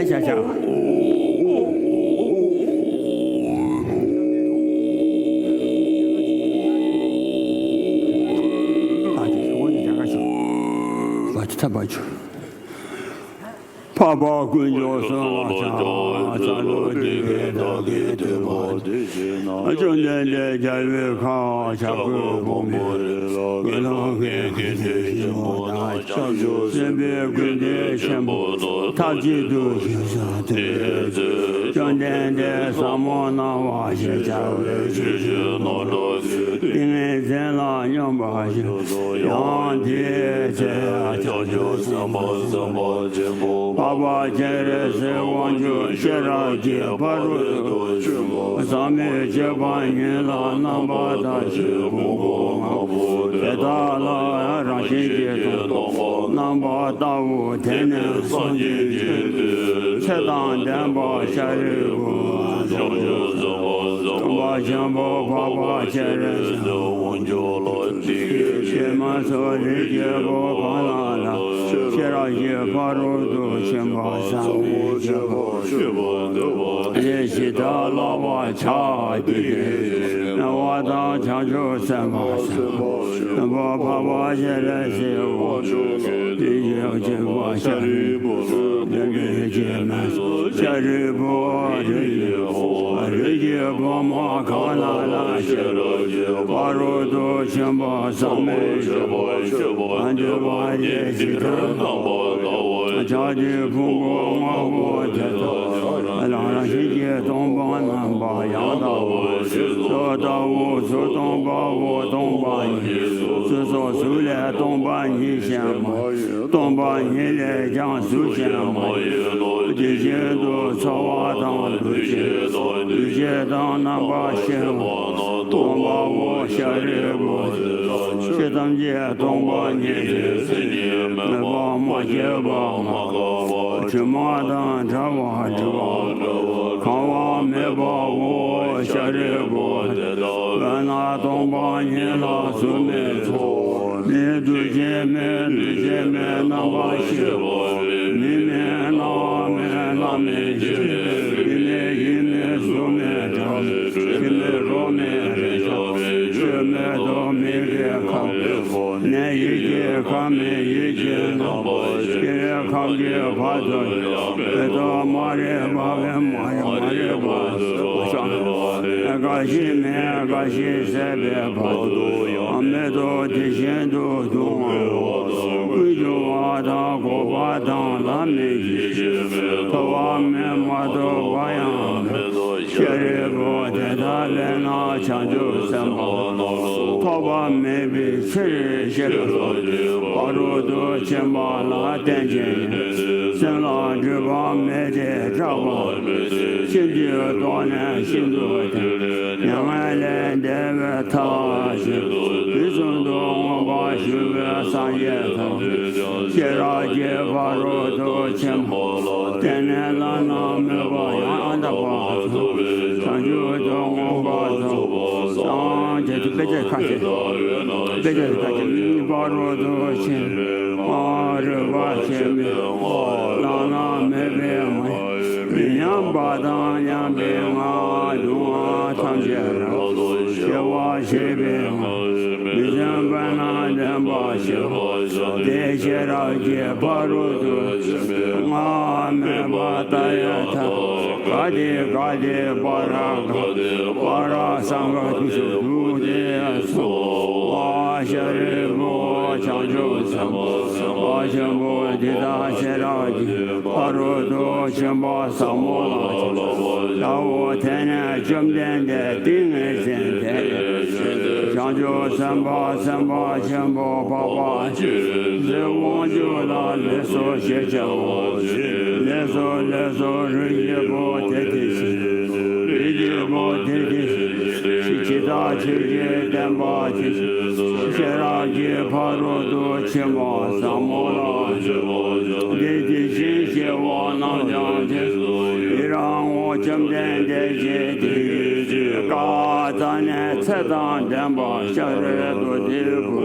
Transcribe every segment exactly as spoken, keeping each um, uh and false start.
ལས་བྱ་བྱ། ཨ་དེ་ཁོ་ནི་རྒྱ་གར་ཞིག་བ་དེ་ཐབས་པ་བྱུང་། འཕགས་པ་དཀོན་མཆོག་གསོལ་བ་ཆགས། ཚ་ལུ་དེ་ཀའི་བདག་གིས་ཐོས་པ་དེ་བཞིན་ནོ། བཅོམ་ལྡན་འདས་རྒྱལ་བའི་ཁབ་བྱ་རྒོད་ཕུང་པོའི་རི་ལ་ཀུན་ལ་མཁས་པའི་དགེ་འདུན་ཆེན་པོ་དང་། བྱང་ཆུབ་སེམས་དཔའི་སྐུ་མདོག་ཆེན་པོ་ཐབས་ཅིག་ཏུ་བཞུགས་སོ། དེ་ཚེ་བཅོམ་ལྡན་འདས་ཟབ་མོ་སྣང་བ་ཞེས་བྱ་བའི་ཆོས་བཞིན་ནོ། ཏིང་ངེ་འཛིན་ལ་སྙོམས་པར་ཞུགས་སོ། ཡང་དེའི་ཚེ་བྱང་ཆུབ་སེམས་དཔའ་སེམས་དཔའ་ཆེན་པོ་འཕགས་པ་སྤྱན་རས་གཟིགས་དབང་ཕྱུག་ཤེས་རབ་ཀྱི་ཕ་རོལ་ཏུ་ཕྱིན་པ་ཟབ་མོའི་སྤྱོད་པ་ཉིད་ལ་རྣམ་པར་ཐག་ཆོད་ཕུང་པོ་ལྔ་པོ་དེ་དག་ལ་རང་བཞིན་གྱིས་སྟོང་པ་རྣམ་པར་བལྟའོ། དེ་ནི་སངས་རྒྱས་ཀྱི་ཚེ་དང་ལྡན་པ་ཤཱ་རིའི་བུ། བྱང་ཆུབ་སེམས་དཔའ་སེམས་དཔའ་ཆེན་པོ་འཕགས་པ་སྤྱན་རས་གཟིགས་དབང་ཕྱུག་ལ་ཏིང་ངེ་འཛིན་མ་ཚོགས་རིགས་ཀྱི་བུ་གང་རྣམས་ལ་ཤེས་རབ་ཀྱི་ཕ་རོལ་ཏུ་ཕྱིན་པ་ཟབ་མོའི་སྤྱོད་པ་སྤྱོད་པ་འདོད་པ་དེ་ཞིག་ལྟ་ལགས་པར་བྱ། དེ་སྐད་ཅེས་སྨྲས་པ་དང་། བྱང་ཆུབ་སེམས་དཔའ་སེམས་དཔའ་ཆེན་པོ་འཕགས་པ་སྤྱན་རས་གཟིགས་དབང་ཕྱུག་གིས་དེ་ཉིད་ཀྱི་བུ་ཤཱ་རིའི་བུ་ལ་ཏིང་ངེ་འཛིན་མ་ཚོགས། ཤཱ་རིའི་བུ། རིགས་ཀྱི་བུ། རིགས་ཀྱི་བུ་མོ་གང་རྣམས་ལ་ཤེས་རབ་ཀྱི་ཕ་རོལ་ཏུ་ཕྱིན་པ་ཟབ་མོའི་སྤྱོད་པ་སྤྱོད་པ་འདོད་པ་དེ་ཞིག་ལྟ་ལགས་པར་བྱ། བྱང་ཆུབ་ཕུང་པོ་ལྔ་པོ་དེ་དག་རང་བཞིན་གྱིས་སྟོང་པ་རྣམ་པར་ཡང་དག་པར་ཞེས་སོགས་ལྟའོ། གཟུགས་སྟོང་པའོ། སྟོང་པ་ཉིད་གཟུགས་སོ། གཟུགས་ལས་སྟོང་པ་ཉིད་གཞན་མ་ཡིན། སྟོང་པ་ཉིད་ལས་ཀྱང་གཟུགས་གཞན་མ་ཡིན་ནོ། དེ་བཞིན་དུ་ཚོར་བ་དང་། འདུ་བྱེད་དང་། འདུ་བྱེད་དང་རྣམ་པར་ཤེས་པ་སྟོང་པའོ། ཤཱ་རིའི་བུ། དེ་དག་ཆོས་ཐམས་ཅད་སྟོང་པ་ཉིད་དེ། མཚན་ཉིད་མེད་པ། མ་སྐྱེས་པ། མ་འགགས་པ། དྲི་མ་དང་བྲལ་བ་འཁྲུལ་པ། གང་བ་མེད་པའོ། ཤཱ་རིའི་བུ། དེ་དག་དཔེར་ན་སྟོང་པ་ཉིད་ལ་གཟུགས་མེད་ཚོར་བ་ མེད་དུ་བྱེད་མེད་ལུས་བྱེད་མེད་རྣམ་པར་ཤེས་པ་མེད། མི་མེད་སྣང་བ་མེད་ལྷ་མེད་ཞིང་མེད་རིག་མེད་ཡིད་མེད་གཟུགས་མེད་སྒྲ་མེད་དྲི་མེད་རོ་མེད་རེག་བྱ་མེད་ཆོས་མེད་དོ། མིག་གི་ཁམས་མེད་ནས་ཡིད་ཀྱི་ཁམས་མེད་ཡིད་ཀྱི་རྣམ་པར་ཤེས་པའི་ཁམས་ཀྱི་བར་དུ་ཡང་མེད་དོ། མ་རིག་པ་བས་མ་རིག་མ་རིག་པ་ཟད་པ་ཤ་མེད་རྒ་ཤི་མེད་རྒ་ཤི་ཟད་པའི་བར་དུ་ཡང་མེད་དོ། དེ་བཞིན་དུ་སྡུག་བསྔལ་བ་དང་ཀུན་འབྱུང་བ་དང་འགོག་པ་དང་ལམ་མེད་ཀྱི་ཐོབ་པ་མེད་མ་ཐོབ་པ་ཡང་མེད་དོ། ཤཱ་རིའི་བུ་དེ་ལྟ་བས་ན་བྱང་ཆུབ་སེམས་དཔའ་ཐོབ་པ་མེད་པའི་ཕྱིར་ཤེས་རབ་ཀྱི་ཕ་རོལ་ཏུ་ཕྱིན་པ་ལ་བརྟེན་ཅིང་ཡོན་ཏན་སེམས་ལ་སྒྲིབ་པ་མེད་དེ་སྐྲག་པ་མེད་དེ་ཕྱིན་ཅི་ལོག་ནས་ཤིན་ཏུ་དེ་མྱ་ངན་ལས་འདས་པའི་ཐབས་ཤེས་དུས་གསུམ་དུ་མངོན་པར་བཞུགས་པའི་སངས་རྒྱས་ཐམས་ཅད་ཀྱང་ཤེས་རབ་ཀྱི་ཕ་རོལ་ཏུ་ཕྱིན་པ་ལ་བརྟེན་ནས་བླ་ན་མེད་པ་ཡང་དག་པར་རྫོགས་པའི་བྱང་ཆུབ་ཏུ་མངོན་པར་རྫོགས་པ་སངས་རྒྱས་ཀྱི་དཔེ་ཆ་ཁ་ཤས་དཔེ་ཆ་ཁ་ཤས་ཕ་རོལ་ཏུ་ཕྱིན་པ་རིག་པ་ཆེན་པོའི་བླ་ན་མེད་པའི་ངང་། མི་མཉམ་པ་དང་མཉམ་པའི་ངང་། སྡུག་བསྔལ་ཐམས་ཅད་རབ་ཏུ་ཞི་བར་བྱེད་པའི་ངང་། མི་བརྫུན་པས་ན་བརྟན་པར་བྱེད་པ། དེ་ཤེས་རབ་ཀྱི་ཕ་རོལ་ཏུ་ཕྱིན་པའི་ངང་མེད་པར་ལྟ་བའི་ཐབས། ག་ཏེ་ག་ཏེ་པཱ་ར་ག་ཏེ་པཱ་ར་སཾ་ག་ཏུ་ཤོ་ཏུ་ཏེ་སྭཱ་ཧཱ། ཤཱ་རིའི་བུ་བྱང་ཆུབ་སེམས་དཔའ་སེམས་དཔའ་ཆེན་པོ་འདི་དག་ཤེས་རབ་ཀྱི་ཕ་རོལ་ཏུ་ཕྱིན་པ་ཟབ་མོ་ལ་ལྟ་བའོ། དེ་ནས་བཅོམ་ལྡན་འདས་ཏིང་ངེ་འཛིན་དེ་ལས་བྱང་ཆུབ་སེམས་དཔའ་སེམས་དཔའ་ཆེན་པོ་འཕགས་པ་སྤྱན་རས་གཟིགས་དབང་ཕྱུག་ལ་ལེགས་སོ་ཞེས་བྱ་བ། ལེགས་སོ་ལེགས་སོ། རིགས་ཀྱི་བུ་དེ་དེ་བཞིན། རིགས་ཀྱི་བུ་དེ་དེ་བཞིན། ཇི་ལྟར་ཆོས་ཀྱི་བསྟན་པ་དེ་བཞིན་དུ་ཤེས་རབ་ཀྱི་ཕ་རོལ་ཏུ་ཕྱིན་པ་ཟབ་མོ་ལ་འདི་དེ་བཞིན་གཤེགས་པ་རྣམས་ཀྱང་དེ་ཡི་རང་ངོ་། བཅོམ་ལྡན་འདས་ཀྱིས་དེ་ཡི་ཆོས་བཀའ་རྩ་ནས་ཚད་དང་ལྡན་པ་ཤཱ་ར་དྭ་ཏིའི་བུ་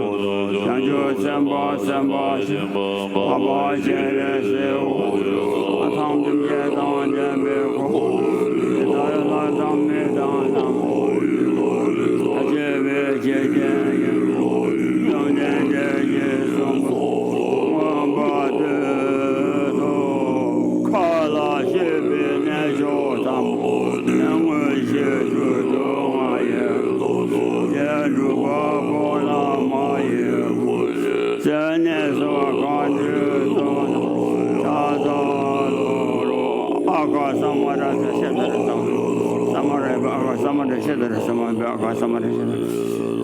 བྱང་ཆུབ་སེམས་དཔའ་སེམས་དཔའ་ཆེན་པོ་འཕགས་པ་སྤྱན་རས་གཟིགས་དབང་ཕྱུག་ཐམས་ཅད་དང་ལྡན་པའི་གོ་འཕང་དེ་ལྟར་ལྷ་དང་མི་དང་ལྷ་མ་ཡིན་ལྷ་ཡི་ལྷ་རིགས་ཐམས་ཅད་པའི་ཕྱིར་སྤྱན་ཡིན་ལྷ་ཡི་ལྷ་རིགས། བཅོམ་ལྡན་འདས་ཀྱིས་གསུངས་པ། མངོན་པར་བསྟོད་དོ། མཁའ་ལ་སྤྱོད་པའི་གནས་མཆོག་ཐམས་ཅད་མངོན་ཤེས་སུ་སྒྲུབ་ང་ཡི། དེ་སྒྲུབ་པ་པོ་ལ་མ་ཡི་བུ་ཡི། ཟེར་ནས་སོ་གང་འདྲའི་ཚོགས་རྣམས་ཕྱག་འཚལ་ལོ། ཨ་ག་ས་མ་ར་ས་ཤ་ད་ར་ས་མ། ས་མ་ར་ཨ་ག་ས་མ་ར་ཤ་ད་ར་ས་མ། ཨ་ག་ས་མ་ར་ཤ་ད་ར།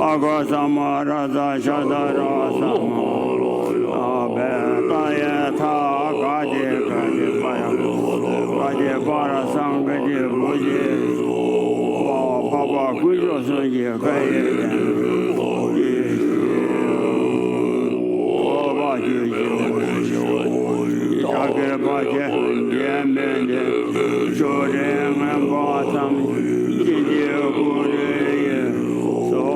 ཨ་ག་ས་མ་ར་ས་ཤ་ད་ར་ས་མ། ཨ་བས་ད་ཡ་ཐ་ག་ཏེ་ག་ཏེ་པ་ཡ་ག་ཏེ་པ་ར་སཾ་ག་ཏེ་བུ་ཡེ། འཕགས་པ་དཀོན་མཆོག་གསུམ་གྱི་བཀའ་ཡི་དོན་ཡིད་ཀྱི་འོད་དཔག་བསམ་ཤིང་རྟ་ཁྱབ་པ་ཆེ་འཇིགས་མེད་ནི་ཆོ་འཕྲུལ་མངོན་པ་ཐམས་ཅད་ཀྱི་སྐུ་རུ་ཡིས་སོ།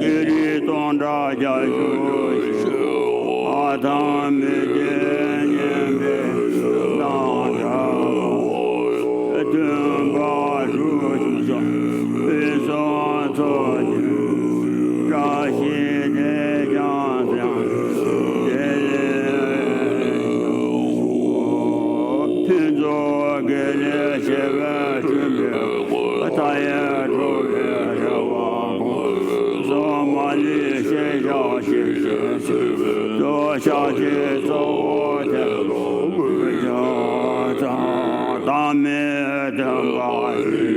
ཀྱི་རིགས་སྟོང་ཕྲག་བརྒྱ་བཞུགས་ཤིང་། ལྷ་དང་མི་བསྐྱོད་མཉན་པའི་དང་སྒྲ། སྟོན་པ་དྲུག་ཅུ་སོགས་ཕུན་སུམ་ཚོགས་ཀྱི་བཀྲ་ཤིས་དེས་ཀྱང་དེང་འདིར་ཕུན་ཚོགས་དགེ་ལེགས་བྱེ་བས་བསྐྲུན་པའི་མཐའ་ཡས་འགྲོ་བའི་རེ་བ་ཀུན། སོ་མ་ལུས་ཤེས་བྱ་ཞིག་བྱེད་ཚུལ་དུ་ཕྱག་རྒྱའི་གཙོ་བོ་དེ་ལ་གུས་ཕྱག་དང་། བདག་མེད་སྟོན་པ་ཡི།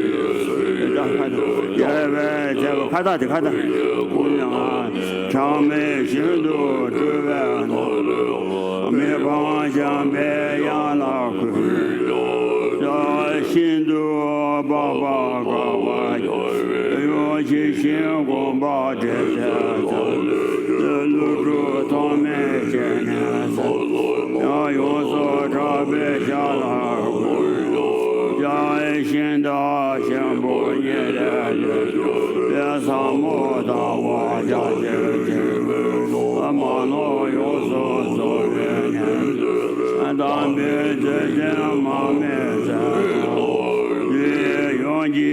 རྒྱལ་བའི་བྱེད་པ་ཁ་བཏགས་དེ་ཁ་བཏགས། གྲངས་མེད་ཤིན་ཏུ་སྤྲུལ་པའི་ནོར། མི་ཕམ་འཇམ་པའི་དབྱངས་ལ་གུས། ཤིན་ཏུ་འཕགས་པ་དགའ་བ་ཡོངས་ཀྱི་ཞིང་དགོངས་པ་འགྲེལ་མཛད་ཙམ། ཀླུ་སྒྲུབ་ཐོགས་མེད་སྤྱན་ནས་གཟིགས། ཡང་ཡོངས་སུ་གྲགས་པའི་ཞལ་ལ་གུས། ཡང་ཤིང་རྟ་ཆེན་པོ་ཉིད་ལས་ལོད་པའི་ཟབ་མོ་དང་ པའི་བརྩེ་ཆེན་མར་མེ་མཛད་པ། ཡུལ་ཡོངས་ཀྱི་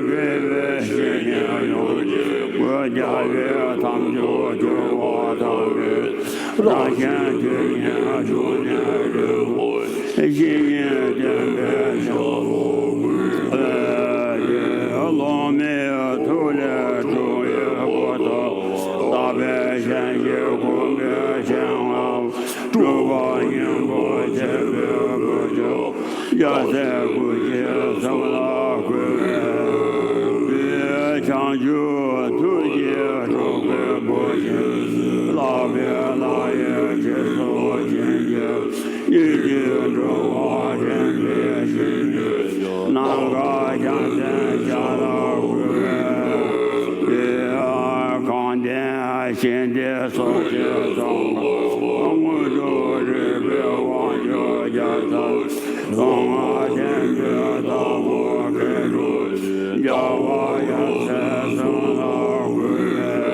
དགེ་བའི་བཤེས་གཉེན་ཡོངས་ཀྱི་སྐུ། རྒྱལ་བའི་དམ་ཆོས་གྱུར་པ་དམ་པའི། རང་གཞན་དོན་གཉིས་འབྱུང་གནས་རིན་པོ་ཆེ། བཤེས་གཉེན་བསྟེན་པའི་ཕྱག་འཚལ་ལོ། སློབ་མའི་ཐུགས་ལས་འཁྲུངས་པའི་པོ་ཏ། དག་པའི་ཞལ་གྱིས་བསྐོར་བའི་སྤྱན་སྔ། སྤྲུལ་པ་སྙིང་པོ་ཆེན་པོའི་བུ་ཆུང་། རྒྱལ་སྲས་སྐུ་མཆེད་གསུམ་ལ་གུས་པས། བྱང་ཆུབ་ཐུགས་ཀྱི་སྤྲུལ་སྐུའི་བུ་ཆེན། ལག་པའི་ལག་གཡས་སྤྱི་གཙུག་བྱིན་གྱིས་བརླབས། གཉིས་ཀྱི་འགྲོ་བ་འདྲེན་པའི་ཞིང་དུ། ནམ་མཁའ་རྒྱལ་མཚན་ཞལ་ལ་གུས་པས། དེ་ཡང་གངས་ལྡན་ཞིང་སྡེའི་སོ་སྐྱེས་ཙོང་ཁ་པ། མངོན་རྟོགས་རིག་པའི་དབང་ཕྱུག་རྒྱལ་ཚབ། ལུས་ངག་ལྡན་པའི་དྭགས་པོ་མཁས་གྲུབ། རྒྱལ་བ་ཡབ་སྲས་གསུམ་ལ་གུས་པས། དེ་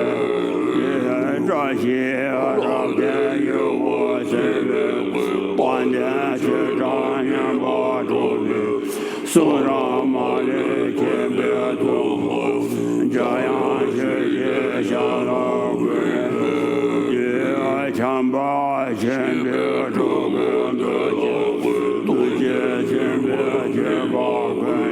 ཡང་བཀྲ་ཤིས་རབ་བརྟན་ཡུལ་དབུས་གཙོས་པའི། དཔལ་ལྡན་ཆོས་གྲགས་སྙན་པ་སྒྲོག་པའི། གསུང་རབ་མ་ལུས་མཁྱེན་པའི་ཐུན་མོང་། འཇམ་དབྱངས་ཆོས་ཀྱི་ཞལ་ལ་གུས་པས། དེ་ཡང་བྱམས་པ་ཆེན་པོའི་སྤྲུལ་སྐུ་རྡོ་རྗེ། ཐུགས་རྗེ་ཆེན་པོས་ཐེག་པ་ཀུན་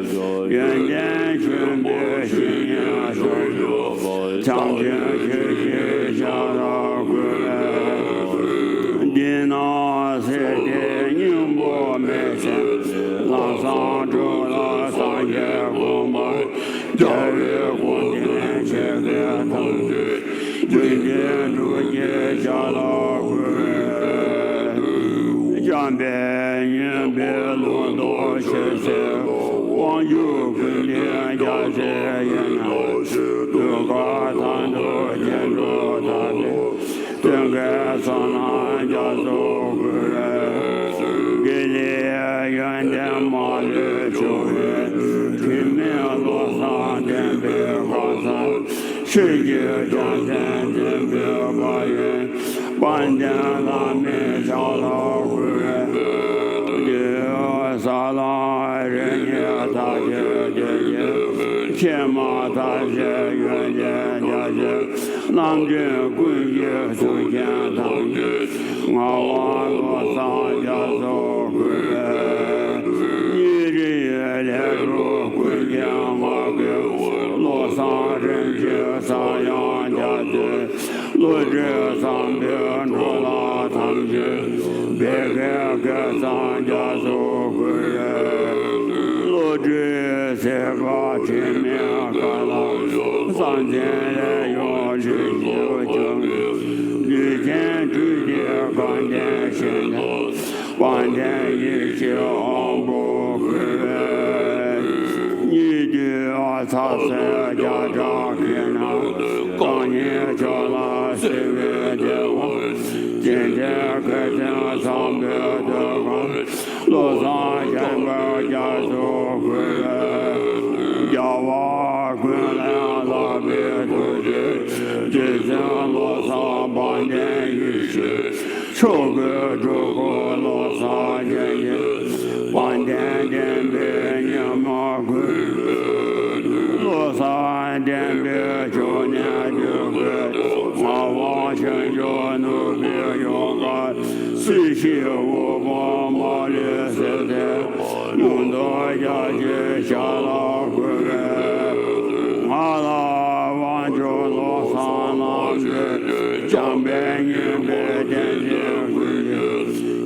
གཡོ། ཡོན་ཏན་ཆེན་པོའི་བཤེས་གཉེན་ཟུང་འཇུག་པ། བྱམས་ཆེན་ཆོས་ཀྱི་ཞལ་ལ་གུས་པས། འདི་ན་གསེར་ལྡན་སྙིང་པོ་མེ་ཆེན། ལམ་བཟང་དྲུག་ལ་སངས་རྒྱས་དགོངས་པ། རྒྱལ་བའི་དགོངས་དོན་ཆེ་གེ་ཐམས་ཅད། ཀུན་མཁྱེན་སྤྲུལ་སྐུའི་ཞལ་ལ་གུས་པས། བྱམས་པས་མཉེས་པའི་ལུང་རྟོགས་ཆོས་ཟེར། དབང་ཕྱུག་ཀུན་ལྡན་རྒྱལ་སྲས་ཡིན་ན། གདུལ་དཀའ་མཐའ་འཁོབ་སྐྱེ་འགྲོ་དག་པའི། སྟོན་ཀའི་བསོད་ནམས་རྒྱ་མཚོར་གུས་པས། དགེ་ལེགས་ཡོན་ཏན་མ་ལུས་འབྱུང་བའི། དྲི་མེད་བློ་བཟང་བསྟན་པའི་གང་ཟག་ཆོས་ཀྱི་རྒྱལ་མཚན་འཛིན་པའི་དཔལ་ཡོན། དཔལ་ལྡན་བླ་མའི་ཞལ་ལ་གུས་པས། འདི་ཡང་ས་ལམ་རིམ་གཉིས་མཐའ་བརྒྱད་དེ་ཉིད། ཕྱེ་མ་ཐག་ཆོད་ཡོན་ཏན་རྒྱ་ཆེ། རྣམ་འདྲེན་ཀུན་གྱི་གཙུག་རྒྱན་ཐམས་ཅད། ངག་དབང་བློ་བཟང་རྒྱ་མཚོར་གུས་པས། ཉེ་རིང་ལས་གྲུབ་ཀུན་མཁྱེན་ངག་གི་དབང་། བློ་བཟང་རིན་ཆེན་ས་ཡང་རྒྱ་མཚོས། བློ་གྲོས་བཟང་པོའི་འགྲོ་ལམ་ཐམས་ཅད། བེ་ཀའི་སྐལ་བཟང་རྒྱ་མཚོར་གུས་པས། བློ་གྲོས་ཟད་པ་དྲི་མེད་ཀ་ལ། གསང་ཆེན་ལས་བྱུང་རིགས་བཞི་བཅུ། ལུས་ཅན་སྤྲུལ་པའི་དགའ་ལྡན་ཞིང་དང་། དཔལ་ལྡན་ཡེ་ཤེས་དབང་པོར་གུས་པས། སྙིགས་དུས་ཚ་ཟེར་བརྒྱ་ཕྲག་གི་ནང་། རྐང་གཉིས་ཕྱོགས་ལ་བསིལ་བའི་བདེ་བ། སྦྱིན་སྲེག་བགེགས་མཚན་ཚངས་པའི་ཟློས་གར། བློ་བཟང་བྱམས་པ་རྒྱ་མཚོར་གུས་པས། རྒྱལ་བ་ཀུན་ལས་ལྷག་པའི་ཐུགས་རྗེ། རྗེ་བཙུན་བློ་བཟང་དཔལ་ལྡན་ཡེ་ཤེས། ཆོས་སྐུའི་སྤྲུལ་སྐུ་བློ་བཟང་རྒྱལ་མཚན། དཔལ་ལྡན་བསྟན་པའི་ཉི་མ་ཀུན། བློ་བཟང་བསྟན་པའི་འབྱུང་གནས་སྤྲུལ་སྐུ། ངག་དབང་ཆོས་འབྱུང་ནོར་བུའི་ཡུམ་གར། སྲིད་ཞིའི་དབུལ་ཕོངས་མ་ལུས་སེལ་མཛད། ལུང་རྟོགས་རྒྱ་ཆེའི་ཞལ་ལ་གུས་པས། ང་ལ་དབང་ཕྱུག་བློ་བཟང་རྣམས་ཀྱིས། བྱམས་པས་མཉེས་པའི་བསྟན་འཛིན་ཀུན་གྱི།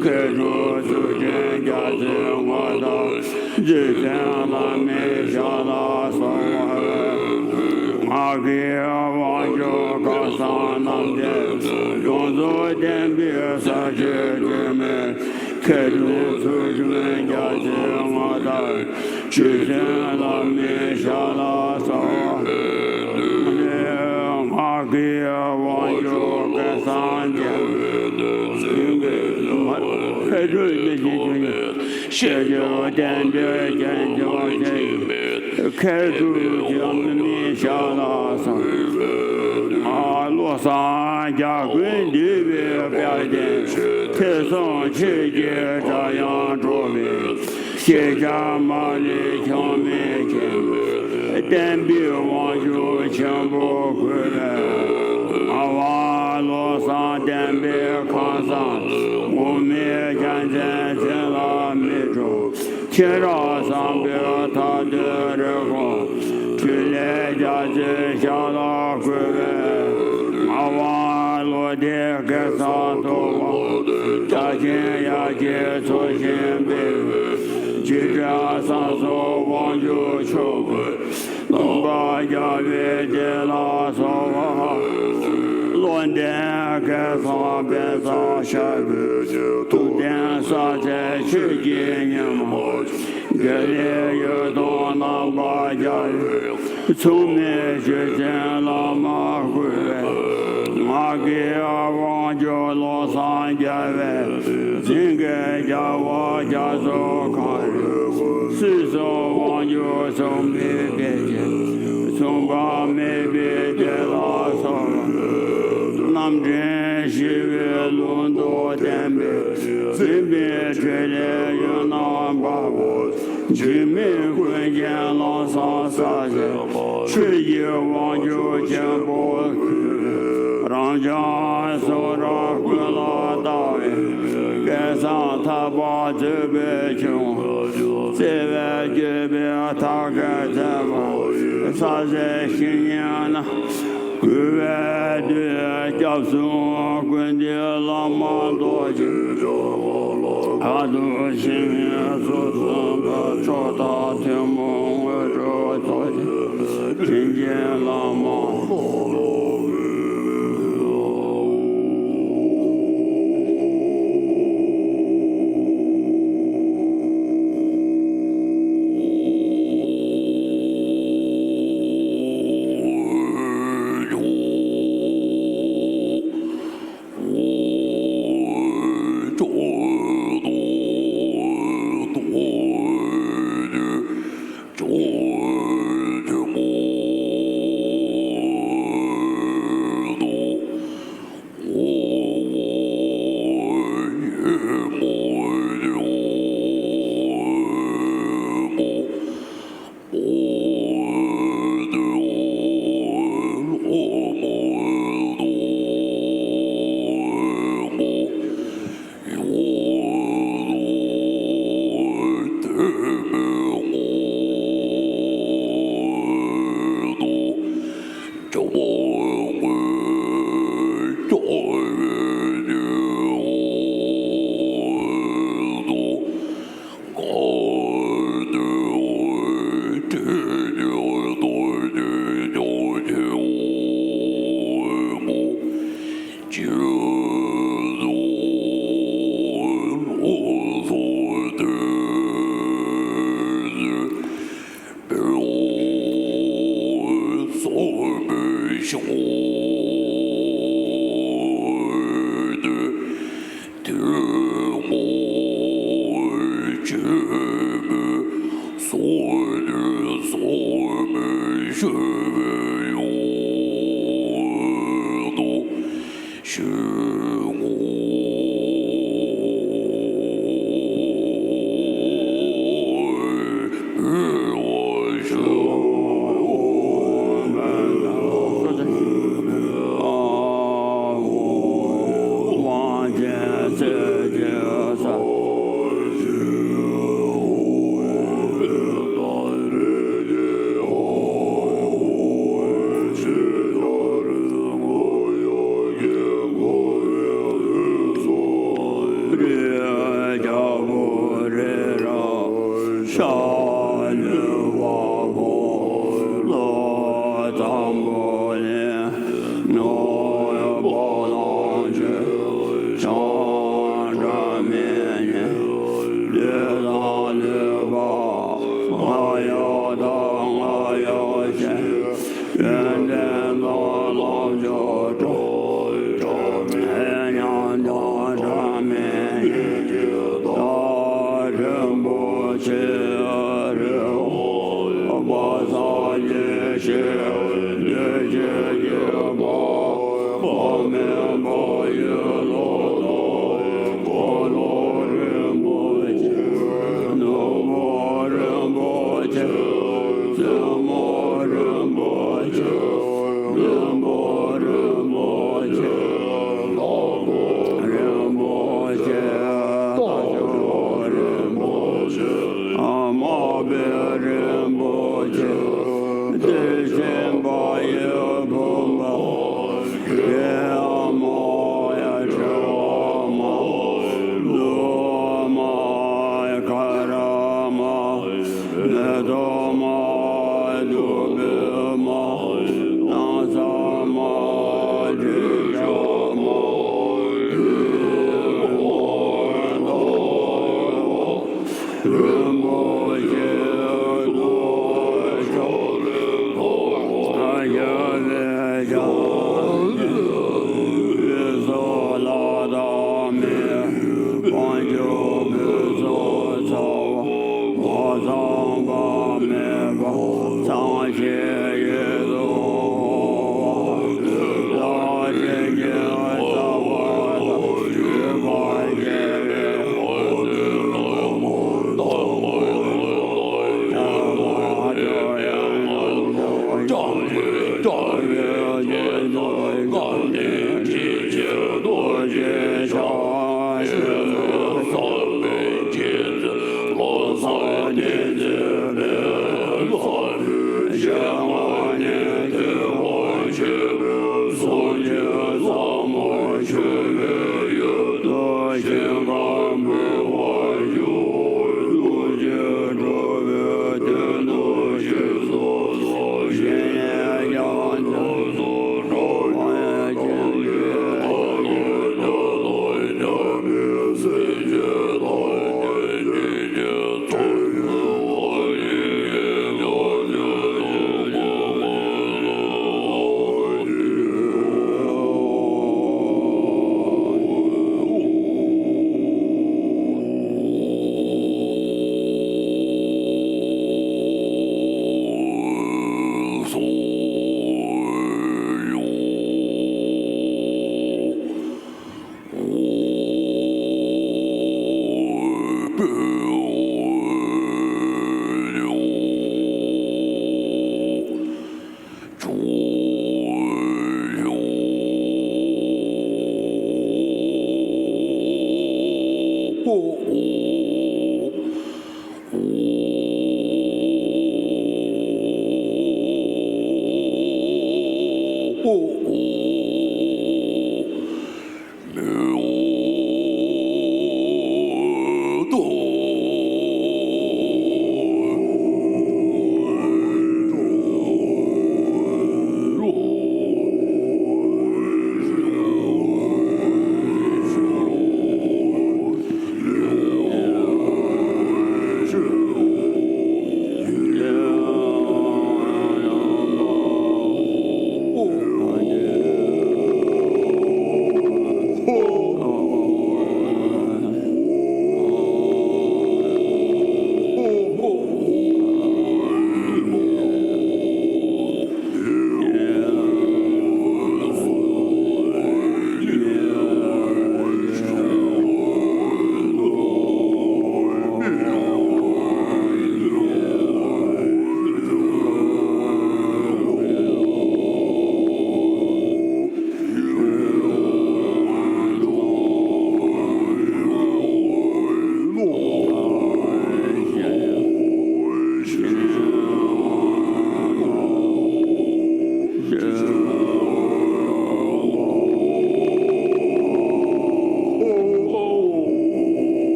མཁས་གྲུབ་གཙུག་རྒྱན་རྒྱ་མཚོའི་ངོ་ལྟར། རྗེ་བཙུན་བླ་མའི་ཞལ་ལ་གསོལ་བ། ངག་གི་དབང་ཕྱུག་སྐལ་བཟང་རྣམས་ཀྱིས། ཡོངས་རྫོགས་བསྟན་པའི་ས་བཅུད་དྲི་མེད། མཁས་གྲུབ་ཚུལ་ཁྲིམས་རྒྱ་མཚོའི་ངོ་ལྟར། རྗེ་བཙུན་བླ་མའི་ཞལ་ལ་གསོལ་བ། ངག་གི་དབང་ཕྱུག་སྐལ་བཟང་རྒྱལ་པོའི་དོན། མཁས་གྲུབ་མི་ཤེས་ཀྱང་། ཤེས་བྱའི་བསྟན་པའི་རྒྱན་གྱོན་ཅིང་། མཁས་གྲུབ་འཇམ་དཔལ་ཞལ་ལ་གསོལ། ང་བློ་བཟང་ རྒྱ་ཀུན་འདུས་པའི་དཔལ་ལྡན། ཐོས་བསམ་ཆོས་ཀྱི་སྒྲ་དབྱངས་སྒྲོགས་པའི། ཤེས་བྱ་མ་ལུས་ཆགས་མེད་མཁྱེན་པའི། བསྟན་པའི་དབང་ཕྱུག་ཆེན་པོ་བཀུར་བས། ངག་དབང་བློ་བཟང་བསྟན་པའི་ཁང་བཟང་། དབུ་མའི་རྒྱལ་མཚན་མཚན་ལ་མི་འགྲུབ། ཁྱེད་རང་བཟང་པོའི་ཐ་དད་རེ་སྐོང་། འཕྲིན་ལས་རྒྱ་མཚོའི་ཞབས་ལ་བཀོད་པའི། ངག་དབང་བློ་ལྡན་སྐལ་བཟང་ཐུབ་དབང་། རྒྱ་ཆེན་ཡར་རྒྱས་ཚོགས་ཞིང་སྤེལ་བའི། འཇིགས་བྲལ་བསམ་སོགས་དབང་ཕྱུག་མཆོད་པའི། ལུང་པ་རྒྱལ་བའི་སྡེ་ལ་སོགས་པ། བློ་ལྡན་སྐལ་བཟང་དཔལ་བཟང་ཞབས་པད་ཀྱི། ཐུབ་བསྟན་གསལ་མཛད་ཆོས་ཀྱི་ཉི་མ། དགེ་ལེགས་འོད་སྟོང་རྣམ་པར་རྒྱལ་བའི། མཚུངས་མེད་བརྗོད་བརྩོན་བླ་མ་བཀུར་བས། ངག་གི་དབང་ཕྱུག་བློ་བཟང་རྒྱལ་བའི། འཛིན་གྱི་རྒྱལ་བ་རྒྱ་མཚོ་གངས་རི། སྲིད་གསུམ་དབང་ཕྱུག་སྲུང་མའི་སྐད་ཅིག་མཚུངས་པ་མེད་པའི་སྡེ་ལ་སོགས་པ། རྣམ་འདྲེན་ཞི་བའི་ལུང་དུ་བསྟན་པའི། འཛིན་པའི་འཕྲིན་ལས་ཡུལ་རྣམས་འབར་བ། འཇིགས་མེད་ཀུན་མཁྱེན་ལམ་བཟང་གསལ་མཛད། ཆོས་ཀྱི་དབང་ཕྱུག་ཆེན་པོ། རང་བྱུང་གསུང་རབ་ཀུན་ལ་བལྟ་བའི། སྐལ་བཟང་ཐར་པ་མཛོད་པའི་ཁྱུང་། བརྩེ་བས་བསྐྱོད་པའི་ཐབས་མཁས་ཚད་མ། ས་གཞི་བཤེས་གཉེན་རྣམས་གུས་པས་འདུད། སྐྱབས་གསུམ་ཀུན་འདུས་བླ་མ་རྡོ་རྗེ། ཁ་དོག་ཕྱི་ནས་སོ་སོ་འབད། ཕྱོགས་མཐའ་ཐུན་མོང་དངོས་གྲུབ་ཐོབ་ཕྱིར། དྲིན་ཅན་བླ་མ།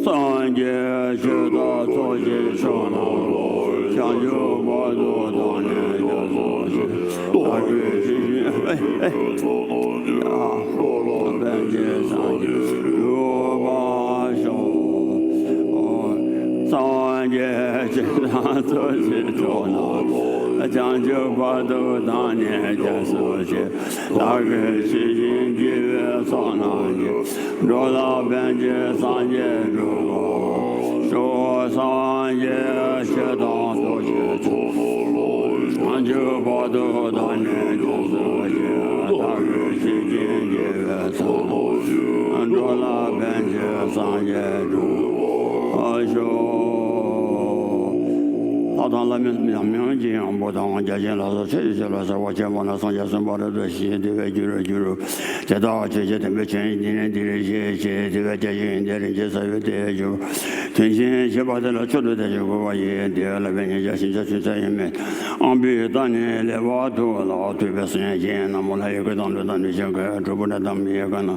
སངས་རྒྱས་ཆོས་བདག་ཚོགས་ཀྱི་མཆོག་རྣམས་ལ། བྱང་ཆུབ་བར་དུ་བདག་ནི་སྐྱབས་སུ་མཆི། བདག་གིས་ཇི་བཞིན་བློ་ལ་ཕན་ཕྱིར་སངས་རྒྱས་འགྲུབ་པར་ཤོག། སངས་རྒྱས་ཆོས་དང་ཚོགས་ཀྱི་མཆོག་རྣམས་ལ། བྱང་ཆུབ་བར་དུ་བདག་ནི་སྐྱབས་སུ་མཆི། བདག་གིས་ཇི་བཞིན་བགྱིས་པའི་ཚོགས་རྣམས་ཀྱིས། འགྲོ་ལ་ཕན་ཕྱིར་སངས་རྒྱས་འགྲུབ་པར་ཤོག། སངས་རྒྱས་ཆོས་དང་ཚོགས་ཀྱི་མཆོག། བྱང་ཆུབ་བར་དུ་བདག་ནི་སྐྱབས་སུ་མཆི། བདག་གིས་ཇི་བཞིན་བགྱིས་པའི་ཚོགས་རྣམས་ཀྱིས། འགྲོ་ལ་ཕན་ཕྱིར་སངས་རྒྱས་འགྲུབ་པར་ཤོག། ལྷ་དང་ལྷ་མིན་ཡང་མི་དབང་གི་དབང་པོ་དང་། བརྒྱ་བྱིན་ལ་སོགས་ཚེ་ཡི་བྱེད་ལ་སོགས་པ་ཆེན་པོ་རྣམས་སངས་རྒྱས་སུ་འབར་དུ་ཞིང་དེ་བས་འགྱུར་འགྱུར། དེ་དག་ཆོས་ཀྱི་དམ་པའི་ཆོས་ཉིད་ནི་འདིར་གཤེགས་ཤིག། དེ་བས་བརྒྱ་བྱིན་དེ་རིན་ཆེན་ས་བོན་དེ་བས་འགྱུར། དོན་ཆེན་བྱེད་པ་དེ་ལ་ཆོ་འཕྲུལ་དེ་བྱེད་དགོས་པ་ཡིན། དེ་ལ་བས་ཉེ་ཆར་ཞིང་ཆ་ཆུ་ཚ་ཡིན་མེད་ཨང་པའི་རྟ་ནི་ལེ་བ་ཐུག་ལ་ཐུག་པའི་སེང་ཆེན་ནག་མོ་ལྷ་ཡི་སྐུ་དང་ལུས་དང་ལུས་ཆེན་གྱི་གྲུབ་པ་དང་མི་ཡི་ཀ་ན་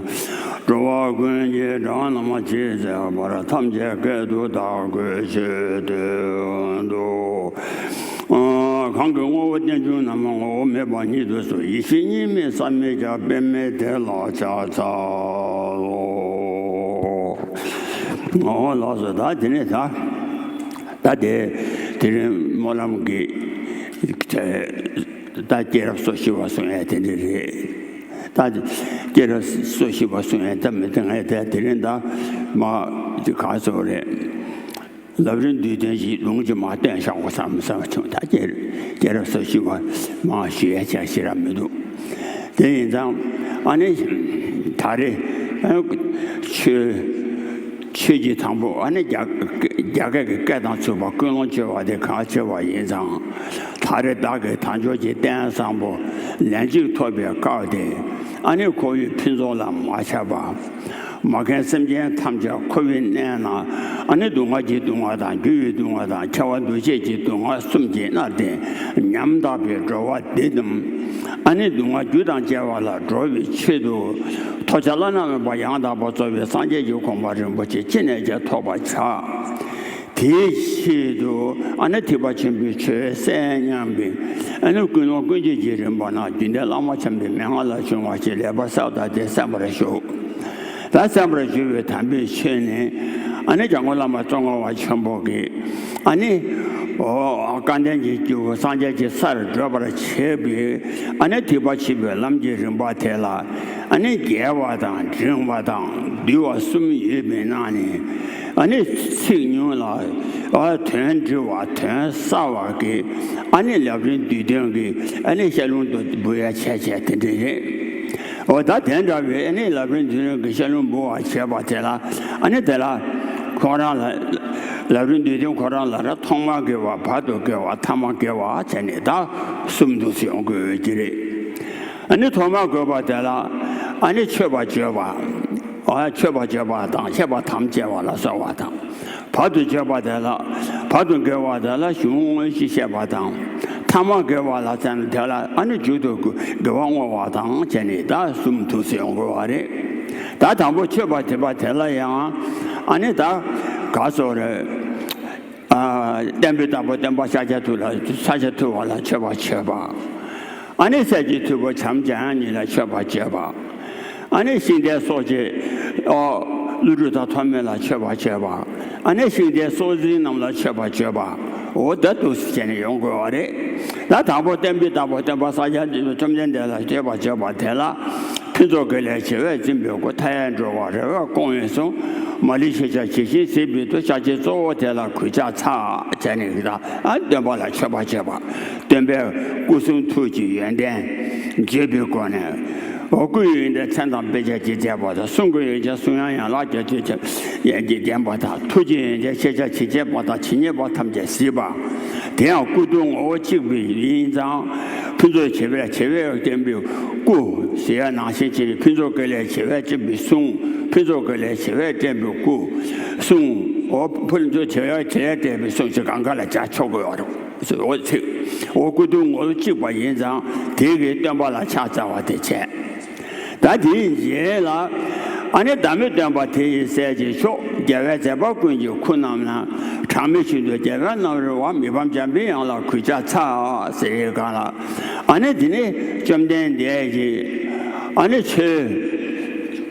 འགྲོ་བ་ཀུན་གྱི་དགྲ་རྣམས་ཅི་མཛད་པར་ཐམས་ཅད་སྐད་དུ་བདག་གུས་མཆོད་དོན་དུ། གང་གི་ངོ་བོ་རྟེན་འབྱུང་རྣམས་ངོ་བོ་མེད་པ་ཉིད་དུ་གསུངས། ཡེ་ཤེས་གཉིས་མེད་བསམ་མེད་ཀྱང་དཔེ་མེད་དེ་ལ་ཕྱག་འཚལ་ལོ། ཨོ་ལགས་སོ། ད་དེ་ནས་ད་ད་དེ་དེ་རིང་སྨོན་ལམ་གྱི་ད་སྐྱེས་རབས་སོ་བཞི་བ་གསུང་ཡས་དེ་འདྲ་རེད། ད་སྐྱེས་རབས་སོ་བཞི་བ་གསུང་ཡས་ད་མི་དེ་ངས་ད་དེ་རིང་ད་མ་ག་ཚོད་རེད། ལམ་རིམ་བསྡུས་དོན་ཞིག་ལུང་ཅིག་མར་བསྟན་བཞག་དགོས་བསམ་བསམ་བྱུང་། ད་སྐྱེས་སྐྱེས་རབས་སོ་བཞི་བ་མར་ཞུ་ཡ་ཆ་ཞེ་དྲག་མི་འདུག་དེ་ཡིན་ཙང་ཨ་ནི་ད་རེས་ཨ་ཆོས་ཆོས་ཀྱི་དང་པོ་ཨ་ནི་རྒྱ་རྒྱ་སྐད་ཀྱི་སྐད་དང་ཚུགས་པ་ཀུན་སློང་བཅོས་པ་དེ་གང་བཅོས་པ་ཡིན་ཙང་། ད་རེས་བདག་གིས་དལ་འབྱོར་གྱི་རྟེན་བཟང་པོ་ལན་གཅིག་ཐོབ་པའི་སྐབས་དེ་ཨ་ནི་ཁོ་བོའི་ཕུན་ཚོགས་ལ་མ་ཆགས་པ། མ་མཁན་སེམས་ཅན་ཐམས་ཅད་འཁོར་བའི་གནས་ན་ཨ་ནི་སྡུག་བསྔལ་གྱི་སྡུག་བསྔལ་དང་རྒྱུ་ཡི་སྡུག་བསྔལ་དང་ཁྱབ་པ་འདུ་བྱེད་ཀྱི་སྡུག་བསྔལ་གསུམ་གྱིས་མནར་ཏེ་ཉམ་ཐག་པའི་འགྲོ་བ་འདི་རྣམས་ཨ་ནི་སྡུག་བསྔལ་རྒྱུ་དང་བཅས་པ་ལས་སྒྲོལ་བའི་ཆེད་དུ་ཐོབ་བྱ་བླ་ན་མེད་པ་ཡང་དག་པར་རྫོགས་པའི་སངས་རྒྱས་ཀྱི་གོ་འཕང་རིན་པོ་ཆེ་ཅི་ནས་ཀྱང་ཐོབ་པར་བྱ། དེའི་ཆེད་དུ་ཨ་ནི་ཐེག་པ་ཆེན་པོའི་ཆོས་གསན་སྙམ་པའི་ཨ་ནི་ཀུན་སློང་ཀུན་བསྐྱེད་ཀྱི་རིམ་པ་ནང་རྒྱུད་སྡེ་བླ་མ་འཆམ་པའི་མན་ངག་ལ་བྱུང་བ་ཞིག་ལེགས་པར་གསལ་བ་དེ་གསན་པར་ཞུ། ད་གསན་པར་ཞུ་བའི་དམ་པའི་ཆོས་ནི་ཨ་ནི་འཇམ་མགོན་བླ་མ་ཙོང་ཁ་པ་ཆེན་པོ་གིས་ཨ་ནི་ཨོ་སྐལ་ལྡན་གྱི་སྐྱེས་བུ་སངས་རྒྱས་ཀྱི་སར་བགྲོད་པར་བྱེད་པའི་ཨ་ནི་ཐེག་པ་ཆེན་པོའི་ལམ་གྱི་རིམ་པ་དེ་ལ་ཨ་ནི་རྒྱས་པ་དང་འབྲིང་བ་དང་བསྡུས་པ་གསུམ་ཡོད་པའི་ནང་ནས། ཨ་ནི་ཚིག་ཉུང་ལ་ཨ་དོན་འདྲི་བ་དོན་གསལ་བ་གི་ཨ་ནི་ལམ་རིམ་བསྡུས་དོན་གི་ཨ་ནི་བཤད་ལུང་དུ་འབུལ་ཡ་བྱས་བྱས་དེ་འདྲ་རེད། འོ་ད་དེ་འདྲ་བའི་ཨ་ནི་ལམ་རིམ་བསྡུས་དོན་གི་བཤད་ལུང་འབུལ་བ་བྱས་པ་དེ་ལ་ཨ་ནི་དེ་ལ་ཁོ་རང་ལ་ལམ་རིམ་བསྡུས་དོན་ཁོ་རང་ལ་ར་ཐོག་མར་དགེ་བ་བར་དུ་དགེ་བ་ཐ་མར་དགེ་བ་བྱས་ནས་ད་གསུམ་དུ་ཡོང་དགོས་ཀྱི་རེད། ཨ་ནི་ཐོག་མར་དགོས་པ་དེ་ལ་ཨ་ནི་མཆོད་པ་བརྗོད་པ། ཨ་མཆོད་པ་བརྗོད་པ་དང་བཤད་པ་དམ་བཅས་པ་ལ་སོགས་པ་དང་། བར་དུ་བརྗོད་པ་དེ་ལ་བར་དུ་དགེ་བ་དེ་ལ་གཞུང་དངོས་གཞི་བཤད་པ་དང་། ཐ་མར་དགེ་བ་ལ་བརྩམས་དེ་ལ་ཨ་ནི་མཇུག་ཏུ་དགེ་བ་བསྔོ་བ་དང་བྱས་ནས་ད་གསུམ་དུས་སུ་ཡོང་དགོས་པ་རེད། ད་དང་པོ་མཆོད་པ་བརྗོད་པ་དེ་ལ་ཡང་ཨ་ནི་ད་ག་སོགས་རེད། ཨ་བསྟན་པའི་བདག་པོ་སྟོན་པ་ཤཱཀྱ་ཐུབ་ལ་ཤཱཀྱ་ཐུབ་པ་ལ་མཆོད་པ་བརྗོད་པ། ཨ་ནི་སྲས་ཀྱི་ཐུ་བོ་བྱམས་འཇམ་དབྱངས་ཉིད་ལ་མཆོད་པ་བརྗོད་པ། ཨ་ནི་ཤིང་རྟའི་སྲོག་བཅད་ཨོ་ཀླུ་སྒྲུབ་དང་ཐོགས་མེད་ལ་མཆོད་པ་བརྗོད་པ། ཨ་ནི་ཤིང་རྟའི་སྲོག་འཛིན་རྣམས་ལ་མཆོད་པ་བརྗོད་པ། འོ་ད་འདུག་སེ་བྱས་ནས་ཡོང་དགོས་པ་རེད། ད་དང་པོ་བསྟན་པའི་བདག་པོ་སྟོན་པ་ཤཱཀྱ་ཐུབ་པ་བཅོམ་ལྡན་འདས་ལ་མཆོད་པ་བརྗོད་པ་དེ་ལ། ཕུན་ཚོགས་དགེ་ལེགས་བྱེ་བས་འཛིན་པའི་སྐུ། མཐའ་ཡས་འགྲོ་བ་རེ་བས་སྐོང་བའི་གསུང་། མ་ལུས་ཤེས་བྱ་ཇི་བཞིན་གཟིགས་པའི་མཐུ། ཕྱག་ཆེན་གཙོ་བོ་དེ་ལ་གུས་ཕྱག་འཚལ་བྱས་ནས་ད་ཨ་སྟོན་པ་ལ་མཆོད་པ་བརྗོད་པ། སྟོན་པའི་སྐུ་གསུང་ཐུགས་ཀྱི་ཡོན་ཏན་བརྗོད་པའི་སྒོ་ནས། འོ་སྐུའི་ཡོན་ཏན་མཚན་དང་དཔེ་བྱད་ཀྱིས་མཛེས་པ་དང་། གསུང་གི་ཡོན་ཏན་གསུང་དབྱངས་ཡན་ལག་བརྒྱད་ཅུ་ཡན་གྱིས་བརྒྱན་པ་དང་། ཐུགས་ཀྱི་ཡོན་ཏན་ཤེས་བྱ་ཇི་སྙེད་པ་དང་ཇི་སྙེད་པ་ཐམས་ཅད་གཟིགས་པ། དེ་ཡང་སྐུ་གདུང་ངོ་བོ་གཅིག་པུ་ཡིན་ཙང་། ཕུན་ཚོགས་བྱེ་བས་བྱེ་བས་བརྟེན་པའི་སྐུ་ཟེར་ཡ་ནང་བཞིན་བྱས་ནས་ཕུན་ཚོགས་དགེ་ལེགས་བྱེ་བས་བརྟེན་པའི་གསུང་། ཕུན་ཚོགས་དགེ་ལེགས་བྱེ་བས་བརྟེན་པའི་སྐུ་གསུང་། འོ་ཕུན་ཚོགས་བྱེ་བས་བྱེ་བས་བརྟེན་པའི་གསུང་ཞེས་གང་ག་ལ་སྦྱར་ཆོག་གི་ཡོད་རེད། འོ་ཚིག་འོ་སྐུ་གདུང་ངོ་བོ་གཅིག་པ་ཡིན་ཙང་དེ་གིས་སྟོན་པ་ལ་ཕྱག་འཚལ་བ་དེ་བྱས། ད་དེའི་རྗེས་ལ་ཨ་ནི་བདག་མེད་སྟོན་པ་དེ་ཡི་སྲས་ཀྱི་མཆོག་རྒྱལ་བའི་མཛད་པ་ཀུན་གྱི་སྐུ་རྣམས་ལ། གྲངས་མེད་ཤིན་ཏུ་རྒྱལ་བའི་རྣམ་རོལ་པ། མི་ཕམ་འཇམ་པའི་དབྱངས་ལ་གུས་ཕྱག་འཚལ་ཟེར་བའི་སྒང་ལ། ཨ་ནི་དེ་ནི་བཅོམ་ལྡན་འདས་ཀྱིས་ཨ་ནི་ཆོས་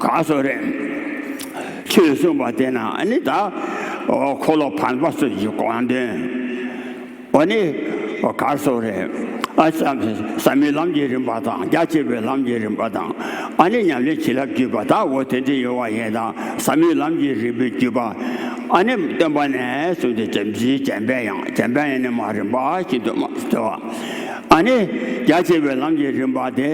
ག་སོགས་རེད། ཆོས་གསུངས་པ་དེ་ན་ཨ་ནི་ད་འཁོར་ལོ་བར་པ་སོགས་ཀྱི་དགོངས་དོན། འོ་ནི་གར་སོགས་རེད། ཨ་ཟབ་ཟབ་མོའི་ལམ་གྱི་རིམ་པ་དང་རྒྱ་ཆེ་བའི་ལམ་གྱི་རིམ་པ་དང་། ཨ་ནི་ཉམས་ལེན་བྱིན་རླབས་བརྒྱུད་པ་དག་འོ་དེ་འདྲ་ཡོད་པ་ཡིན་དང་། ཟབ་མོའི་ལམ་གྱི་རིམ་པའི་བརྒྱུད་པ། ཨ་ནི་སྟོན་པ་ནས་བཟུང་སྟེ་བྱམས་ཆེན་འཇམ་པའི་དབྱངས། འཇམ་པའི་དབྱངས་ནས་མར་རིམ་པ་བཞིན་དུ་མར་སྟོན་པ། ཨ་ནི་རྒྱ་ཆེ་བའི་ལམ་གྱི་རིམ་པ་དེ་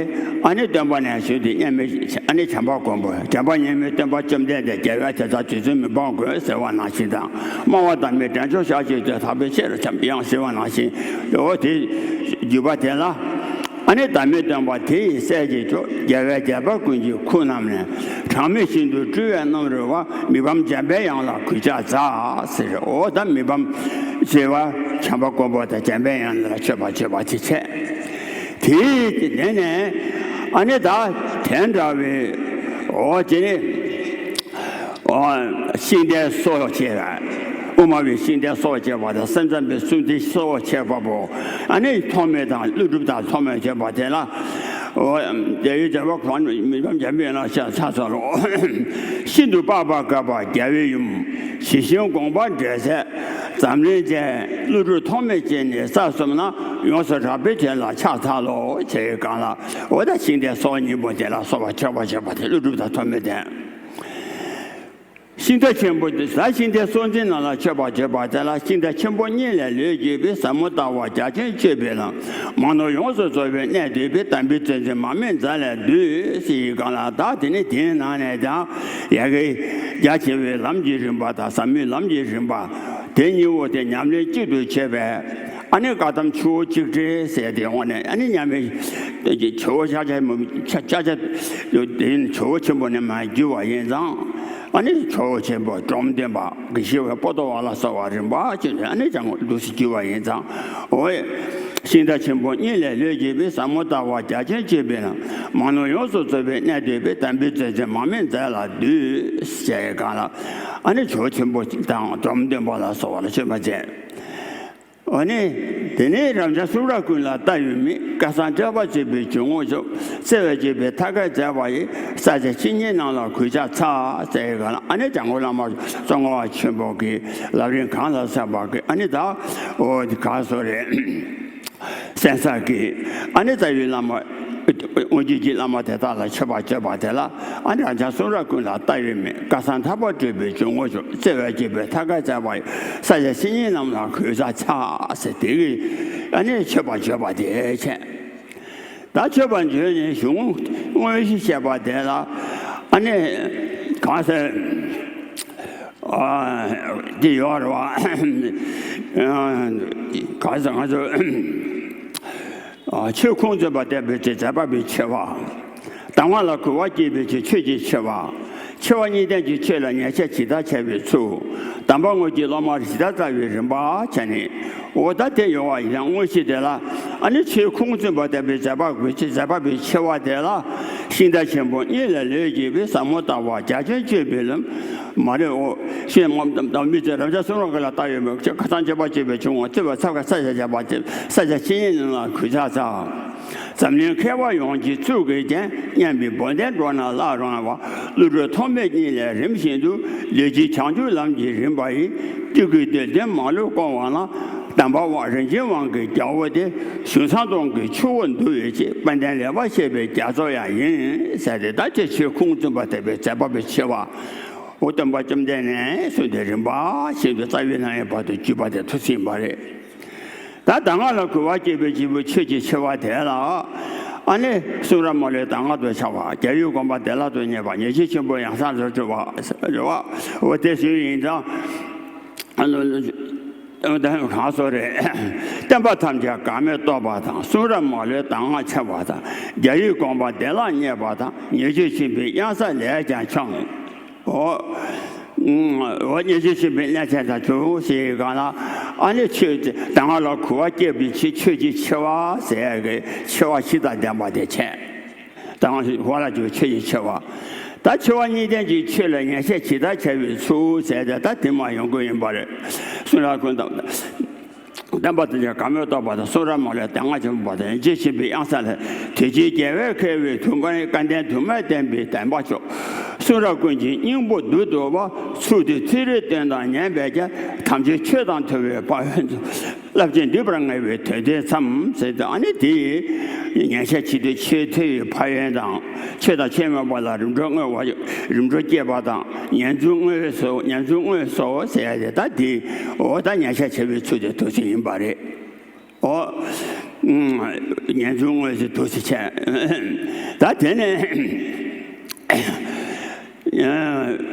ཨ་ནི་སྟོན་པ་ནས་བཟུང་སྟེ་མཉམ་མེད་ཨ་ནི་བྱམས་པ་མགོན་པོ། བྱམས་པ་མཉམ་མེད་སྟོན་པ་བཅོམ་ལྡན་འདས། རྒྱལ་བའི་དེ་ལྟར་རྗེ་བཙུན་མི་ཕམ་མགོན་ཟེར་བ་ནང་བཞིན་དང་། སྨྲ་བ་དམ་པའི་འདྲེན་མཆོག་ཞལ་གཅིག་ཏུ། ཐར་པའི་ཆེད་དུ་བྱམས་པའི་དབྱངས་ཟེར་བ་ནང་བཞིན། འོ་དེ་བརྒྱུད་པ་དེ་ལ་ཨ་ནི་བདག་མེད་སྟོན་པ་དེ་ཡི་སྲས་ཀྱི་མཆོག་རྒྱལ་བའི་མཛད་པ་ཀུན་གྱི་སྐུ་རྣམས་ནས། གྲངས་མེད་ཤིན་ཏུ་སྤྲུལ་བའི་རྣམ་རོལ་པ། མི་ཕམ་འཇམ་པའི་དབྱངས་ལ་གུས་ཕྱག་འཚལ་ཟེར། འོ་ད་མི་ཕམ་ཞེས་པ་བྱམས་པ་མགོན་པོ་དང་འཇམ་པའི་དབྱངས་ལ་མཆོད་པ་བརྗོད་པ་དེ་བྱས། དེའི་དེ་ནས་ཨ་ནི་ད་དེ་འདྲ་བའི་འོ་དེ་ནི་ཤིང་རྟའི་སྲོག་བཅད་པ། དབུ་མ་པའི་ཤིང་རྟའི་སྲོག་བཅད་པ་དང་། སེམས་ཙམ་པའི་གསུང་རྟའི་སྲོག་བཅད་པ་པོ། ཨ་ནི་ཐོགས་མེད་དང་ཀླུ་སྒྲུབ་དང་ཐོགས་མེད་བཅད་པ་དེ་ལ། འོ་དེ་ཡི་བྱ་བ་གང་མི་ཕམ་འཇམ་པའི་ལ་ཤ་ཚ་ཚ་ལོ། ཤིན་ཏུ་སྤགས་པ་བཀབ་པ་རྒྱལ་བའི་ཡུམ། ཞི་ཞིང་དགོངས་པ་འགྲེལ་མཛད་འཛམ་གླིང་རྗེ། ཀླུ་སྒྲུབ་ཐོགས་མེད་ཅན་ནི་ས་གསུམ་ན། ཡོངས་སུ་གྲགས་པའི་དོན་ལ་ཕྱག་འཚལ་ལོ། ཞེས་གང་ལ། འོ་ད་ཤིང་རྟའི་སྲོག་སྙིང་པོ་དེ་ལ་གསོལ་བ་མཆོད་པ་བྱེད་པ་དེ་ཀླུ་སྒྲུབ་དང་ཐོགས་མེད་དེ། ཤིང་རྟ་ཆེན་པོ་འདི་ཟ་ཞིང་དེ་སྲོག་འཛིན་རྣམས་ལ་མཆོད་པ་བརྗོད་པ་དེ་ལ། ཤིང་རྟ་ཆེན་པོ་སྙིང་ལས་ལོས་གྱུར་པའི། ཟབ་མོ་ལྟ་བ་རྒྱ་ཆེན་སྤྱོད་པའི་ལམ། མང་ནོར་ཡོངས་སུ་རྫོགས་པའི་གནས་བསྡུས་པའི། དམ་པའི་མཛོད་འཛིན་མར་མེ་མཛད་ལས་བཏུས། ཞེས་གང་ལ། ད་དེ་ནི་དེའི་ནང་ནས་ཀྱང་ཡ་གི་རྒྱ་ཆེ་བའི་ལམ་གྱི་རིམ་པ་དང་། ཟབ་མོའི་ལམ་གྱི་རིམ་པ་དེ་གཉིས་པོ་དེ་ཉམས་ལེན་གཅིག་ཏུ་བྱས་པས། ཨ་ནི་བཀའ་གདམས་ཆུ་བོ་གཅིག་སྒྲིལ་ཟེར་དེ་འོང་ནས། ཨ་ནི་མཉམ་མེད་ཆུ་བོ་ཤཱཀྱ་མུ་ཤཱཀྱ་དེ་ཆུ་བོ་ཆེན་པོ་ནས་མར་རྒྱུ་བ་ཡིན་ཙང་། ཨ་ནི་ཆུ་བོ་ཆེན་པོ་འབྲོམ་སྟོན་པ་དགེ་བཤེས་པ་པོ་ཏོ་བ་ལ་སོགས་པ་རིམ་པ་བྱས་ནས། ཨ་ནི་ལྗང་གུ་འདུག་སེ་རྒྱུ་བ་ཡིན་ཙང་། འོ་ཡེ། ཤིང་རྟ་ཆེན་པོ་སྙིང་ལས་ལོས་གྱུར་པའི། ཟབ་མོ་ལྟ་བ་རྒྱ་ཆེན་སྤྱོད་པའི་ལམ། མང་ནོར་ཡོངས་སུ་རྫོགས་པའི་གནས་བསྡུས་པའི། དམ་པའི་མཛོད་འཛིན་མར་མེ་མཛད་ལ་བཏུས། ཞེས་གང་ལ། ཨ་ནི་ཆུ་བོ་ཆེན་པོ་དང་འབྲོམ་སྟོན་པ་ལ་སོགས་པ་ལ་མཆོད་པ་མཛད། འོ་ནི། དེ་ནས་རབ་འབྱམས་གསུང་རབ་ཀུན་ལ་ལྟ་བའི་མིག། བཀའ་གསང་ཁྲ་བ་བཅས་པའི་འཇུག་ངོགས་སུ། བརྩེ་བས་བསྐྱོད་པའི་ཐབས་མཁས་མཛད་པ་ཡི། ས་སྐྱ་བཤེས་གཉེན་རྣམས་ལ་གུས་ཕྱག་འཚལ། ཟེར་གང་ལ། ཨ་ནི་འཇམ་མགོན་བླ་མ་ཙོང་ཁ་པ་ཆེན་པོ་གི་ལམ་རིམ་གང་ལ་སོགས་པ་གི། ཨ་ནི་ད་འོ་ག་སོ་རེད། གསན་ས་གི། ཨ་ནི་རྩ་བའི་བླ་མ། དངོས་བརྒྱུད་ཀྱི་བླ་མ་དེ་དག་ལ་མཆོད་པ་བརྗོད་པ་དེ་ལ། ཨ་ནི་རབ་འབྱམས་གསུང་རབ་ཀུན་ལ་ལྟ་བའི་མིག། བཀའ་གསང་ཐར་པ་སྒྲུབ་པའི་འཇུག་ངོགས་སུ། བརྩེ་བས་བསྐྱོད་པའི་ཐབས་མཁས་མཛད་པ་ཡི། ས་སྐྱ་བཤེས་གཉེན་རྣམས་ལ་གུས་ཕྱག་འཚལ། ཟེར་དེ་གི། ཨ་ནི་མཆོད་པ་བརྗོད་པ་དེ་བྱས། ད་མཆོད་པ་བརྗོད་ནས་གཞུང་དངོས་གཞི་བཤད་པ་དེ་ལ། ཨ་ནི་གང་ཟེར། ཨ་འདི་ཡོད་རེད་བ། གང་ཟེར་ང་ཚོ། ཆོས་ཁུངས་བཙུན་པ་བསྟན་པའི་ཚེ། མཛད་པ་པའི་ཆེ་བ། གདམས་ངག་ལ་གུས་པ་བསྐྱེད་པའི་ཚེ། ཆོས་ཀྱི་ཆེ་བ། ཆེ་བ་གཉིས་ལྡན་གྱི་ཆོས་ལ་ཉན་བཤད་ཇི་ལྟར་བྱ་བའི་ཚུལ། གདམས་པ་དངོས་ཀྱི་སློབ་མར་ཇི་ལྟར་བལྟ་བའི་རིམ་པ་བྱས་ནས། འོ་ད་དེ་ཡོང་བ་ཡིན་ན། དངོས་གཞི་དེ་ལ་ཨ་ནི་ཆོས་ཁུངས་བཙུན་པ་བསྟན་པའི་མཛད་པ་པའི་ཚེ། མཛད་པ་པའི་ཆེ་བ་དེ་ལ། ཤིང་རྟ་ཆེན་པོ་སྙིང་ལས་ལོས་གྱུར་པའི། ཟབ་མོ་ལྟ་བ་རྒྱ་ཆེན་སྤྱོད་པའི་ལམ། མ་རེད། འོ་ཤེས་མ་མི་ཚེ་རབ་འབྱམས་གསུང་རབ་ཀུན་ལ་ལྟ་བའི་མིག། ཁ་སང་བྱེད་པ་བྱེད་པའི་ཆུང་ངུ། བརྩེ་བ་ཚབ་ཁ་ས་ཆ་བྱ་བ་བྱེད། ས་ཆ་ཆེ་ཉིད་རྣམས་ལ་གུས་ཕྱག་འཚལ། འཛམ་གླིང་མཁས་པ་ཡོངས་ཀྱི་གཙུག་གི་རྒྱན། སྙན་པའི་འབོལ་གདན་འགྲོ་ན་བླ་རུང་བ། ཀླུ་སྒྲུབ་ཐོགས་མེད་སྙིང་ལས་རིམ་བཞིན་དུ། ལུས་ཀྱི་བྱང་ཆུབ་ལམ་གྱི་རིམ་པ་ཡི། སྤྲུལ་སྐུའི་གདོལ་སྟོན་མ་ལུས་བསྐོར་བ་ན། གདམས་པ་དབང་རིན་ཆེན་དབང་གི་རྒྱལ་པོ་དེ། གཞུང་ས་དོང་གི་ཆུ་བོ་འདུ་བའི་ཕྱིར། དཔལ་ལྡན་ལེགས་པར་བཤད་པའི་རྒྱ་མཚོ་ཡང་ཡིན། ཟེར་ཏེ། ད་ཅི་ཆོས་ཁུངས་བཙུན་པ་བསྟན་པའི་མཛད་པ་པའི་ཆེ་བ། འོ་སྟོན་པ་བཅོམ་ལྡན་འདས་ནས་གསུངས་ཏེ་རིམ་པ་བཞིན་དུ་རྩ་བའི་སྣང་བའི་བར་དུ་བརྒྱུད་པ་དེ་ཐུགས་ཟིན་པ་རེད། ད་གདམས་ངག་ལ་གུས་པ་བསྐྱེད་པའི་སྐྱེས་བུ་ཆོས་ཀྱི་ཆེ་བ་དེ་ལ། ཨ་ནི་གསུང་རབ་མ་ལུས་གདམས་ངག་ཏུ་ཆགས་པ། རྒྱལ་བའི་དགོངས་པ་བདེ་བླག་ཏུ་རྙེད་པ། ཉེས་སྤྱོད་ཆེན་པོ་ཡང་སངས་སུ་གྲོལ་བ་རེད་བ། འོ་དེ་ཞུ་ཡིན་ཙང་། ཨ་ནི་གང་སོ་རེད། བསྟན་པ་ཐམས་ཅད་འགག་མེད་རྟོགས་པ་དང་། གསུང་རབ་མ་ལུས་གདམས་ངག་ཆེ་བ་དང་། རྒྱལ་བའི་དགོངས་པ་བདེ་བླག་རྙེད་པ་དང་། ཉེས་སྤྱོད་ཆེན་པོའི་གཡང་ས་ལས་ཀྱང་འཕྱོངས། འོ། འོ་ཉེས་སྤྱོད་ཆེན་པོའི་གནས་ཆེན་དང་ཆུང་ཞེས་གང་ལ། ཨ་ནི་ཆོས་གདམས་ངག་ལ་གུས་པ་བསྐྱེད་པའི་ཕྱིར། ཆོས་ཀྱི་ཆེ་བ་ཟེར་ཡ་གི་ཆེ་བ་བཞི་དང་ལྡན་པ་དེ་བྱས། གདམས་ངག་བ་ལ་འཇུག་ཆོས་ཀྱི་ཆེ་བ། ད་ཆེ་བ་གཉིས་ལྡན་གྱི་ཆོས་ལ་ཉན་བཤད་ཇི་ལྟར་བྱ་བའི་ཚུལ་ཟེར་ཏེ། ད་དེ་མ་ཡོང་དགོས་ཡིན་པ་རེད། གསུང་རབ་ཀུན་དང་། བསྟན་པ་ཐམས་ཅད་འགག་མེད་རྟོགས་པ་དང་། གསུང་རབ་མ་ལུས་གདམས་ངག་ཆེན་པོ་དང་། ཉེས་སྤྱོད་ཆེན་པོའི་གཡང་ས་ལས། དེ་ཕྱིར་རྒྱལ་བས་མཁས་པའི་ཐུགས་ཀར། སྐལ་ལྡན་དུ་མས་བསྟན་པའི་བདེན་པ་མཆོག། གསུང་རབ་ཀུན་གྱི་སྙིང་པོ་བསྡུ་བསྡུ་བ། ཚུལ་དེ་ཚིག་རེ་བསྟན་དང་ཉན་པས་ཀྱང་། ཐམས་ཅད་ཆོས་དང་མཐུན་པའི་ཕ་ཡུལ་དུ། རླབས་ཆེན་འདུས་པར་ངེས་པའི་དོན་དེ་ཙམ་ཟེར་ཏེ། ཨ་ནི་དེ་ཉན་བཤད་བྱེད་དུས་ཆོས་མཐུན་པའི་ཕ་ཡུལ་དང་། ཆོས་དང་ཆོས་མིན་པ་ལ་རིམ་གྲོ་བསྔོ་བ། རིམ་གྲོ་བསྐྱེད་པ་དང་། ཉན་ཚུལ་དངོས་སོ། ཉན་ཚུལ་དངོས་སོ་ཟེར་ཡ་དེ། ད་དེ་འོ་ད་ཉན་བཤད་བྱ་བའི་ཚུལ་དེ་ཐུགས་ཟིན་ཡིན་པ་རེད། འོ། ཉན་ཚུལ་དངོས་སུ་ཐུགས་སུ་ཆེ། ད་དེ་ནས།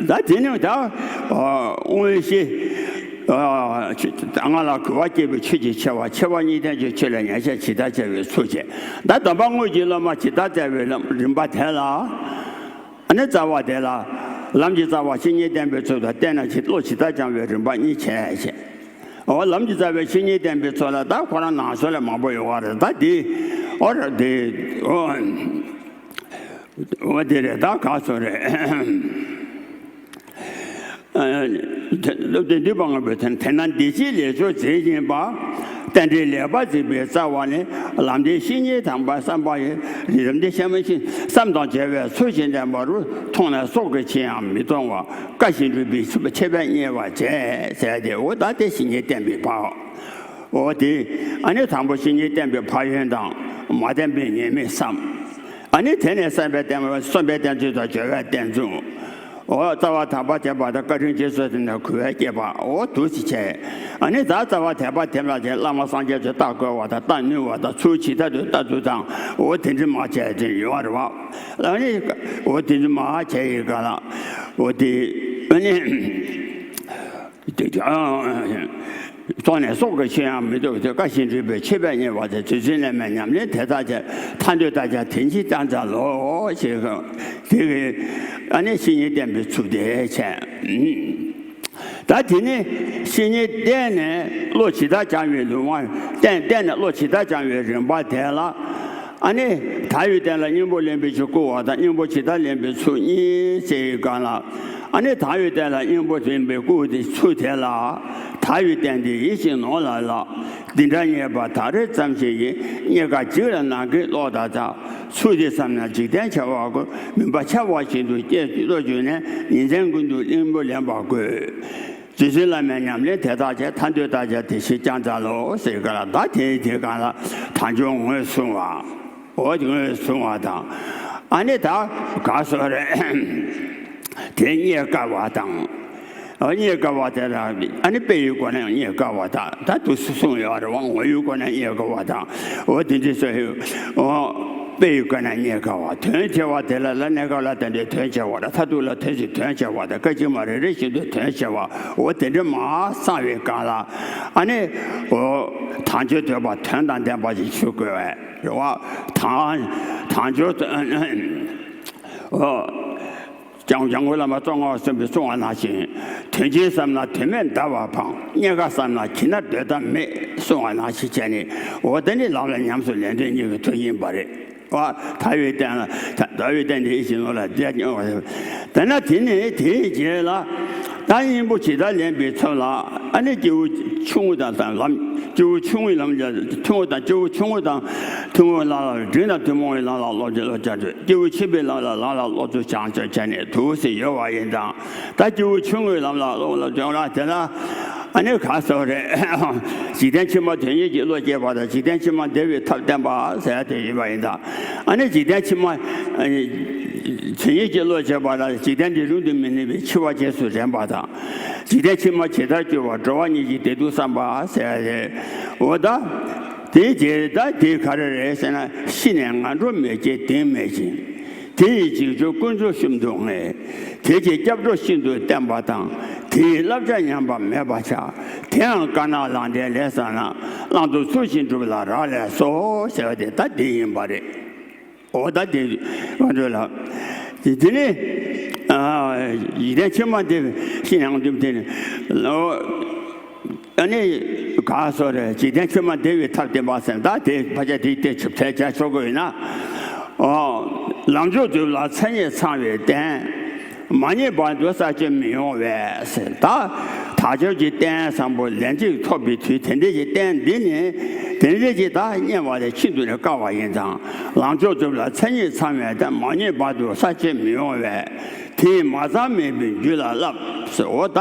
ད་དེ་ནས་ད་དངོས་གཞི། གདམས་ངག་ལ་གུས་པ་བསྐྱེད་པའི་ཆོས་ཀྱི་ཆེ་བ། ཆེ་བ་གཉིས་ལྡན་གྱི་ཆོས་ལ་ཉན་བཤད་ཇི་ལྟར་བྱ་བའི་ཚུལ་བྱས། ད་གདམས་པ་དངོས་ཀྱི་སློབ་མ་ཇི་ལྟར་བཙལ་བའི་ལམ་རིམ་པ་དེ་ལ། ཨ་ནི་རྩ་བ་དེ་ལ་ལམ་གྱི་རྩ་བ་བཤེས་གཉེན་བསྟེན་པའི་ཚུལ་དང་བསྟེན་ནས་ཇི་བློ་ཇི་ལྟར་བྱང་བའི་རིམ་པ་གཉིས་བྱས་བྱས། འོ་ལམ་གྱི་རྩ་བའི་བཤེས་གཉེན་བསྟེན་པའི་ཚུལ་ལ་ད་ཁོ་རང་ནང་ཆོས་ལ་མང་པོ་ཡོད་པ་རེད། ད་དེ་འོ་ར་དེ་འོ་འོ་དེ་རེད། ད་ག་སོ་རེད། སློབ་དཔོན་འདུས་པ་ལྔ་པོས་དེ་དེས་ན་འདི་ཕྱིའི་ལས་ཚོགས་མཛད་བཞིན་པ། རྟེན་འབྲེལ་ལེགས་པར་འཛིན་པའི་རྩ་བ་ནི། ལམ་འདིའི་བཤེས་གཉེན་དམ་པ་བསམ་པ་ཡི། ལམ་འདིའི་བཤེས་གཉེན་བསམ་དང་བྱ་བའི་ཚུལ་བཞིན་བསྟེན་པ་རུ་མཐོང་ནས་སྲོག་གི་ཕྱིར་ཡང་མི་གཏོང་བར། བཀའ་བཞིན་སྒྲུབ་པའི་ཆེད་པས་བསྙེན་པར་བྱས་ཟེར་ཏེ། འོ་ད་དེ་བཤེས་གཉེན་བསྟེན་པའི་ཕ། འོ་དེ་ཨ་ནི་དང་པོ་བཤེས་གཉེན་བསྟེན་པའི་ཕན་ཡོན་དང་མ་བསྟེན་པའི་ཉེས་དམིགས་བསམ། ཨ་ནི་དེ་ནས་བསམ་པའི་བསྟན་པ་བསམ་པའི་བསྟན་བཅོས་དང་སྦྱོར་བའི་བསྟན་སྲུང་། འོ་རྩ་བ་དམ་པ་བྱས་པ་དང་བཀའ་དྲིན་རྗེས་སུ་དེ་ནས་གུས་པས་བསྐྱེད་པ། འོ་འདུག་སེ་བྱས། ཨ་ནི་ད་རྩ་བ་དད་པ་དེ་ལ་བྱས་བླ་མ་སངས་རྒྱས་ཚོས་ལྟ་དགོས་པ་དང་ལྟ་ནུས་པ་དང་ཚུལ་ཇི་ལྟར་དུ་ལྟ་ཚུལ་དང་། འོ་དེ་འདྲ་མ་བྱས་དེ་ཡོད་རེད་བ། ཨ་ནི་འོ་དེ་འདྲ་མ་བྱས་ཡི་ག་ལ། འོ་དེ་ཨ་ནི། དེ་ཀྱང་། སོང་ནས་སྲོག་གི་ཕྱིར་ཡང་མི་གཏོང་བའི་ཚུལ། བཀའ་བཞིན་སྒྲུབ་པའི་ཆེད་པས་བསྙེན་པར་བྱ། དུས་གསུམ་ལས་མེད་ཉམས་ལེན་དེ་དག་བྱས། ཐར་འདོད་ལྟ་བྱ་དེ་ཕྱིར་བསྐྱངས་བྱ་ལོ། ཞེས་དེ་གི་ཨ་ནི་བཤེས་གཉེན་བསྟེན་པའི་ཚུལ་དེ་བྱས། ད་དེ་ནས་བཤེས་གཉེན་བསྟེན་ནས་བློ་ཇི་ལྟར་བྱང་བའི་ལུང་བ། བསྟེན་བསྟེན་ནས་བློ་ཇི་ལྟར་བྱང་བའི་རིམ་པ་དེ་ལ། ཨ་ནི་དར་བའི་རྟེན་ལ་སྙིང་པོ་ལེན་པའི་ཕྱིར་བསྐུལ་བ་དང་། སྙིང་པོ་ཇི་ལྟར་ལེན་པའི་ཚུལ་གཉིས་ཟེར་བའི་སྒང་ལ། ཨ་ནི་དར་བའི་རྟེན་ལ་སྙིང་པོ་ལེན་པའི་བསྐུལ་དེ་ཚུལ་དེ་ལ། དར་བའི་རྟེན་འདི་ཡིད་བཞིན་ནོར་ལས་ལྷག་འདི་འདྲ་རྙེད་པ་ད་རེས་ཙམ་ཞིག་ཡིན། རྙེད་དཀའ་འཇིག་ལ་ནམ་མཁའི་གློག་ལྟར་ཆགས། ཚུལ་འདི་བསམ་ན་འཇིག་རྟེན་བྱ་བ་ཀུན། མུན་པ་འཆར་བ་བཞིན་དུ་སྐྱེ་བློ་གྱུར་ནས། ཉིན་མཚན་ཀུན་ཏུ་སྙིང་པོ་ལེན་པ་དགོས། དུས་གསུམ་ལས་མེད་ཉམས་ལེན་དེ་དག་བྱས། ཐར་འདོད་ལྟ་བྱ་དེ་ཕྱིར་བསྐྱངས་བྱ་ལོ། ཟེར་ག་ལ། ད་དེའི་དེ་ག་ལ་དལ་འབྱོར་ངོས་བཟུང་བ། འོ་ངོས་བཟུང་བ་དང་། ཨ་ནི་ད་ག་སོ་རེད། དེ་རྙེད་དཀའ་བ་དང་། འོ་རྙེད་དཀའ་བ་དེ་ལ་ཨ་ནི་དཔེ་ཡི་སྒོ་ནས་རྙེད་དཀའ་བ་དང་། ད་དུ་གསུངས་ཡོད་རེད་བ། ངོ་བོའི་སྒོ་ནས་རྙེད་དཀའ་བ་དང་། འོ་དེ་འདྲ་སོ་ཡོད། འོ། དཔེ་ཡི་སྒོ་ནས་རྙེད་དཀའ་བ། དོན་ཆེ་བ་དེ་ལ་ལ་གནས་སྐབས་ལ་བརྟེན་ཏེ་དོན་ཆེ་བ་དང་། མཐར་ཐུག་ལ་དོན་ཞིང་དོན་ཆེ་བ་དང་། སྐད་ཅིག་མ་རེ་རེ་བཞིན་དུ་དོན་ཆེ་བ། འོ་དེ་འདྲ་མ་བསམ་པའི་སྒང་ལ། ཨ་ནི་འོ་དལ་འབྱོར་འདོད་པ་དོན་དང་ལྡན་པ་ཞིག་ཞུ་དགོས་པས་རེད་བ། དལ་དལ་འབྱོར། འོ། སྐྱབས་སྐྱབས་མགོན་བླ་མ་ཙོང་ཁ་པ་གསུམ་པས་གསུངས་པ་ནང་བཞིན། དོན་ཆེན་བསམ་ན་དོན་མེད་འདའ་བ་ཕངས། རྙེད་དཀའ་བསམ་ན་གྱིས་ན་སྡོད་ཐབས་མེད། གསུངས་པ་ནང་བཞིན་བྱས་ནས། འོ་དེ་ནི་ལམ་ལ་ཉམས་སུ་ལེན་འདོད་གཉིས་ཀྱི་ཐུགས་ཡིན་པ་རེད། བ། དལ་བའི་རྟེན་ལ་དལ་བའི་རྟེན་འདི་ཡིད་བཞིན་ནོར་ལས་ལྷག་དེ་ན་དེ་ནས་དེའི་རྗེས་ལ། ད་སྙིང་པོ་ཇི་ལྟར་ལེན་པའི་ཚུལ་ལ། ཨ་ནི་སྐྱེས་བུ་ཆུང་ངུ་དང་དང་ལམ། སྐྱེས་བུ་ཆུང་ངུའི་ལམ་ལ་ཐུན་མོང་དང་། སྐྱེས་བུ་ཆུང་ངུ་དང་ཐུན་མོང་ལམ་ལ་འབྲིང་དང་ཐུན་མོང་བའི་ལམ་ལ་སློབ་སྦྱོང་བློ་སྦྱོང་སྤྱོད། སྐྱེས་བུ་ཆེན་པོའི་ལམ་ལ་ལམ་ལ་སློབ་སྦྱོང་བྱང་སྤྱོད་བྱས་ནས་འདུག་སེ་ཡོད་པ་ཡིན་ཙང་། ད་སྐྱེས་བུ་ཆུང་ངུའི་ལམ་ལ་སློབ་སློབ་སྦྱོང་ལ་དེ་ལ། ཨ་ནི་ག་སོ་རེད། འཇིག་རྟེན་ཕྱི་མ་དོན་གཉེར་གྱི་བློ་སྐྱེས་པ་དང་། འཇིག་རྟེན་ཕྱི་མ་བདེ་བའི་ཐབས་བསྟེན་པ་ཟེར་ཡ་དེ་ཡིན་པ་ཡིན་ཙང་། ཨ་ནི་འཇིག་རྟེན་ཕྱི་མ་དོན་གཉེར་གྱི་བློ་སྐྱེས་པ་དང་། འཇིག་རྟེན་འདི་རིང་དུ་མི་གནས་པས་འཆི་བ་རྗེས་སུ་དྲན་པ་དང་། འཇིག་རྟེན་ཕྱི་མ་ཇི་ལྟར་སྐྱོ་བ། འགྲོ་བ་ཉིད་ཀྱི་བདེ་སྡུག་བསམ་པ་ཟེར་ཡ་རེད། འོ་ད། དེའི་རྗེས་ད་དེ་ག་རེ་རེད་ཟེར་ན། ཤི་ནས་ངན་འགྲོར་མི་སྐྱེ་གདེང་མེད་ཅིང་། དེ་ཡི་འཇིགས་སྐྱོབ་དཀོན་མཆོག་ཤིན་ཏུ་ངེས། དེ་ཕྱིར་སྐྱབས་འགྲོ་ཤིན་ཏུ་བསྟེན་པ་དང་། དེ་ཡི་བསླབ་བྱ་ཉམས་པ་མེད་པར་བྱ། དེའང་དཀར་ནག་ལམ་འབྲས་ལས་བསགས་ན། བླང་དོར་ཚུལ་བཞིན་སྒྲུབ་ལ་རག་ལས་སོ། ཟེར་བ་དེ་ད་དེ་ཡིན་པ་རེད། འོ་ད་དེ་ང་ཚོ་ལ། དེ་དེ་ནི། ཨ། འཇིག་རྟེན་ཕྱི་མ་བདེ་བའི་ཤི་ནས་ངན་འགྲོར་དེ་ནི། ཨ་ནི་ག་སོ་རེད། འཇིག་རྟེན་ཕྱི་མ་བདེ་བའི་ཐབས་བསྟེན་པ་ཟེར། ད་དེ་ཕལ་ཆེར་དེའི་སྟེང་ཆུབ་ཐལ་བྱ་ཆོག་གི་ཡོད་ན། ཨོ། ལམ་མཆོག་སྒྲུབ་ལ་མཚན་ཉིད་ཚང་བའི་རྟེན། མ་རྙེད་བར་དུ་བསགས་བཅོས་མི་ཡོང་བས་ཟེར། ད་དལ་འབྱོར་གྱི་རྟེན་བཟང་པོ་ལན་གཅིག་ཐོབ་པའི་དུས་དེ་འདྲ་ཞིག་རྟེན་འདི་ནི་དེ་འདྲ་ཞིག་ད་རྙེད་པ་དེ་ཤིན་ཏུ་ནས་དཀའ་བ་ཡིན་ཙང་། ལམ་མཆོག་སྒྲུབ་ལ་མཚན་ཉིད་ཚང་བའི་རྟེན། མ་རྙེད་བར་དུ་བསགས་བཅོས་མི་ཡོང་བས། དེ་ཡིས་མ་ཚང་མེད་པའི་རྒྱུད་ལ་བསླབ་ཟེར། འོ་ད།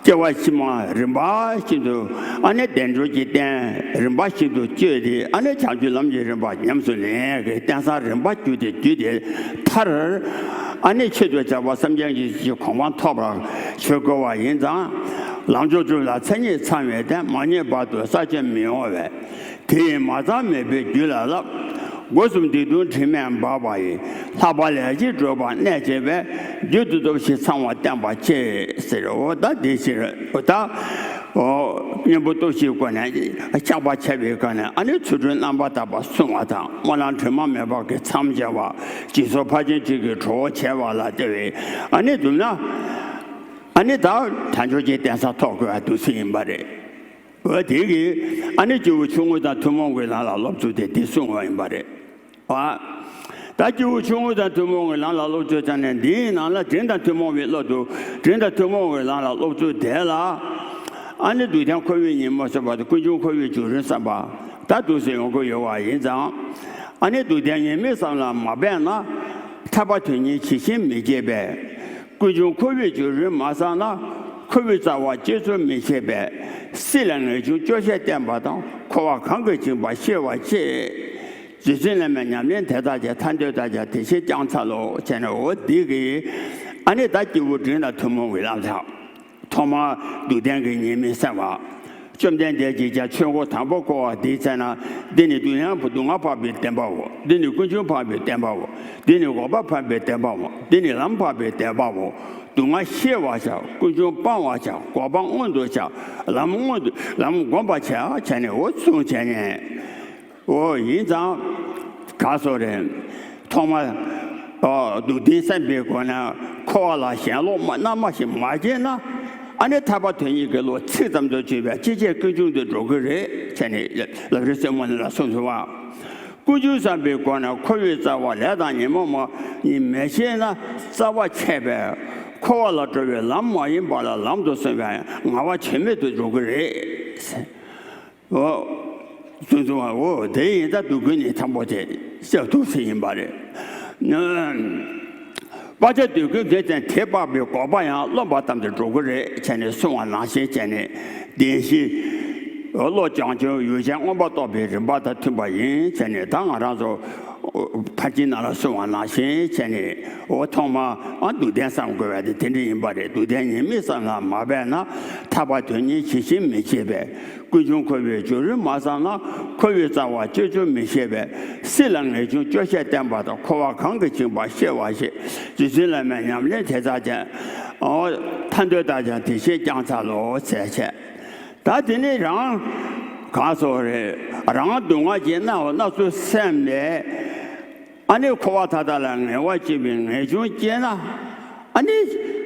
སྐྱེ་བ་ཕྱི་མ་རིམ་པ་བཞིན་དུ། ཨ་ནི་བདེ་འགྲོ་གི་རྟེན་རིམ་པ་བཞིན་དུ་བཅོས་ཏེ། ཨ་ནི་བྱང་ཆུབ་ལམ་གྱི་རིམ་པ་ཉམས་སུ་ལེན་གྱི་རྟེན་བཟང་རིམ་པ་བརྒྱུད་དེ་བརྒྱུད་དེ་མཐར། ཨ་ནི་མཆོག་ཏུ་གྱུར་པ་སེམས་ཅན་གྱི་གོ་འཕང་ཐོབ་པར་བྱེད་དགོས་པ་ཡིན་ཙང་། ལམ་མཆོག་སྒྲུབ་ལ་མཚན་ཉིད་ཚང་བའི་རྟེན། མ་རྙེད་བར་དུ་བསགས་བཅོས་མི་ཡོང་བས། དེ་ཡིས་མ་ཚང་མེད་པའི་རྒྱུད་ལ་བསླབ། སྒོ་གསུམ་སྡིག་ལྟུང་དྲི་མས་སྦགས་པ་ཡི། ལྷག་པ་ལས་ཀྱི་སྒྲིབ་པ་གནས་བཅས་པའི། རྒྱུད་དུ་སྟོབས་ཤིང་ཚང་བ་བསྟེན་པ་གཅེས་ཟེར། འོ་ད་དེ་ཕྱིར་འོ་ད། ཨོ། གཉེན་པོ་སྟོབས་བཞིའི་སྒོ་ནས་བཤགས་པ་བྱས་པའི་སྒང་ནས། ཨ་ནི་ཚུལ་ཁྲིམས་རྣམ་པར་དག་པ་བསྲུང་བ་དང་། སྨོན་ལམ་དྲི་མ་མེད་པ་གི་མཚམས་སྦྱར་བ། འཇིགས་སོགས་ཕར་ཕྱིན་དྲུག་གི་གྲོགས་བྱས་པ་ལ་བརྟེན་པའི། ཨ་ནི་བསྡུ་ན། ཨ་ནི་ད་དལ་འབྱོར་གྱི་གདན་ས་ཐོབ་དགོས་པ་འདུག་ཟེར་ཡིན་པ་རེད། འོ་དེ་གིས་ཨ་ནི་སྐྱེས་བུ་ཆུང་ངུ་དང་ཐུན་མོང་གི་ལམ་ལ་སློབ་ཚུལ་དེ་འདི་གསུངས་པ་ཡིན་པ་རེད། ཨ། ད་སྐྱེས་བུ་ཆུང་ངུ་དང་ཐུན་མོང་གི་ལམ་ལ་སློབ་ཚུལ་ཙམ་ནས། འདིའི་ནང་ལ་འབྲིང་དང་ཐུན་མོང་བའི་སློབ་ཚུལ། འབྲིང་དང་ཐུན་མོང་གི་ལམ་ལ་སློབ་ཚུལ་དེ་ལ། ཨ་ནི་སྡུག་བདེན་ཁོ་བོས་ཉོན་མོངས་བསལ་བ་དང་། ཀུན་འབྱུང་ཁོ་བོས་བྱུང་རིམ་བསམ་པ། ད་འདུག་སེ་ཡོང་གི་ཡོད་པ་ཡིན་ཙང་། ཨ་ནི་སྡུག་བདེན་ཉེས་དམིགས་བསམ་ལ་མ་འབད་ན། ཐར་པ་དོན་གཉེར་ཇི་བཞིན་མི་བྱེད་པས། ཀུན་འབྱུང་ཁོ་བོས་བྱུང་རིམ་མ་བསམ་ན། ཁོ་བོའི་རྩ་བ་བཅད་གསོད་མི་བྱེད་པས། སྲིད་ལ་ངེས་འབྱུང་སྐྱོ་ཤས་བསྟེན་པ་དང་། འཁོར་བ་གང་གིས་བཅིངས་པ་ཤེས་པར་བྱེད། རྗེ་བཙུན་བླ་མའི་ཉམས་ལེན་དེ་དག་བྱས། ཐར་འདོད་དག་ཀྱང་དེ་བཞིན་བསྐྱང་འཚལ་ལོ། བྱས་ནས། འོ་འདི་གིས་ཨ་ནི་ད་སྐྱེས་བུ་འབྲིང་དང་ཐུན་མོང་གི་ལམ་དང་། ཐོག་མར་སྡུག་བདེན་གྱི་ཉེས་དམིགས་བསམ་པ། བཅོམ་ལྡན་འདས་ཀྱིས་ཀྱང་ཆོས་འཁོར་དང་པོ་བསྐོར་བ་འདིའི་ཚེ་ན། འདི་ནི་སྡུག་བདེན་སྡུག་བསྔལ་འཕགས་པའི་བདེན་པའོ། འདི་ནི་ཀུན་འབྱུང་འཕགས་པའི་བདེན་པའོ། འདི་ནི་འགོག་པ་འཕགས་པའི་བདེན་པའོ། འདི་ནི་ལམ་འཕགས་པའི་བདེན་པའོ། སྡུག་བསྔལ་ཤེས་པར་བྱ། ཀུན་འབྱུང་སྤང་བར་བྱ། འགོག་པ་མངོན་དུ་བྱ། ལམ་མངོན་དུ། ལམ་བསྒོམ་པར་བྱ། བྱས་ནས། འོ་གསུངས་བྱས་ནས། འོ་ཡིན་ཙང་། ག་སོ་རེད། ཐོག་མར། ཨོ། སྡུག་བདེན་བསམ་པའི་སྒོ་ནས་འཁོར་བ་ལ་ཞེན་ལོག་མ་རྣལ་མ་ཞིག་མ་སྐྱེས་ན། ཨ་ནི་ཐར་པ་དོན་གཉེར་གྱི་བློ་ཚིག་ཙམ་དུ་གྱུར་པས་ཅི་བྱས་ཀུན་འབྱུང་དུ་འགྲོ་གི་རེད་བྱས་ནས། ལམ་རིམ་གསལ་མོ་ནང་ལ་གསུངས་སོང་བ། ཀུན་འབྱུང་བསམ་པའི་སྒོ་ནས་འཁོར་བའི་རྩ་བ་ལས་དང་ཉོན་མོངས་པ་ཉིད་མི་ཤེས་ན། རྩ་བ་ཆད་པས་འཁོར་བ་ལ་འགྲོ་བའི་ལམ་མ་ཡིན་པ་ལ་ལམ་དུ་སོང་བས་ངལ་བ་ཆེན་མེད་དུ་འགྲོ་གི་རེད། འོ། གསུངས་སོང་བ། འོ་དེ་ཡིན་ད་སྡུག་ཀུན་ནི་ཐང་པོ་དེ་ཤ་ཐུག་སེ་ཡིན་པ་རེད། བག་ཆགས་སྡུག་ཀུན་གྱི་རྟེན་དེ་སྤངས་པའི་འགོག་པ་ཡང་། རློམ་པ་ཙམ་དུ་འགྲོ་གི་རེད་བྱས་ནས་གསུངས་པ་ནང་བཞིན་བྱས་ནས། བདེན་བཞི། བློ་བྱང་ཆུབ་ཡུལ་ཅན་མངོན་པར་རྟོགས་པའི་རིམ་པ་དང་མཐུན་པ་ཡིན་བྱས་ནས། ད་ང་རང་ཚོ་ཕར་ཕྱིན་ནང་ལ་གསུངས་པ་ནང་བཞིན་བྱས་ནས། འོ་ཐོག་མར་ཨ་སྡུག་བདེན་བསམ་དགོས་པ་དེ་དེ་འདྲ་ཡིན་པ་རེད། སྡུག་བདེན་ཉེས་དམིགས་བསམ་ལ་མ་འབད་ན། ཐར་པ་དོན་གཉེར་ཇི་བཞིན་མི་བྱེད་པས། ཀུན་འབྱུང་འཁོར་བའི་བྱུང་རིམ་མ་བསམ་ན། འཁོར་བའི་རྩ་བ་བཅད་གསོད་མི་ཤེས་པས། སྲིད་ལ་ངེས་འབྱུང་སྐྱོ་ཤས་བསྟེན་པ་དང་། འཁོར་བ་གང་གིས་བཅིངས་པ་ཤེས་པར་བྱེད། རྗེ་བཙུན་བླ་མའི་ཉམས་ལེན་དེ་དག་ཀྱང་། ཨོ། ཐར་འདོད་དག་ཀྱང་དེ་བཞིན་བསྐྱང་འཚལ་ལོ་ཟེར་བྱས། ད་དེ་ནི་རང་གང་སོགས་རེད། རང་སྡུག་བསྔལ་གྱིས་མནར་བ་མནར་ཚུལ་སེམས་ནས། ཨ་ནི་འཁོར་བ་མཐའ་དག་ལ་ངལ་བ་སྐྱེ་བའི་ངེས་འབྱུང་སྐྱེས་ན། ཨ་ནི་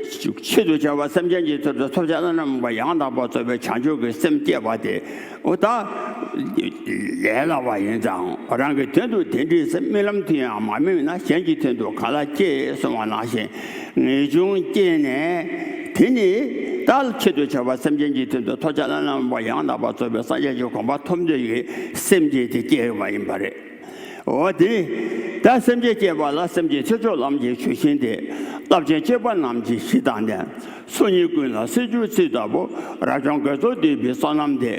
ཆེད་དུ་བྱ་བ་སེམས་ཅན་གྱི་དོན་དུ་ཐོབ་བྱ་བླ་ན་མེད་པ་ཡང་དག་པར་རྫོགས་པའི་བྱང་ཆུབ་ཀྱི་སེམས་བསྐྱེད་པ་དེ། འོ་ད་ལས་སླ་བ་ཡིན་ཙང་། རང་གི་དོན་དུ་དེ་འདྲའི་སེམས་རྨི་ལམ་དུ་ཡང་མ་རྨིས་ན། གཞན་གྱི་དོན་དུ་ག་ལ་སྐྱེ་གསུངས་པ་ནང་བཞིན། ངེས་འབྱུང་སྐྱེས་ནས། དེ་ནི་ད་ཆེད་དུ་བྱ་བ་སེམས་ཅན་གྱི་དོན་དུ་ཐོབ་བྱ་བླ་ན་མེད་པ་ཡང་དག་པར་རྫོགས་པའི་སངས་རྒྱས་ཀྱི་གོ་འཕང་ཐོབ་འདོད་ཀྱི་སེམས་བསྐྱེད་དེ་སྐྱེས་ཡོད་པ་ཡིན་པ་རེད། འོ་དེ། ད་སེམས་བསྐྱེད་བསྐྱེད་པ་ལ་སེམས་བསྐྱེད་ཐེག་མཆོག་ལམ་གྱི་གཞུང་ཤིང་སྟེ། རླབས་ཆེན་སྤྱོད་པ་རྣམས་ཀྱི་གཞི་དང་ལྡན། ཚོགས་གཉིས་ཀུན་ལ་སྲིད་རྒྱུ་རྩི་ལྟ་བུ། རབ་འབྱམས་དགེ་ཚོགས་འདུས་པའི་བསོད་ནམས་དེ།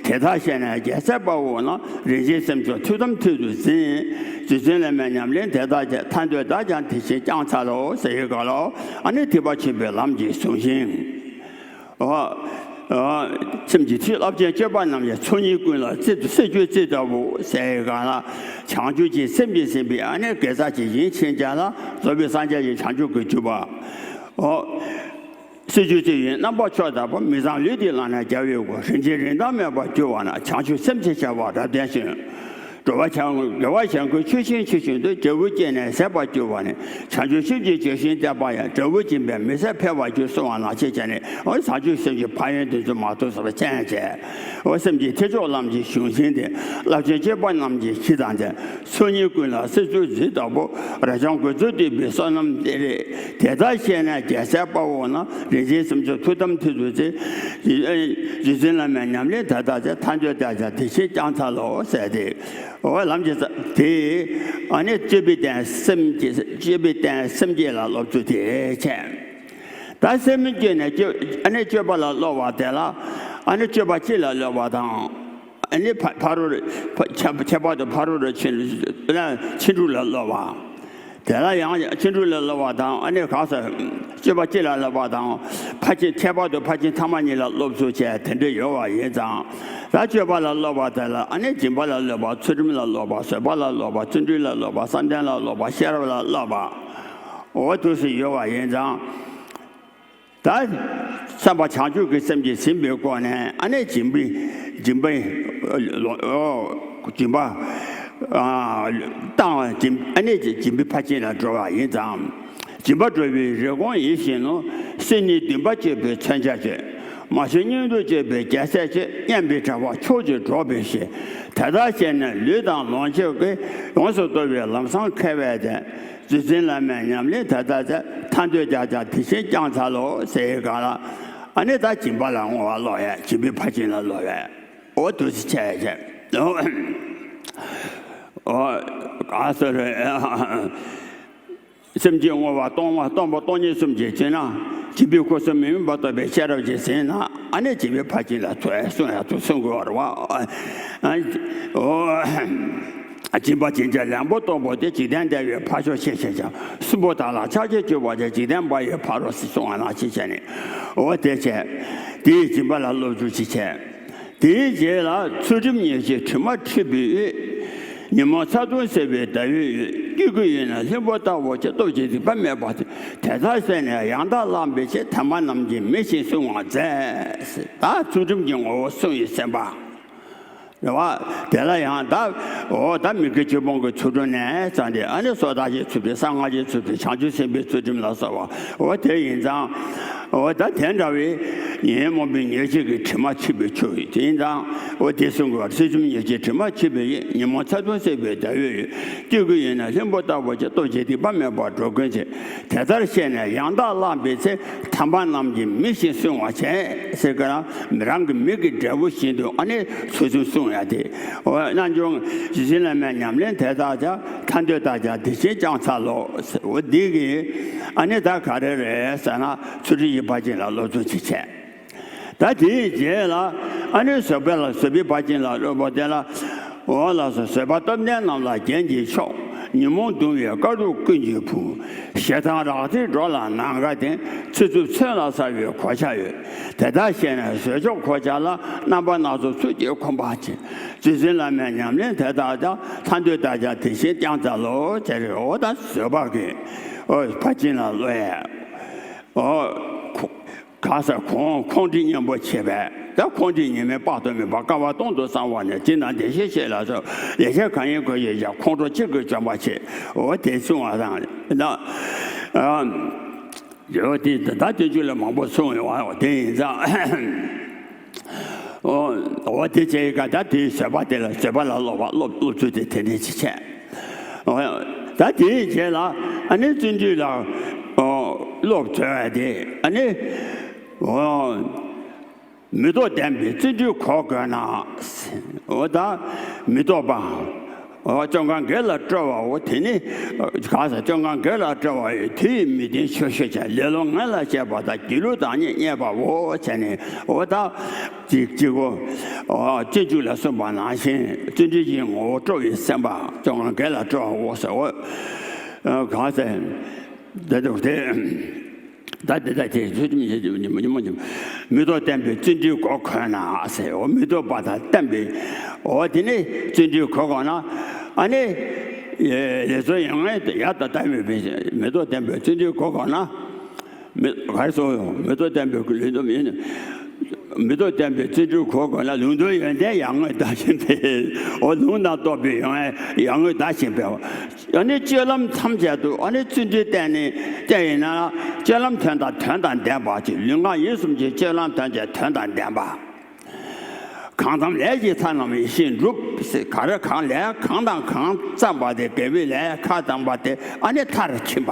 དེ་དག་བཤད་ན་རྒྱལ་སྲས་དཔའ་བོ་རྣམས། རིན་ཆེན་སེམས་མཆོག་ཐུགས་དམ་མཐིལ་དུ་འཛིན། རྗེ་བཙུན་བླ་མའི་ཉམས་ལེན་དེ་དག་བྱས། ཐར་འདོད་དག་ཀྱང་དེ་བཞིན་བསྐྱང་འཚལ་ལོ་ཟེར་བའི་སྐབས་ལ། ཨ་ནི་ཐེག་པ་ཆེན་པོའི་ལམ་གྱི་གཞུང་ཤིང་། ཨོ། ཨོ། སེམས་ཀྱི་ཚུལ་རླབས་ཆེན་སྤྱོད་པ་རྣམས་ཀྱི། ཚོགས་གཉིས་ཀུན་ལ་རྩི་སྲིད་རྒྱུ་རྩི་ལྟ་བུ་ཟེར་བའི་སྒང་ལ། བྱང་ཆུབ་ཀྱི་སེམས་ཀྱིས་ཟིན་པའི་ཨ་ནི་དགེ་རྩ་ཇི་བཞིན་ཕྱིན་ཅི་ལ་རྫོགས་པའི་སངས་རྒྱས་ཀྱི་བྱང་ཆུབ་ཀྱི་གྱུར་པ། ཨོ། སྲིད་རྒྱུ་རྩི་བའི་རྣམ་པར་མཆོག་ལྟ་བུ། མི་གཙང་ལུས་འདི་བླངས་ནས་རྒྱལ་བའི་དབང་། རིན་ཆེན་རིན་ཐང་མེད་པར་གྱུར་པ་ན། བྱང་ཆུབ་སེམས་ཀྱི་བྱ་བ་རབ་བརྟན་ཞིང་། འགྲོ་བ་བྱང་དགེ་བ་བྱང་ཀུན་ཆུ་ཤིང་ཆུ་ཤིང་དུ། འབྲས་བུ་སྐྱེས་ནས་ཟད་པར་གྱུར་པ་ནི། བྱང་ཆུབ་སེམས་ཀྱི་ལྗོན་ཤིང་བསྟན་པ་ཡང་། འབྲས་བུ་འབྱིན་པས་མི་ཟད་འཕེལ་བར་འགྱུར། གསུངས་པ་ནང་བཞིན་བྱས་ནས། འོ་བྱང་ཆུབ་སེམས་ཀྱི་ཕན་ཡོན་དེ་ཚོ་མ་ཐུག་ས་ལ་བསྟན་བྱས། འོ་སེམས་ཀྱི་ཐེག་མཆོག་ལམ་གྱི་གཞུང་ཤིང་སྟེ། རླབས་ཆེན་སྤྱོད་པ་རྣམས་ཀྱི་གཞི་དང་ལྡན། ཚོགས་གཉིས་ཀུན་ལ་སྲིད་རྒྱུ་རྩི་ལྟ་བུ། རབ་འབྱམས་དགེ་ཚོགས་འདུས་པའི་བསོད་ནམས་དེ་རེད། དེ་ལྟར་ཤེས་ནས་རྒྱལ་སྲས་དཔའ་བོ་རྣམས། རིན་ཆེན་སེམས་མཆོག་ཐུགས་དམ་མཐིལ་དུ་འཛིན། རྗེ་བཙུན་བླ་མའི་ཉམས་ལེན་དེ་དག་བྱས། ཐར་འདོད་དག་ཀྱང་དེ་བཞིན་བསྐྱང་འཚལ་ལོ་ཟེར་ཏེ། འོ་ལམ་གྱི་རྩ་དེ། ཨ་ནི་སྤྱོད་པའི་རྟེན་སེམས་བསྐྱེད། སྤྱོད་པའི་རྟེན་སེམས་བསྐྱེད་ལ་སློབ་ཚུལ་དེ་བྱས། ད་སེམས་བསྐྱེད་ནས་སྤྱོད། ཨ་ནི་སྤྱོད་པ་ལ་སློབ་པ་དེ་ལ། ཨ་ནི་སྤྱོད་པ་སྤྱི་ལ་སློབ་པ་དང་། ཨ་ནི་ཕ་ཕ་རོལ། ཕ་ཁྱད་ཁྱད་པར་དུ་ཕ་རོལ་ཕྱིན་ཕྱིན་དྲུག་ལ་སློབ་པ། དེ་ལ་ཡང་ཕྱིན་དྲུག་ལ་སློབ་པ་དང་། ཨ་ནི་གང་ཟེར། སྤྱོད་པ་སྤྱི་ལ་སློབ་པ་དང་། ཕར་ཕྱིན་ཁྱད་པར་དུ་ཕར་ཕྱིན་ཐ་མ་གཉིས་ལ་སློབ་ཚུལ་བྱས་དེ་འདྲ་ཡོད་པ་ཡིན་ཙང་། ད་སྤྱོད་པ་ལ་སློབ་པ་དེ་ལ། ཨ་ནི་སྦྱིན་པ་ལ་སློབ་པ། ཚུལ་ཁྲིམས་ལ་སློབ་པ། བཟོད་པ་ལ་སློབ་པ། བརྩོན་འགྲུས་ལ་སློབ་པ། བསམ་གཏན་ལ་སློབ་པ། ཤེས་རབ་ལ་སློབ་པ། འོ་དེ་ཚོ་ཡོད་པ་ཡིན་ཙང་། ད། ཐར་པ་བྱང་ཆུབ་ཀྱི་སེམས་ཀྱིས་ཟིན་པའི་སྒོ་ནས་ཨ་ནི་སྦྱིན་པའི་སྦྱིན་པའི་སྦྱིན་པ་ཨ་བཏང་བ་སྦྱིན་ཨ་ནི་སྦྱིན་པའི་ཕར་ཕྱིན་ལ་འགྲོ་བ་ཡིན་ཙང་། སྦྱིན་པ་སྒྲུབ་པའི་རིན་གོང་ཡིད་བཞིན་ནོ། སེམས་ཉིད་འདུན་པ་སྤྱོད་པའི་མཚོན་ཆ་བྱེད། མ་བྱོན་སྙིང་སྡུག་སྤྱོད་པའི་རྒྱལ་སྲས་བྱེད། སྙན་པའི་གྲགས་པ་ཕྱོགས་བཅུར་སྒྲོག་པའི་གཞི། དེ་ལྟར་བྱས་ནས་ལུས་དང་ལོངས་སྤྱོད་ཀྱིས། ཡོངས་སུ་རྟོག་པའི་ལམ་བཟང་མཁས་པས་ཏེ། རྗེ་བཙུན་བླ་མའི་ཉམས་ལེན་དེ་ལྟར་མཛད། ཐར་འདོད་ཀྱང་ཀྱང་དེ་བཞིན་བསྐྱངས་འཚལ་ལོ་ཟེར་ག་ལ། ཨ་ནི་ད་སྦྱིན་པ་ལ་བསྔོ་བ་སློབ་ཡས། སྦྱིན་པའི་ཕར་ཕྱིན་ལ་སློབ་ཡས། འོ་དུས་ཚོད་ཆད་ཆད། འོ་ག་སོ་རེད། སེམས་ཀྱི་བསྔོ་བ་སྟོང་བ་སྟོང་པ་སྟོང་ཉིད་གསུམ་གྱིས་བྱས་ན། སྦྱིན་པའི་སྐུ་གསུམ་མི་དམིགས་པ་རྟོགས་པའི་ཤེས་རབ་ཀྱིས་ཟིན་ན། ཨ་ནི་སྦྱིན་པའི་ཕར་ཕྱིན་ལ་ཚུར་སོང་ཡ་ཚུར་སོང་དགོས་པ་རེད་བ། སྦྱིན་པ་སྦྱིན་བྱ་ལན་པོ་སྟོང་པོ་དེ། འཇིག་རྟེན་བདེ་བའི་ཕ་ཤོག་ཤེས་ཤེས་ཀྱང་། གསུམ་པོ་དག་ལ་ཆགས་ཆེས་གྱུར་པ་དེ། འཇིག་རྟེན་པ་ཡི་ཕ་རོལ་སོང་བ་ནང་ཞིག་བྱས་ནས། འོ་དེ་བྱས། དེའི་སྦྱིན་པ་ལ་སློབ་སྦྱོང་ཞིག་བྱས། དེའི་རྗེས་ལ་ཚུལ་ཁྲིམས་ཉེར་ཞིའི་དྲི་མ་མཁྲིས་པའི་དབུས། ཉོན་མོངས་ཚ་གདུང་སེལ་བའི་ཟླ་འོད་འོད། སྐྱེ་དགུའི་ཡུལ་ན་ལྷུན་པོ་ལྟ་བུ་ཆེ། སྟོབས་ཀྱིས་སྡིག་པ་མེད་པར་ཐོབ། དེ་ལྟར་བྱས་ནས་ཡང་དག་བླངས་པའི་ཚེ། ཐ་མལ་རྣམས་ཀྱི་མི་ཞིག་བསྲུང་བར་མཛད། ད་ཚུལ་ཁྲིམས་ཀྱི་ངོ་བོ་བསྲུང་བའི་སེམས་པ་རེད་བ། དེ་ལ་ཡང་ད་འོ་ད་མི་དགེ་བཅུ་སྤོང་གི་ཚུལ་ཁྲིམས་ནས་བརྩམས་ཏེ། ཨ་ནི་སོ་ཐར་གྱི་ཚུལ་ཁྲིམས། གསང་སྔགས་ཀྱི་ཚུལ་ཁྲིམས། བྱང་ཆུབ་སེམས་དཔའི་ཚུལ་ཁྲིམས་ལ་སོགས་པ། འོ་དེ་ཡིན་ཙང་། འོ་ད་དེ་འདྲ་བའི་ཉོན་མོངས་པའི་ཉེར་ཞི་གི་དྲི་མ་མཁྲིས་པའི་ཆུ་ཡིན་ཙང་། འོ་དེ་གསུང་དགོས་པ། ཚུལ་ཁྲིམས་ཉེར་ཞིའི་དྲི་མ་མཁྲིས་པའི་དབུས། ཉོན་མོངས་ཚ་གདུང་སེལ་བའི་ཟླ་འོད་འོད། སྐྱེ་དགུའི་ཡུལ་ན་ལྷུན་པོ་ལྟ་བུ་ཆེ། སྟོབས་ཀྱིས་སྡིག་པ་མེད་པར་འགྲོ་ཀུན་བྱེད། དེ་ལྟར་ཤེས་ནས་ཡང་དག་བླངས་པའི་ཚེ། ཐ་མལ་རྣམས་ཀྱི་མི་ཞིག་བསྲུང་བར་བྱེད། ཟེར་ག་རང་མི་རང་གི་མི་གི་འབྲས་བུ་བཞིན་དུ་ཨ་ནི་ཚུལ་ཁྲིམས་བསྲུང་ཡ་དེ། འོ་རྣལ་འབྱོར་རྗེ་བཙུན་བླ་མའི་ཉམས་ལེན་དེ་དག་ཀྱང་། ཐར་འདོད་དག་ཀྱང་དེ་བཞིན་བསྐྱངས་འཚལ་ལོ། འོ་འདི་གི་ཨ་ནི་ད་ག་རེ་རེད་ཟེར་ན། ཚུལ་ཁྲིམས་ཀྱི་ཕར་ཕྱིན་ལ་སློབ་སྦྱོང་ཅིག་བྱས། ད་དེའི་རྗེས་ལ་ཨ་ནི་བཟོད་པ་ལ། བཟོད་པའི་ཕར་ཕྱིན་ལ་སློབ་པ་དེ་ལ། འོ་ལགས་སོ། བཟོད་པ་སྟོབས་ལྡན་རྣམས་ལ་རྒྱན་གྱིས་ཆོག་ཉོན་མོངས་གདུང་བའི་དཀའ་སྡུག་ཀུན་གྱིས་ཕུང་། ཞེ་སྡང་རགས་བྲལ་འགྲོ་ལ་ནམ་མཁའ་ལྡིང་། ཚིག་རྩུབ་མཚོན་ལ་ཟ་བའི་གོ་ཆ་ཡོད། དེ་ལྟར་ཤེས་ནས་བཟོད་མཆོག་གོ་ཆ་ལ། རྣམ་པ་སྣ་ཚོགས་ཚུལ་གྱིས་འཁོར་བར་བྱེད། རྗེ་བཙུན་བླ་མའི་ཉམས་ལེན་དེ་དག་ཀྱང་། ཐར་འདོད་དག་ཀྱང་དེ་བཞིན་བསྐྱངས་འཚལ་ལོ། ཅེས་རེད། འོ་ད་བཟོད་པ་གི་འོ་ཕར་ཕྱིན་ལ་སློབ་ཡས། འོ་ཁོ་ག་ས་ཁོང་ཁོང་ཁྲིད་སྙོམས་པོ་བྱེད་པས། ད་ཁོང་ཁྲིད་ཉི་མའི་དཔག་ཏུ་མེད་པ། བསྐལ་པ་སྟོང་དུ་བསམ་པ་ནས། དེ་ན་བདེ་གཤེགས་ཞིག་ལ་སོགས། ལེགས་སྤྱད་གང་ཡིན་ཀུན་ཤེས་ཤིང་། ཁོང་ཁྲོ་གཅིག་གིས་བཅོམ་པར་བྱེད། འོ་དེ་གསུང་བ་དང་། ད་ཨ་འོ་དེ་ད་དེ་ཚོ་ལ་མང་པོ་གསུངས་ཡོང་བ། འོ་དེ་ཡིན་ཙང་། འོ་འོ་དེ་བྱས་ཀ་ད་དེའི་བཟོད་པ་དེ་ལ། བཟོད་པ་ལ་སློབ་པ། སློབ་སློབ་ཚུལ་དེ་དེ་འདྲ་ཅིག་བྱས། འོ་ད་དེའི་རྗེས་ལ་ཨ་ནི་བརྩོན་འགྲུས་ལ་འོ་སློབ་སྦྱོང་བ་དེ་ཨ་ནི་འོ་མི་ལྡོག་ལྡན་པའི་བརྩོན་འགྲུས་གོ་དགོས་ན། འོ་ད་མི་ལྡོག་པ། འོ་བཅོམ་ལྡན་འགས་ལ་སྤྲོ་བའོ། དེ་ནི་གང་ཟག་བཅོམ་ལྡན་འགས་ལ་སྤྲོ་བ་ཡོད། དུས་མི་མཐུན་ཕྱོགས་ཤེས་བྱ། ལེ་ལོ་ངན་ལ་བྱེད་པ་དང་། སྒྱིད་ལུག་དང་ཉེ་བསྙེན་པའོ། བྱས་ནས་འོ་ད་ཅིག་ཅིག་གོ། སྤྱོད་འཇུག་ལ་གསུངས་པ་ནང་བཞིན། བརྩོན་འགྲུས་ཀྱི་ངོ་བོ་སྤྲོ་བའི་སེམས་པ། བཅོམ་ལྡན་འགས་ལ་སྤྲོ་བའོ་ཟེར། འོ་གང་ཟེར། དེ་ལྟ་བུ་སྟེ། ད་དེ་ལྟ་སྟེ་ཚུལ་ཁྲིམས་ཉེར་ཞི་ཉོན་མོངས་ཀྱི། མི་ལྡོག་ལྡན་པའི་བརྩོན་འགྲུས་གོ་དགོས་ན་ཟེར། འོ་མི་ལྡོག་པ་དང་ལྡན་པའི། འོ་དེ་ནི་བརྩོན་འགྲུས་གོ་དགོས་ན། ཨ་ནི་ལས་ཚོགས་ཡོད་ངེས་ཡར་དང་མཐའ་མེད་པའི། མི་ལྡོག་ལྡན་པའི་བརྩོན་འགྲུས་གོ་དགོས་ན། མི་ག་རེ་ཟེར། མི་ལྡོག་ལྡན་པའི་ལུང་སྟོན་ཡིན། མི་ལྡོག་ལྡན་པའི་བརྩོན་འགྲུས་གོ་དགོས་ན། ལུང་སྟོན་ཡོན་ཏན་ཡར་ངོའི་ཟླ་བཞིན་འཕེལ། འོ་ལུང་དང་རྟོགས་པའི་ཡོན་ཏན་ཡར་ངོའི་ཟླ་བཞིན་འཕེལ། ཨ་ནི་སྤྱོད་ལམ་ཐམས་ཅད་དུ་ཨ་ནི་བརྩོན་འགྲུས་བསྟེན་ནས་བསྟེན་ཡིན་ན། སྤྱོད་ལམ་དོན་དང་དོན་དང་ལྡན་པ་ཅིག། ལུས་ངག་ཡིད་གསུམ་གྱི་སྤྱོད་ལམ་ཐམས་ཅད་དོན་དང་ལྡན་པ། གང་བརྩམས་ལས་ཀྱི་མཐའ་རྣམས་ཡིད་བཞིན་འགྲུབ་ཟེར། ག་རེ་གང་ལས་གང་དང་གང་བརྩམས་པ་དེ། དགེ་བའི་ལས་གང་བརྩམས་པ་དེ་ཨ་ནི་མཐར་ཕྱིན་པ།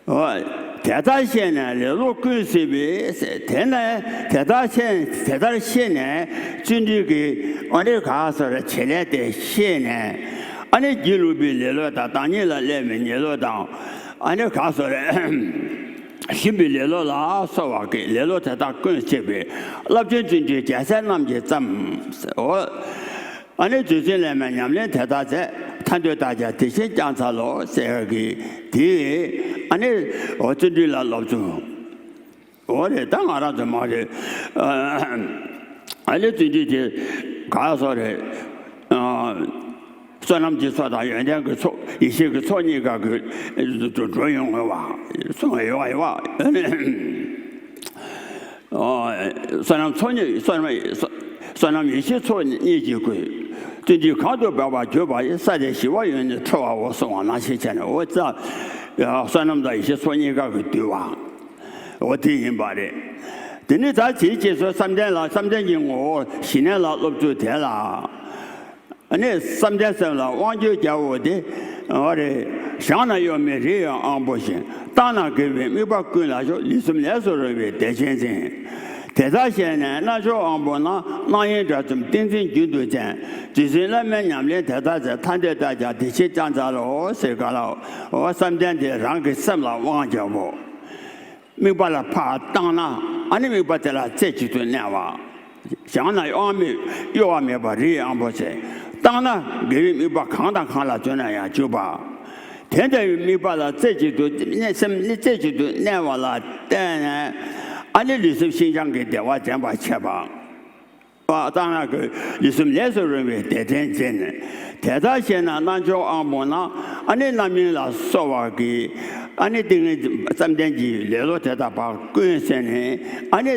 འོ། དེ་ལྟར་ཤེས་ནས་ལེ་ལོ་ཀུན་སེལ་བའི་ཟེར། དེ་ནས་དེ་ལྟར་ཤེས། དེ་ལྟར་ཤེས་ནས་བརྩོན་འགྲུས་ཀྱི་ཨ་ནི་ག་ཟེར་བྱེད་ལས་དེ་ཤེས་ནས། ཨ་ནི་སྒྱིད་ལུག་པའི་ལེ་ལོ་དང་། བདག་ཉིད་ལ་སླེབས་པའི་ཉེ་ལོ་དང་། ཨ་ནི་ག་ཟེར་ཞུམ་པའི་ལེ་ལོ་ལ་སོགས་པ་གི་ལེ་ལོ་དེ་དག་ཀུན་སེལ་བའི། རླབས་ཆེན་བརྩོན་འགྲུས་རྒྱལ་སྲས་རྣམས་ཀྱིས་བརྩམས་ཟེར། འོ། ཨ་ནི་རྗེ་བཙུན་བླ་མའི་ཉམས་ལེན་དེ་དག་མཛད། ཐར་འདོད་དག་ཀྱང་དེ་བཞིན་བསྐྱངས་འཚལ་ལོ་ཟེར་གི་དེ། ཨ་ནི་འོ་བརྩོན་འགྲུས་ལ་སློབ་སྦྱོང་། འོ་རེད། ད་ང་རང་ཚོ་མ་རེད། ཨ་ནི་བརྩོན་འགྲུས་དེ་ག་སོགས་རེད། བསོད་ནམས་ཀྱི་ཚོགས་དང་ཡོན་ཏན་གྱི་ཚོགས། ཡེ་ཤེས་ཀྱི་ཚོགས་གཉིས་ཀ་གི་འགྲོ་ཡོང་ངེས་པ་གསུངས་ཡོད་པ་ཡོད་པ། བསོད་ནམས་ཚོགས་གཉིས། བསོད་ནམས་བསོད་ནམས་ཡེ་ཤེས་ཚོགས་གཉིས་ཀྱི་སྐུ། བརྩོན་འགྲུས་གང་དུ་འབད་པར་གྱུར་པ་ཡི། ས་དེར་ཞི་བ་ཡོངས་ནི་འཕྲོ་བའོ་གསུངས་པ་ནང་བཞིན་བྱས་ནས། འོ་ཙ། བསོད་ནམས་དང་ཡེ་ཤེས་ཚོགས་གཉིས་ཀ་གིས་བསྡུས་པ། འོ་དེ་ཡིན་པ་རེད། དེ་ནི་ད་དེའི་རྗེས་སུ་བསམ་གཏན་ལ། བསམ་གཏན་གྱི་ངོ་བོ་ཞི་གནས་ལ་སློབ་ཚུལ་དེ་ལ། ཨ་ནི་བསམ་གཏན་སེམས་ལ་དབང་བསྒྱུར་རྒྱལ་པོ་དེ། འོ་རེད། བཞེངས་ན་གཡོ་མེད་རི་ཡི་དབང་པོ་བཞིན། བཏང་ན་དགེ་བའི་དམིགས་པ་ཀུན་ལ་ཤོག །ལུས་སེམས་ལས་སུ་རུང་བའི་བདེ་ཆེན་འཛིན། དེ་ལྟར་ཤེས་ནས་རྣལ་འབྱོར་དབང་པོ་རྣམས། རྣམ་གཡེང་དགྲ་བཅོམ་ཏིང་འཛིན་རྒྱུན་དུ་བསྟེན། རྗེ་བཙུན་བླ་མའི་ཉམས་ལེན་དེ་ལྟར་མཛད། ཐར་འདོད་ལྟར་ཀྱང་དེ་བཞིན་བསྐྱང་འཚལ་ལོ་ཟེར་ག་ལ། འོ་བསམ་གཏན་དེ་རང་གི་སེམས་ལ་དབང་བྱའོ། དམིགས་པ་ལ་ཕར་བཏང་ན། ཨ་ནི་དམིགས་པ་དེ་ལ་རྩེ་གཅིག་ཏུ་གནས་པ། བཞེངས་ན་གཡོ་མེད་གཡོ་བ་མེད་པ་རི་ཡི་དབང་པོ་ཆེ། བཏང་ན་དགེ་བའི་དམིགས་པ་གང་དང་གང་ལ་འདོད་ན་ཡང་འཇུག་པ། དེ་འདྲ་བའི་དམིགས་པ་ལ་རྩེ་གཅིག་ཏུ་གནས། སེམས་ནི་རྩེ་གཅིག་ཏུ་གནས་པ་ལ་བརྟེན་ནས། ཨ་ནི་ལུས་སེམས་ཤིན་སྦྱངས་ཀྱི་བདེ་བ་ལྡན་པར་བྱེད་པ། བཏང་ན་དགེ། ལུས་སེམས་ལས་སུ་རུང་བའི་བདེ་ཆེན་འཛིན། དེ་ལྟར་ཤེས་ན་རྣལ་འབྱོར་དབང་པོ་རྣམས། ཨ་ནི་རྣམ་གཡེང་ལ་སོགས་པ་གི། ཨ་ནི་ཏིང་ངེ་འཛིན་བསམ་གཏན་གྱི་ལེ་ལོ་དེ་དག་ཕར་ཀུན་ཟད་ནས། ཨ་ནི་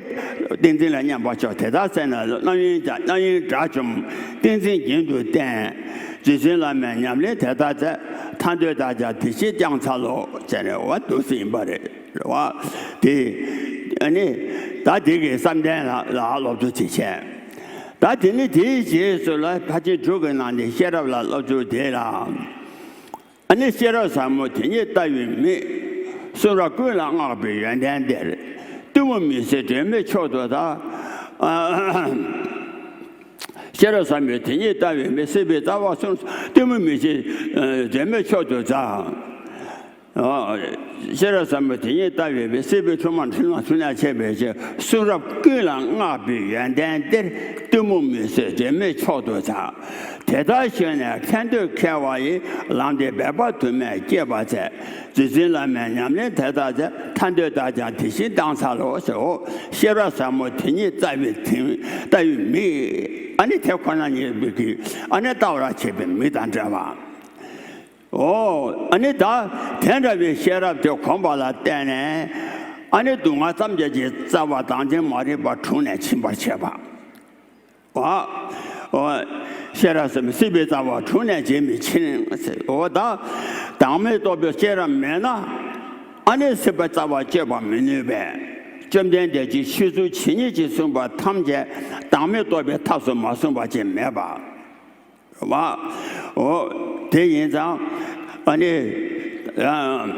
ཏིང་འཛིན་ལ་མཉམ་པར་ཕྱོགས། དེ་ལྟར་ཟད་ན་རྣམ་གཡེང་དང་། རྣམ་གཡེང་དགྲ་བཅོམ་ཏིང་འཛིན་རྒྱུན་དུ་བསྟེན། རྗེ་བཙུན་བླ་མའི་ཉམས་ལེན་དེ་ལྟར་མཛད། ཐར་འདོད་ལྟར་ཀྱང་དེ་བཞིན་བསྐྱང་འཚལ་ལོ་ཟེར་ནས། འོ་འདུག་སེ་ཡིན་པ་རེད། རེད་བ། དེ། ཨ་ནི། ད་དེ་གི་བསམ་གཏན་ལ་ལ་སློབ་ཚུལ་དེ་བྱས། ད་དེ་ནི་དེའི་རྗེས་སུ་ལ་ཕར་ཕྱིན་དྲུག་གི་ནང་ནས་ཤེས་རབ་ལ་སློབ་ཚུལ་དེ་ལ། ཨ་ནི་ཤེས་རབ་ཟབ་མོ་དེ་ཉིད་ལྟ་བའི་མིག །གསུང་རབ་ཀུན་ལ་བསྔགས་པའི་ཡོན་ཏན་འདིར། གཏི་མུག་མུན་སེལ་སྒྲོན་མེ་མཆོག་ཏུ་དག །ཨ། ཤེས་རབ་ཟབ་མོ་དེ་ཉིད་ལྟ་བའི་མིག །སྲིད་པའི་རྩ་བ་གསུམ། གཏི་མུག་མུན་སེལ་སྒྲོན་མེ་མཆོག་ཏུ་དག ། ཤེས་རབ་ཟབ་མོ་དེ་ཉིད་ལྟ་བའི་མིག །སྲིད་པའི་འཁྲུལ་སྣང་འཁྲུལ་སྣང་འཁྲུལ་སྣང་ཆེན་པོའི་ཕྱིར། གསུང་རབ་ཀུན་ལ་བསྔགས་པའི་ཡོན་ཏན་འདིར། གཏི་མུག་མུན་སེལ་སྒྲོན་མེ་མཆོག་ཏུ་དག །དེ་ལྟར་ཤེས་ནས་ཐར་འདོད་མཁས་པ་ཡིས། ལམ་འདི་འབད་པ་དུ་མས་སྐྱེད་པར་མཛད། རྗེ་བཙུན་བླ་མའི་ཉམས་ལེན་དེ་ལྟར་མཛད། ཐར་འདོད་ལྟར་ཀྱང་དེ་བཞིན་བསྐྱང་འཚལ་ལོ་ཟེར། འོ་ཤེས་རབ་ཟབ་མོ་དེ་ཉིད་ལྟ་བའི་དེ། ལྟ་བའི་མིག །ཨ་ནི་དེ་ཁོ་ན་ཉིད་ཀྱི་ཨ་ནི་ལྟ་བར་བྱེད་པའི་མིག་དང་འདྲ་བ། འོ། ཨ་ནི་ད་དེ་འདྲ་བའི་ཤེས་རབ་དེ་གོམས་པ་ལ་བརྟེན་ནས། ཨ་ནི་སྡུག་བསྔལ་ཐམས་ཅད་ཀྱི་རྩ་བ་བདག་འཛིན་མ་རིག་པ་དྲུངས་ནས་ཕྱིན་པར་བྱེད་པ། འོ། འོ། ཤེས་རབ་ཟབ་མོ་སྲིད་པའི་རྩ་བ་དྲུངས་ནས་འབྱིན་པའི་ཕྱིར། འོ་ད། བདག་མེད་རྟོགས་པའི་ཤེས་རབ་མེད་ན། ཨ་ནི་སྲིད་པའི་རྩ་བ་གཅོད་པར་མི་ནུས་པས། བཅོམ་ལྡན་འདས་ཀྱིས་ཆོས་ཚུལ་ཇི་སྙེད་ཅིག་གསུངས་པ་ཐམས་ཅད་བདག་མེད་རྟོགས་པའི་ཐབས་སུ་མ་གསུངས་པ་ཅིག་མེད་པ། བ། འོ། དེ་ཡིན་ཙང་། ཨ་ནི། ཨ།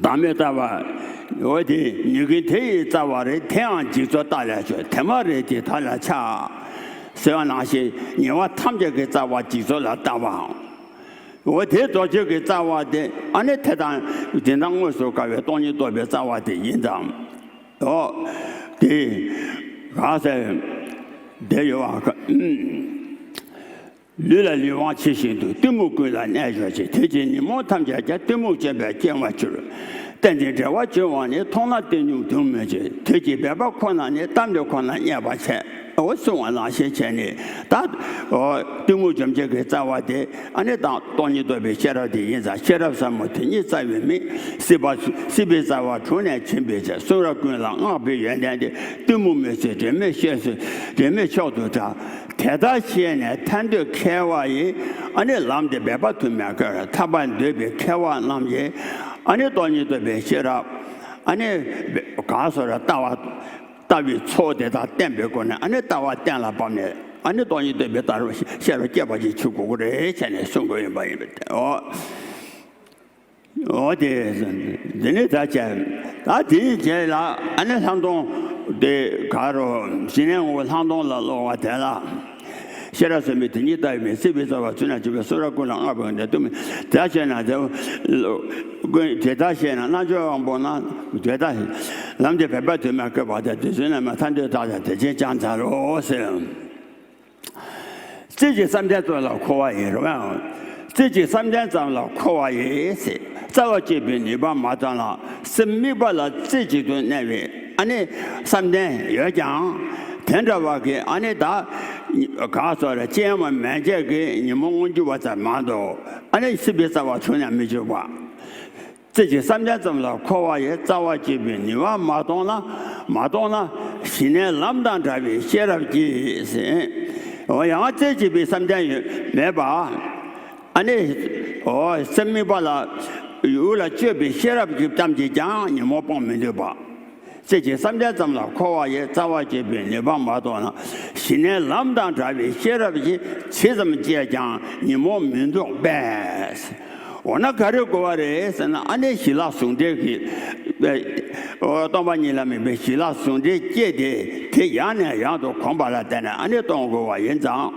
བདག་མེད་རྩ་བ། འོ་དེ་ཉིད་ཀྱི་དེ་ཡི་རྩ་བ་རེད། དེའང་འཇིག་ཚོགས་ལྟ་ལས་བྱུང་། དེ་མ་རེད་དེ་བདག་ལ་ཆགས། ཟེར་བ་ནང་བཞིན་ཉེ་བ་ཐམས་ཅད་ཀྱི་རྩ་བ་འཇིག་ཚོགས་ལ་ལྟ་བའམ། འོ་དེ་རྫོགས་ཆེན་གྱི་རྩ་བ་དེ་ཨ་ནི་དེ་དང་འཛིན་སྟངས་དངོས་སུ་དགའ་བའི་སྟོང་ཉིད་རྟོགས་པའི་རྩ་བ་དེ་ཡིན་ཙང་། འོ། དེ། ག་ཟེར། དེ་ཡོད་བ། ལུས་ལ་ལུས་དབང་ཆེ་ཞིང་དུ། གཏི་མུག་ཀུན་ལ་རྣལ་འབྱོར་ཅིང་། དེ་ཕྱིར་ཉོན་མོངས་ཐམས་ཅད་ཀྱང་། གཏི་མུག་ཅན་པས་སྐྱེ་བར་འགྱུར། རྟེན་ཅིང་འབྲེལ་བར་འབྱུང་བ་ནི། མཐོང་ན་གཏི་མུག་འདུ་མི་བྱེད། དུས་ཀྱི་འབད་པ་ཁོ་ན་ནི། གཏམ་འདི་ཁོ་ན་བསྙད་པར་བྱ། འོ་གསུངས་པ་ནང་བཞིན་བྱས་ནས་ད། འོ་གཏི་མུག་འཇོམས་བྱེད་ཀྱི་རྩ་བ་དེ་ཨ་ནི་དང་སྟོང་ཉིད་རྟོགས་པའི་ཤེས་རབ་དེ་ཡིན་ཙང་། ཤེས་རབ་ཟབ་མོ་དེ་ཉིད་ལྟ་བའི་མིག །སྲིད་པ་སྲིད་པའི་རྩ་བ་དྲུངས་ནས་ཕྱིན་པའི་ཕྱིར། གསུང་རབ་ཀུན་ལ་བསྔགས་པའི་ཡོན་ཏན་དེ། གཏི་མུག་མུན་སེལ་སྒྲོན་མེ་ཤེས་སུ་སྒྲོན་མེ་མཆོག་ཏུ་གྲགས། དེ་ལྟར་ཤེས་ནས་ཐར་འདོད་མཁས་པ་ཡིས། ཨ་ནི་ལམ་འདི་འབད་པ་དུ་མས་སྐྱེད་པར། ཐར་པར་འདོད་པའི་མཁས་པ་རྣམས་ཀྱིས། ཨ་ནི་སྟོང་ཉིད་རྟོགས་པའི་ཤེས་རབ། ཨ་ནི་ག་སོགས་ལ་ལྟ་བ། ལྟ་བའི་ཚོགས་དེ་དག་བསྟེན་པའི་སྒོ་ནས་ཨ་ནི་ལྟ་བ་གཏན་ལ་ཕབ་ནས། ཨ་ནི་སྟོང་ཉིད་རྟོགས་པའི་ལྟ་བ་ཤེས་རབ་སྐྱེད་པ་ཅིག་བྱེད་དགོས་ཀྱི་རེད་བྱས་ནས་གསུང་དགོས་ཡིན་པ་ཡིན་པས། འོ། འོ་དེ། འདི་ནི་ད་བྱས། ད་དེའི་རྗེས་ལ་ཨ་ནི་ལྷག་མཐོང་དེ་ག་རུ་ཞི་གནས་ངོ་བོ་ལྷག་མཐོང་ལ་སློབ་པ་དེ་ལ། ཤེས་རབ་ཟབ་མོ་དེ་ཉིད་ལྟ་བའི་མིག །སྲིད་པའི་རྩ་བ་དྲུངས་ནས་ཕྱིན་པའི་ཕྱིར། གསུང་རབ་ཀུན་ལ་བསྔགས་པའི་ཡོན་ཏན་དུ་མི། དེ་ལྟར་ཤེས་ན་དེ། ཀུན་དེ་ལྟར་ཤེས་ན་རྣལ་འབྱོར་དབང་པོ་རྣམས། དེ་ལྟར་ལམ་འདི་འབད་པ་དུ་མས་སྐྱེད་པར་བྱ། དེ་ཚུ་རྣམས་ཐར་འདོད་ལྟར་ཀྱང་དེ་བཞིན་བསྐྱང་འཚལ་ལོ་ཟེར། རྩེ་གཅིག་བསམ་གཏན་ཙམ་ལ་འཁོར་བ་ཡི། རེད་བ། རྩེ་གཅིག་བསམ་གཏན་ཙམ་ལ་འཁོར་བ་ཡི་ཟེར། རྩ་བ་གཅིག་པའི་ནུས་པ་མ་ཙམ་ལ་སེམས་དམིགས་པ་ལ་རྩེ་གཅིག་ཏུ་གནས་པའི་ཨ་ནི་བསམ་གཏན་ཡོད་ཀྱང་། དེ་འདྲ་བ་གི་ཨ་ནི་ད་ག་སོགས་ལ་ཅི་ཡང་མེད་བྱས་ཀྱི་ཉོན་མོངས་མངོན་གྱུར་བ་ཙམ་མ་གཏོགས་ཨ་ནི་སྲིད་པའི་རྩ་བ་དྲུངས་ནས་མི་འཇུག་པ། རྩེ་གཅིག་བསམ་གཏན་ཙམ་ལ་འཁོར་བ་ཡི། རྩ་བ་གཅིག་པའི་ནུས་པ་མ་སྟོང་ན། མ་སྟོང་ན་ཞི་གནས་ལམ་དང་བྲལ་བའི་ཤེས་རབ་ཀྱིས་ཟེར། འོ་ཡང་རྩེ་གཅིག་པའི་བསམ་གཏན་ཡོད་མེད་པ། ཨ་ནི་འོ་སེམས་དམིགས་པ་ལ་ཡུལ་ལ་དཔྱོད་པའི་ཤེས་རབ་ཀྱི་གཏམ་གྱིས་ཀྱང་ཉོན་མོངས་སྤོང་མི་འདོད་པ། རྩེ་གཅིག་བསམ་གཏན་ཙམ་ལ་འཁོར་བ་ཡི། རྩ་བ་གཅིག་པའི་ནུས་པ་མ་སྟོང་ན། ཞི་གནས་ལམ་དང་བྲལ་བའི་ཤེས་རབ་ཀྱིས། ཇི་ཙམ་སྐྱེས་ཀྱང་ཉོན་མོངས་མི་ལྡོག་པས། འོ་ན་ག་རེ་དགོས་པ་རེད་ཟེར་ན། ཨ་ནི་ཞི་ལྷག་ཟུང་འབྲེལ་གྱི་སྟོང་པ་ཉིད་ལ་དམིགས་པའི་ཞི་ལྷག་ཟུང་འབྲེལ་སྐྱེས་ཏེ། དེ་ཡང་ནས་ཡང་དུ་གོམས་པ་ལ་བརྟེན་ནས་ཨ་ནི་སྟོང་དགོས་པ་ཡིན་ཙང་།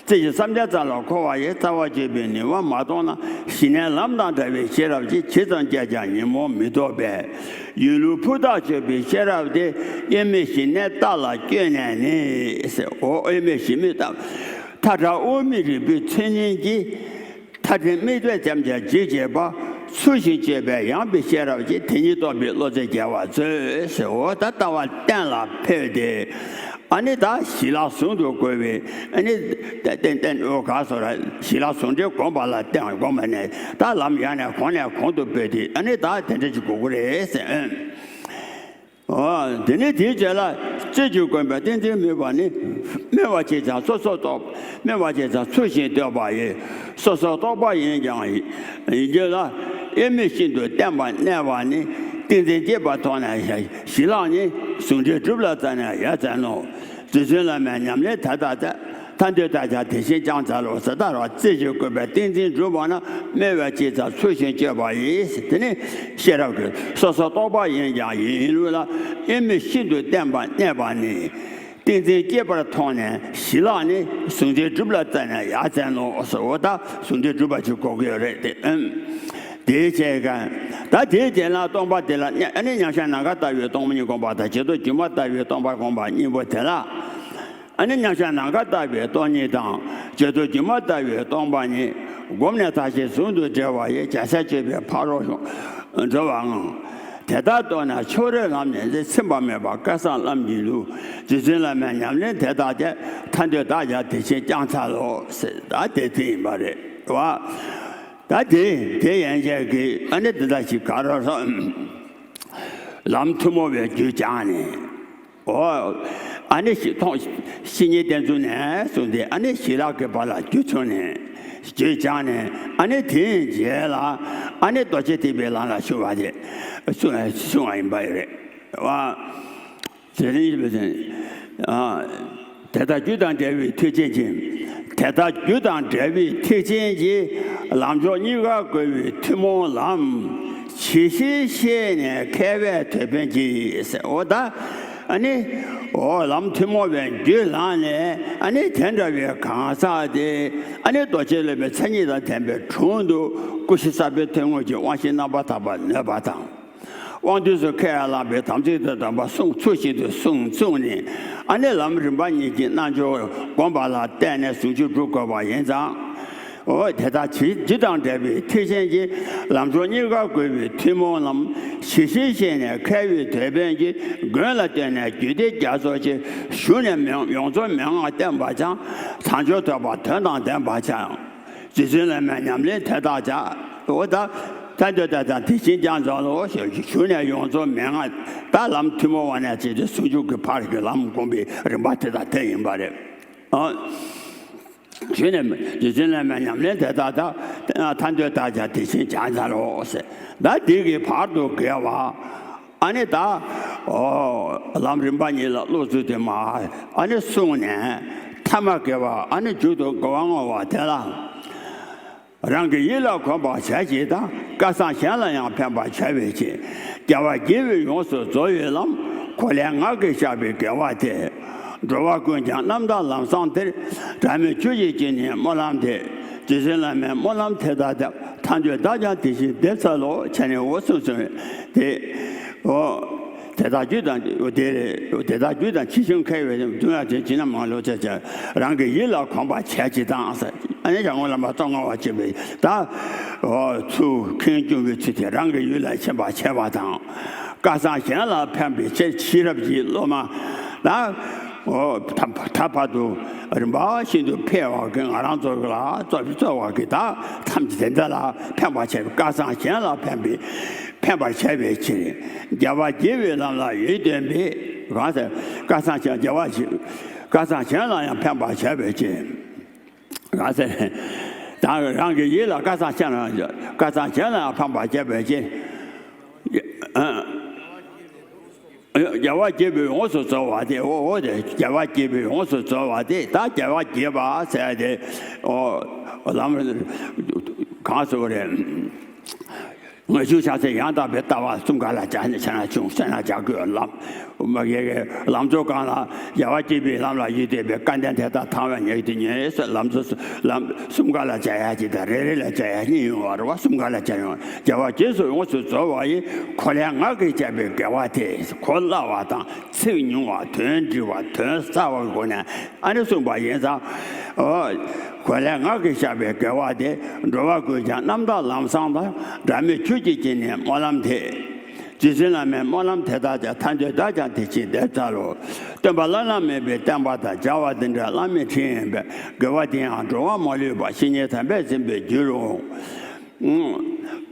རྩེ་གཅིག་བསམ་གཏན་ཙམ་ལ་འཁོར་བ་ཡི། རྩ་བ་གཅིག་པའི་ནུས་པ་མ་སྟོང་ན། ཞི་གནས་ལམ་དང་བྲལ་བའི་ཤེས་རབ་ཀྱིས། ཇི་ཙམ་སྐྱེས་ཀྱང་ཉོན་མོངས་མི་ལྡོག་པས། ཡིན་ལུགས་ཕུ་ཐག་ཆོད་པའི་ཤེས་རབ་དེ། དབྱེར་མེད་ཞི་གནས་རྟ་ལ་བསྐྱོན་ནས་ནི་ཟེར། འོ་དབྱེར་མེད་ཞི་གནས་རྟ། མཐའ་བྲལ་དབུ་མའི་རིག་པའི་ཚུལ་གཉིས་ཀྱིས། མཐའ་བྲལ་དམིགས་གཏད་ཙམ་གྱིས་འཇིག་བྱེད་པ། ཚུལ་བཞིན་དཔྱོད་པས་ཡངས་པའི་ཤེས་རབ་ཀྱིས། དེ་ཉིད་རྟོགས་པའི་བློ་རྩེ་རྒྱལ་བ་མཛོད་ཟེར། འོ་ད་ལྟ་བ་གཏན་ལ་ཕེབས་ཏེ། ཨ་ནི་ད་ཞི་ལྷག་ཟུང་དུ་བཀོལ་བའི་ཨ་ནི་ཏན་ཏན་འོ་ག་སོ་ར་ཞི་ལྷག་ཟུང་འབྲེལ་བསྒོམ་པ་ལ་བརྟེན་བསྒོམ་པ་ནས། ད་ལམ་ཡང་ནས་གོང་ནས་གོང་དུ་སྤོས་ཏེ། ཨ་ནི་ད་དེ་འདྲ་ཅིག་དགོས་ཀྱི་རེད་ཟེར། འོ་དེ་ནས་དེའི་རྗེས་ལ་རྩེ་གཅིག་བསྒོམས་པའི་ཏིང་འཛིན་སྨོས་པ་ནི། སྨྲས་པ་གཅིག་ཀྱང་སོ་སོར་རྟོག་སྨྲས་པ་གཅིག་ཀྱང་ཚུལ་བཞིན་རྟོག་པ་ཡིས། སོ་སོར་རྟོག་པ་ཡིན་ཀྱང་ཡིན་གྱི་ལ། དབྱེར་མེད་ཤིན་ཏུ་བརྟན་པར་གནས་པ་ནི། ཏིང་འཛིན་སྐྱེས་པ་མཐོང་ནས་ཞི་ལྷག་ནི། ཟུང་འབྲེལ་གྲུབ་ལ་རྩ་ནས་ཡ་མཚན་ནོ། རྗེ་བཙུན་བླ་མའི་ཉམས་ལེན་དེ་དག་སྟེ། ཐར་འདོད་རྟག་ཅག་དེ་བཞིན་བསྐྱང་འཚལ་ལོ་ཟེར། ད་ར་རྩེ་གཅིག་བསྒོམས་པའི་ཏིང་འཛིན་གྲུབ་པ་ན། སྨྲས་པ་གཅིག་ཀྱང་ཚུལ་བཞིན་དཔྱོད་པ་ཡིས། དེ་ནི་ཤེས་རབ་ཀྱིས་སོ་སོར་རྟོག་པ་ཡིན་ཀྱང་ཡིན་ལུགས་ལ། དབྱེར་མེད་ཤིན་ཏུ་བརྟན་པར་གནས་པ་ནི། ཏིང་འཛིན་སྐྱེས་པ་མཐོང་ནས་ཞི་ལྷག་ནི། ཟུང་འབྲེལ་གྲུབ་ལ་རྩ་ནས་ཡ་མཚན་ནོ་ཟེར། འོ་ད་ཟུང་འབྲེལ་གྲུབ་པ་ཅིག་དགོས་ཀྱི་ཡོད་རེད་དེ། ཨུམ། དེའི་ཕྱིར་ག་ད་དེའི་རྗེས་ལ་སྟོང་པ་དེ་ལ་ཨ་ནི་མཉམ་གཞག་ནམ་མཁའ་ལྟ་བུའི་སྟོང་པ་ཉིད་བསྒོམ་པ་དང་། བྱེ་བྲག་སྒྱུ་མ་ལྟ་བུའི་སྟོང་པ་བསྒོམ་པ་གཉིས་པོ་དེ་ལ། ཨ་ནི་མཉམ་གཞག་ནམ་མཁའ་ལྟ་བུའི་སྟོང་ཉིད་དང་། བྱེ་བྲག་སྒྱུ་མ་ལྟ་བུའི་སྟོང་པ་ཉིད། བསྒོམས་ནས་མཐའ་བཞི་ཟུང་དུ་འབྲེལ་བ་ཡི། རྒྱལ་སྲས་སྤྱོད་པའི་ཕ་རོལ་འགྲོ་བའང་། དེ་ལྟར་རྟོགས་ནས་ཕྱོགས་རིས་ལམ་ནས་འཛིན། ཚིམ་པ་མེད་པར་སྐལ་བཟང་ལམ་གྱི་ལུགས། རྗེ་བཙུན་བླ་མའི་ཉམས་ལེན་དེ་དག་སྟེ། ཐར་འདོད་རྟག་ཅག་དེ་བཞིན་བསྐྱང་འཚལ་ལོ་ཟེར། ད་དེ་དེ་ཡིན་པ་རེད་བ། ད་དེ་དེ་ཡན་ཆད་ཀྱིས་ཨ་ནི་དེ་དག་ཞིག་ག་རོ་རོ། ལམ་ཐུན་མོང་བའི་རྒྱུད་སྦྱངས་ནས། འོ། ཨ་ནི་ཞི་མཐོང་བཤེས་གཉེན་བསྟེན་ཚུལ་ནས་བཟུང་སྟེ། ཨ་ནི་ཞི་ལྷག་གི་བར་ལ་རྒྱུད་ཚུགས་ནས། རྒྱུད་སྦྱངས་ནས། ཨ་ནི་དེའི་རྗེས་ལ་ཨ་ནི་རྡོ་རྗེ་ཐེག་པའི་ལམ་ལ་ཞུགས་པ་དེ་གསུངས་གསུངས་པ་ཡིན་པ་རེད་བ། དེ་ནི་ཨ། དེ་ལྟར་རྒྱུ་དང་འབྲས་བུའི་མཐུ་ཅན་གྱི། དེ་ལྟར་རྒྱུ་དང་འབྲས་བུའི་མཐུ་ཅན་གྱི། ལམ་མཆོག་གཉིས་ཀར་གོལ་བའི་ཐུན་མོང་ལམ། ཇི་ཞིག་ཤེས་ནས་མཁས་པའི་དེད་དཔོན་གྱིས་ཟེར། འོ་ད་ཨ་ནི་འོ་ལམ་ཐུན་མོང་བའི་རྒྱུད་ལམ་ནས། ཨ་ནི་དེ་འདྲ་བའི་གང་ཟག་དེ་ཨ་ནི་རྡོ་རྗེ་སློབ་མའི་མཚན་ཉིད་དང་ལྡན་པའི་དྲུང་དུ། སྐུ་བཞི་གསར་པའི་ཐུན་མོང་གི་དབང་བཞི་རྣམ་པར་དག་པ་ནོད་པ་དང་། དབང་དུས་སུ་ཁས་བླངས་པའི་དམ་ཚིག་དང་ལྡན་པ་སྲུང་། ཚུལ་བཞིན་དུ་སྲུང་བཙུགས་ནས། ཨ་ནི་ལམ་རིམ་པ་གཉིས་ཀྱི་རྣལ་འབྱོར་བསྒོམ་པ་ལ་བརྟེན་ནས་ཟུང་འཇུག་སྒྲུབ་དགོས་པ་ཡིན་ཙང་། འོ་དེ་ལྟར་རྒྱུ་དང་འབྲས་བུའི་མཐུ་ཅན་གྱི། ལམ་མཆོག་གཉིས་ཀར་གོལ་བའི་ཐུན་མོང་ལམ། ཇི་ཞིག་ཤེས་ནས་མཁས་པའི་དེད་དཔོན་གྱིས། མགོན་ལ་བསྟེན་ནས་རྒྱུད་སྡེ་རྒྱ་མཚོ་ཆེ། ཞུགས་ནས་མི་ཡོངས་རྫོགས་མན་ངག་བསྟན་པ་ཀྱང་། དལ་འབྱོར་ཐོས་པ་དོན་དང་ལྡན་པ་ཀྱང་། རྗེ་བཙུན་བླ་མའི་ཉམས་ལེན་དེ་དག་ཀྱང་། འོ་ད་ཐར་འདོད་རྟག་ཅག་དེ་བཞིན་བསྐྱང་འཚལ་ལོ། ཞུགས་ནས་ཡོངས་རྫོགས་མན་ངག་ད་ལམ་ཐུན་མོང་བ་ནས་བྱས་ཏེ་ཟུང་འཇུག་གི་བར་གྱི་ལམ་བསྒོམ་པའི་རིམ་པ་དེ་དག་དེ་ཡིན་པ་རེད། ཨ། ཞུགས་ནས་རྗེ་བཙུན་བླ་མའི་ཉམས་ལེན་དེ་དག་ད་ཐར་འདོད་རྟག་ཅག་དེ་བཞིན་བསྐྱང་འཚལ་ལོ་ཟེར། ད་འདི་གི་བར་དུ་དགེ་བ། ཨ་ནི་ད། ཨོ། ལམ་རིམ་པ་གཉིས་ལ་བློ་བཙུགས་ཏེ་མ། ཨ་ནི་གསུངས་ནས། ཐ་མ་དགེ་བ། ཨ་ནི་མཇུག་ཏུ་དགེ་བ་བསྔོ་བ་དེ་ལ། རང་གི་ཡིད་ལ་གོམས་པར་བྱ་ཞིག་དང་། སྐལ་བཟང་གཞན་ལ་ཡང་ཕན་པར་བྱ་བའི་ཕྱིར། རྒྱལ་བ་དགྱེས་པའི་ཡོངས་སུ་རྫོགས་པའི་ལམ། གོ་ལའི་ངག་གིས་བཤད་པའི་དགེ་བ་དེ། འགྲོ་བ་ཀུན་ཀྱང་རྣམ་དག་ལམ་བཟང་དེར། དགྲ་མེད་ཆོས་ཀྱི་སྤྱི་ནས་སྨོན་ལམ་འདེབས། རྗེ་བཙུན་བླ་མའི་སྨོན་ལམ་དེ་དག་བཏབ། ཐར་འདོད་རྟག་ཅག་དེ་བཞིན་འདེབས་འཚལ་ལོ། བྱས་ནས་འོ་གསུངས་སོང་། དེ། འོ། དེ་དག་རྒྱུད་དང་དེ་རེད། དེ་དག་རྒྱུད་དང་ཇི་ཞིག་མཁས་པའི་དུས་ན་དེ་ཇི་ན་མང་ལོ་ཆ་ཆ་རང་གི་ཡིད་ལ་གོམས་པར་བྱས་ཅིག་དང་ཟེར། ཨ་ནི་ཡར་ངོ་ལ་མ་གཏོང་ངོ་བ་བྱེད་པའི་ད། འོ་ཚུལ་ཁེངས་སྐྱུང་བའི་ཚུལ་དེ་རང་གི་ཡུལ་ལ་ཕྱིན་པར་བྱས་པ་དང་། སྐལ་བཟང་གཞན་ལ་ཕན་པའི་ཕྱིར་ཤེས་རབ་ཀྱི་སློབ་མ། ད། ཨོ། ད་ད་བར་དུ་རིམ་པ་བཞིན་དུ་འཕེལ་བ་གི་ང་རང་ཚོ་ལ་གཙོ་གཙོ་བ་གི་ད་ཐམས་ཅད་དེ་འདྲ་ལ་ཕན་པར་བྱ་བའི་སྐལ་བཟང་གཞན་ལ་ཕན་པའི་ཕན་པར་བྱ་བའི་ཕྱིར། རྒྱལ་བ་དགྱེས་པའི་ལམ་ལ་ཡིད་རྟོན་པའི་གང་ཟེར་སྐལ་བཟང་གཞན་རྒྱལ་བ་ཞིག་སྐལ་བཟང་གཞན་ལ་ཡང་ཕན་པར་བྱ་བའི་ཕྱིར། གང་ཟེར། ད་རང་གི་ཡིད་ལ་སྐལ་བཟང་གཞན་ལ་སྐལ་བཟང་གཞན་ལ་ཡང་ཕན་པར་བྱ་བའི་ཕྱིར། རྒྱལ་བ་དགྱེས་པས་ཡོངས་སུ་རྫོགས་པ་དེ། འོ་འོ་དེ་རྒྱལ་བ་དགྱེས་པས་ཡོངས་སུ་རྫོགས་པ་དེ། ད་རྒྱལ་བ་དགྱེས་པ་ཟེར་དེ། ཨོ། ལམ་གང་སོ་རེད། དངོས་བྱུང་བྱང་སེམས་ཡང་དག་པའི་ལྟ་བ་གསུམ་ཀ་ལ་སྦྱར་ནས་བྱས་ན་བྱུང་། བྱས་ན་བྱ་དགོས། ལམ་མ་གི་ལམ་གཙོ་གང་ལ་རྒྱལ་བ་དགྱེས་པའི་ལམ་ལ་ཡིད་རྟོན་པའི་སྐལ་ལྡན་དེ་དག་དང་བས་ཉེ་བར་དུ་ཉེ་ཟེར། ལམ་གཙོ་ལམ་གསུམ་ཀ་ལ་སྦྱར་ཡ་གཅིག་དང་། རེ་རེ་ལ་སྦྱར་ཡ་གཉིས་ཡོང་བ་རེད་བ། གསུམ་ཀ་ལ་སྦྱར་ཡོང་། རྒྱལ་བ་དགྱེས་པས་ཡོངས་སུ་རྫོགས་པ་ཡི། གོ་ལའི་ངག་གིས་བྱ་བའི་དགེ་བ་དེ། གོ་སླ་བ་དང་ཚིག་ཉུང་བ། དོན་འདྲི་བ། དོན་གསལ་བའི་སྒོ་ནས་ཨ་ནི་གསུངས་པ་ཡིན་ཙང་། ཨོ། གོ་ལའི་ངག་གིས་བྱ་བའི་དགེ་བ་དེ། འགྲོ་བ་ཀུན་ཀྱང་རྣམ་དག་ལམ་བཟང་དང་། སྒྲ་མེད་ཆོས་ཀྱི་སྐྱེ་གནས་སྨོན་ལམ་དེ། རྗེ་བཙུན་བླ་མའི་སྨོན་ལམ་དེ་དག་ཀྱང་ཐམས་ཅད་བདག་ཀྱང་དེ་བཞིན་ཏེ་འཚལ་ལོ། སྟོན་པ་བླ་ན་མེད་པའི་བསྟན་པ་དང་། སྦྱར་བ་འདི་འདྲའི་བླ་མའི་ཕྲིན་ཡིན་པས། དགེ་བ་འདི་ཡང་འགྲོ་བ་མ་ལུས་པ། བཤེས་གཉེན་དམ་པས་གཟིགས་པའི་རྒྱུར་འོང་།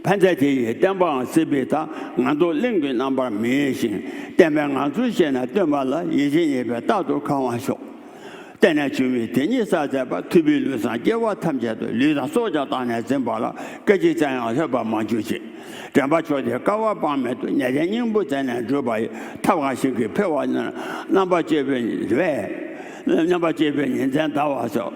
ཕན་མཛད་དེ་ཡི་བསྟན་པའང་སྲིད་པའི་མཐའ། ངན་རྟོག་གླིང་གི་རྣམ་པར་མི་འོས་ཤིང་། བསྟན་པའི་ངང་ཚུལ་ཤེས་ནས་སྟོན་པ་ལ། ཡིད་ཆེས་རྙེད་པས་རྟག་ཏུ་གང་བར་ཤོག། བརྟེན་ནས་བྱུང་བའི་དེ་ཉིད་བསགས་མཛད་པ། ཐུབ་པས་ལུས་བཟང་སྐྱེ་བོ་ཐམས་ཅད་དུ། ལུས་དང་སྲོག་ཀྱང་བཏང་ནས་འཛིན་པ་ལ། སྐད་ཅིག་ཙམ་ཡང་ལྷོད་པར་མ་གྱུར་ཅིག། དྲན་པ་མཆོག་དེ་སྐལ་བ་དཔག་མེད་དུ། ནད་ལྡན་སྙིང་པོ་མཛད་ནས་བསྒྲུབས་པ་ཡི། ཐབས་གང་ཞིག་གིས་འཕེལ་བ་ན། རྣམ་པར་དཔྱོད་པའི་རེ། རྣམ་པར་དཔྱོད་པའི་ཉིན་མཚན་འདའ་བར་ཤོག།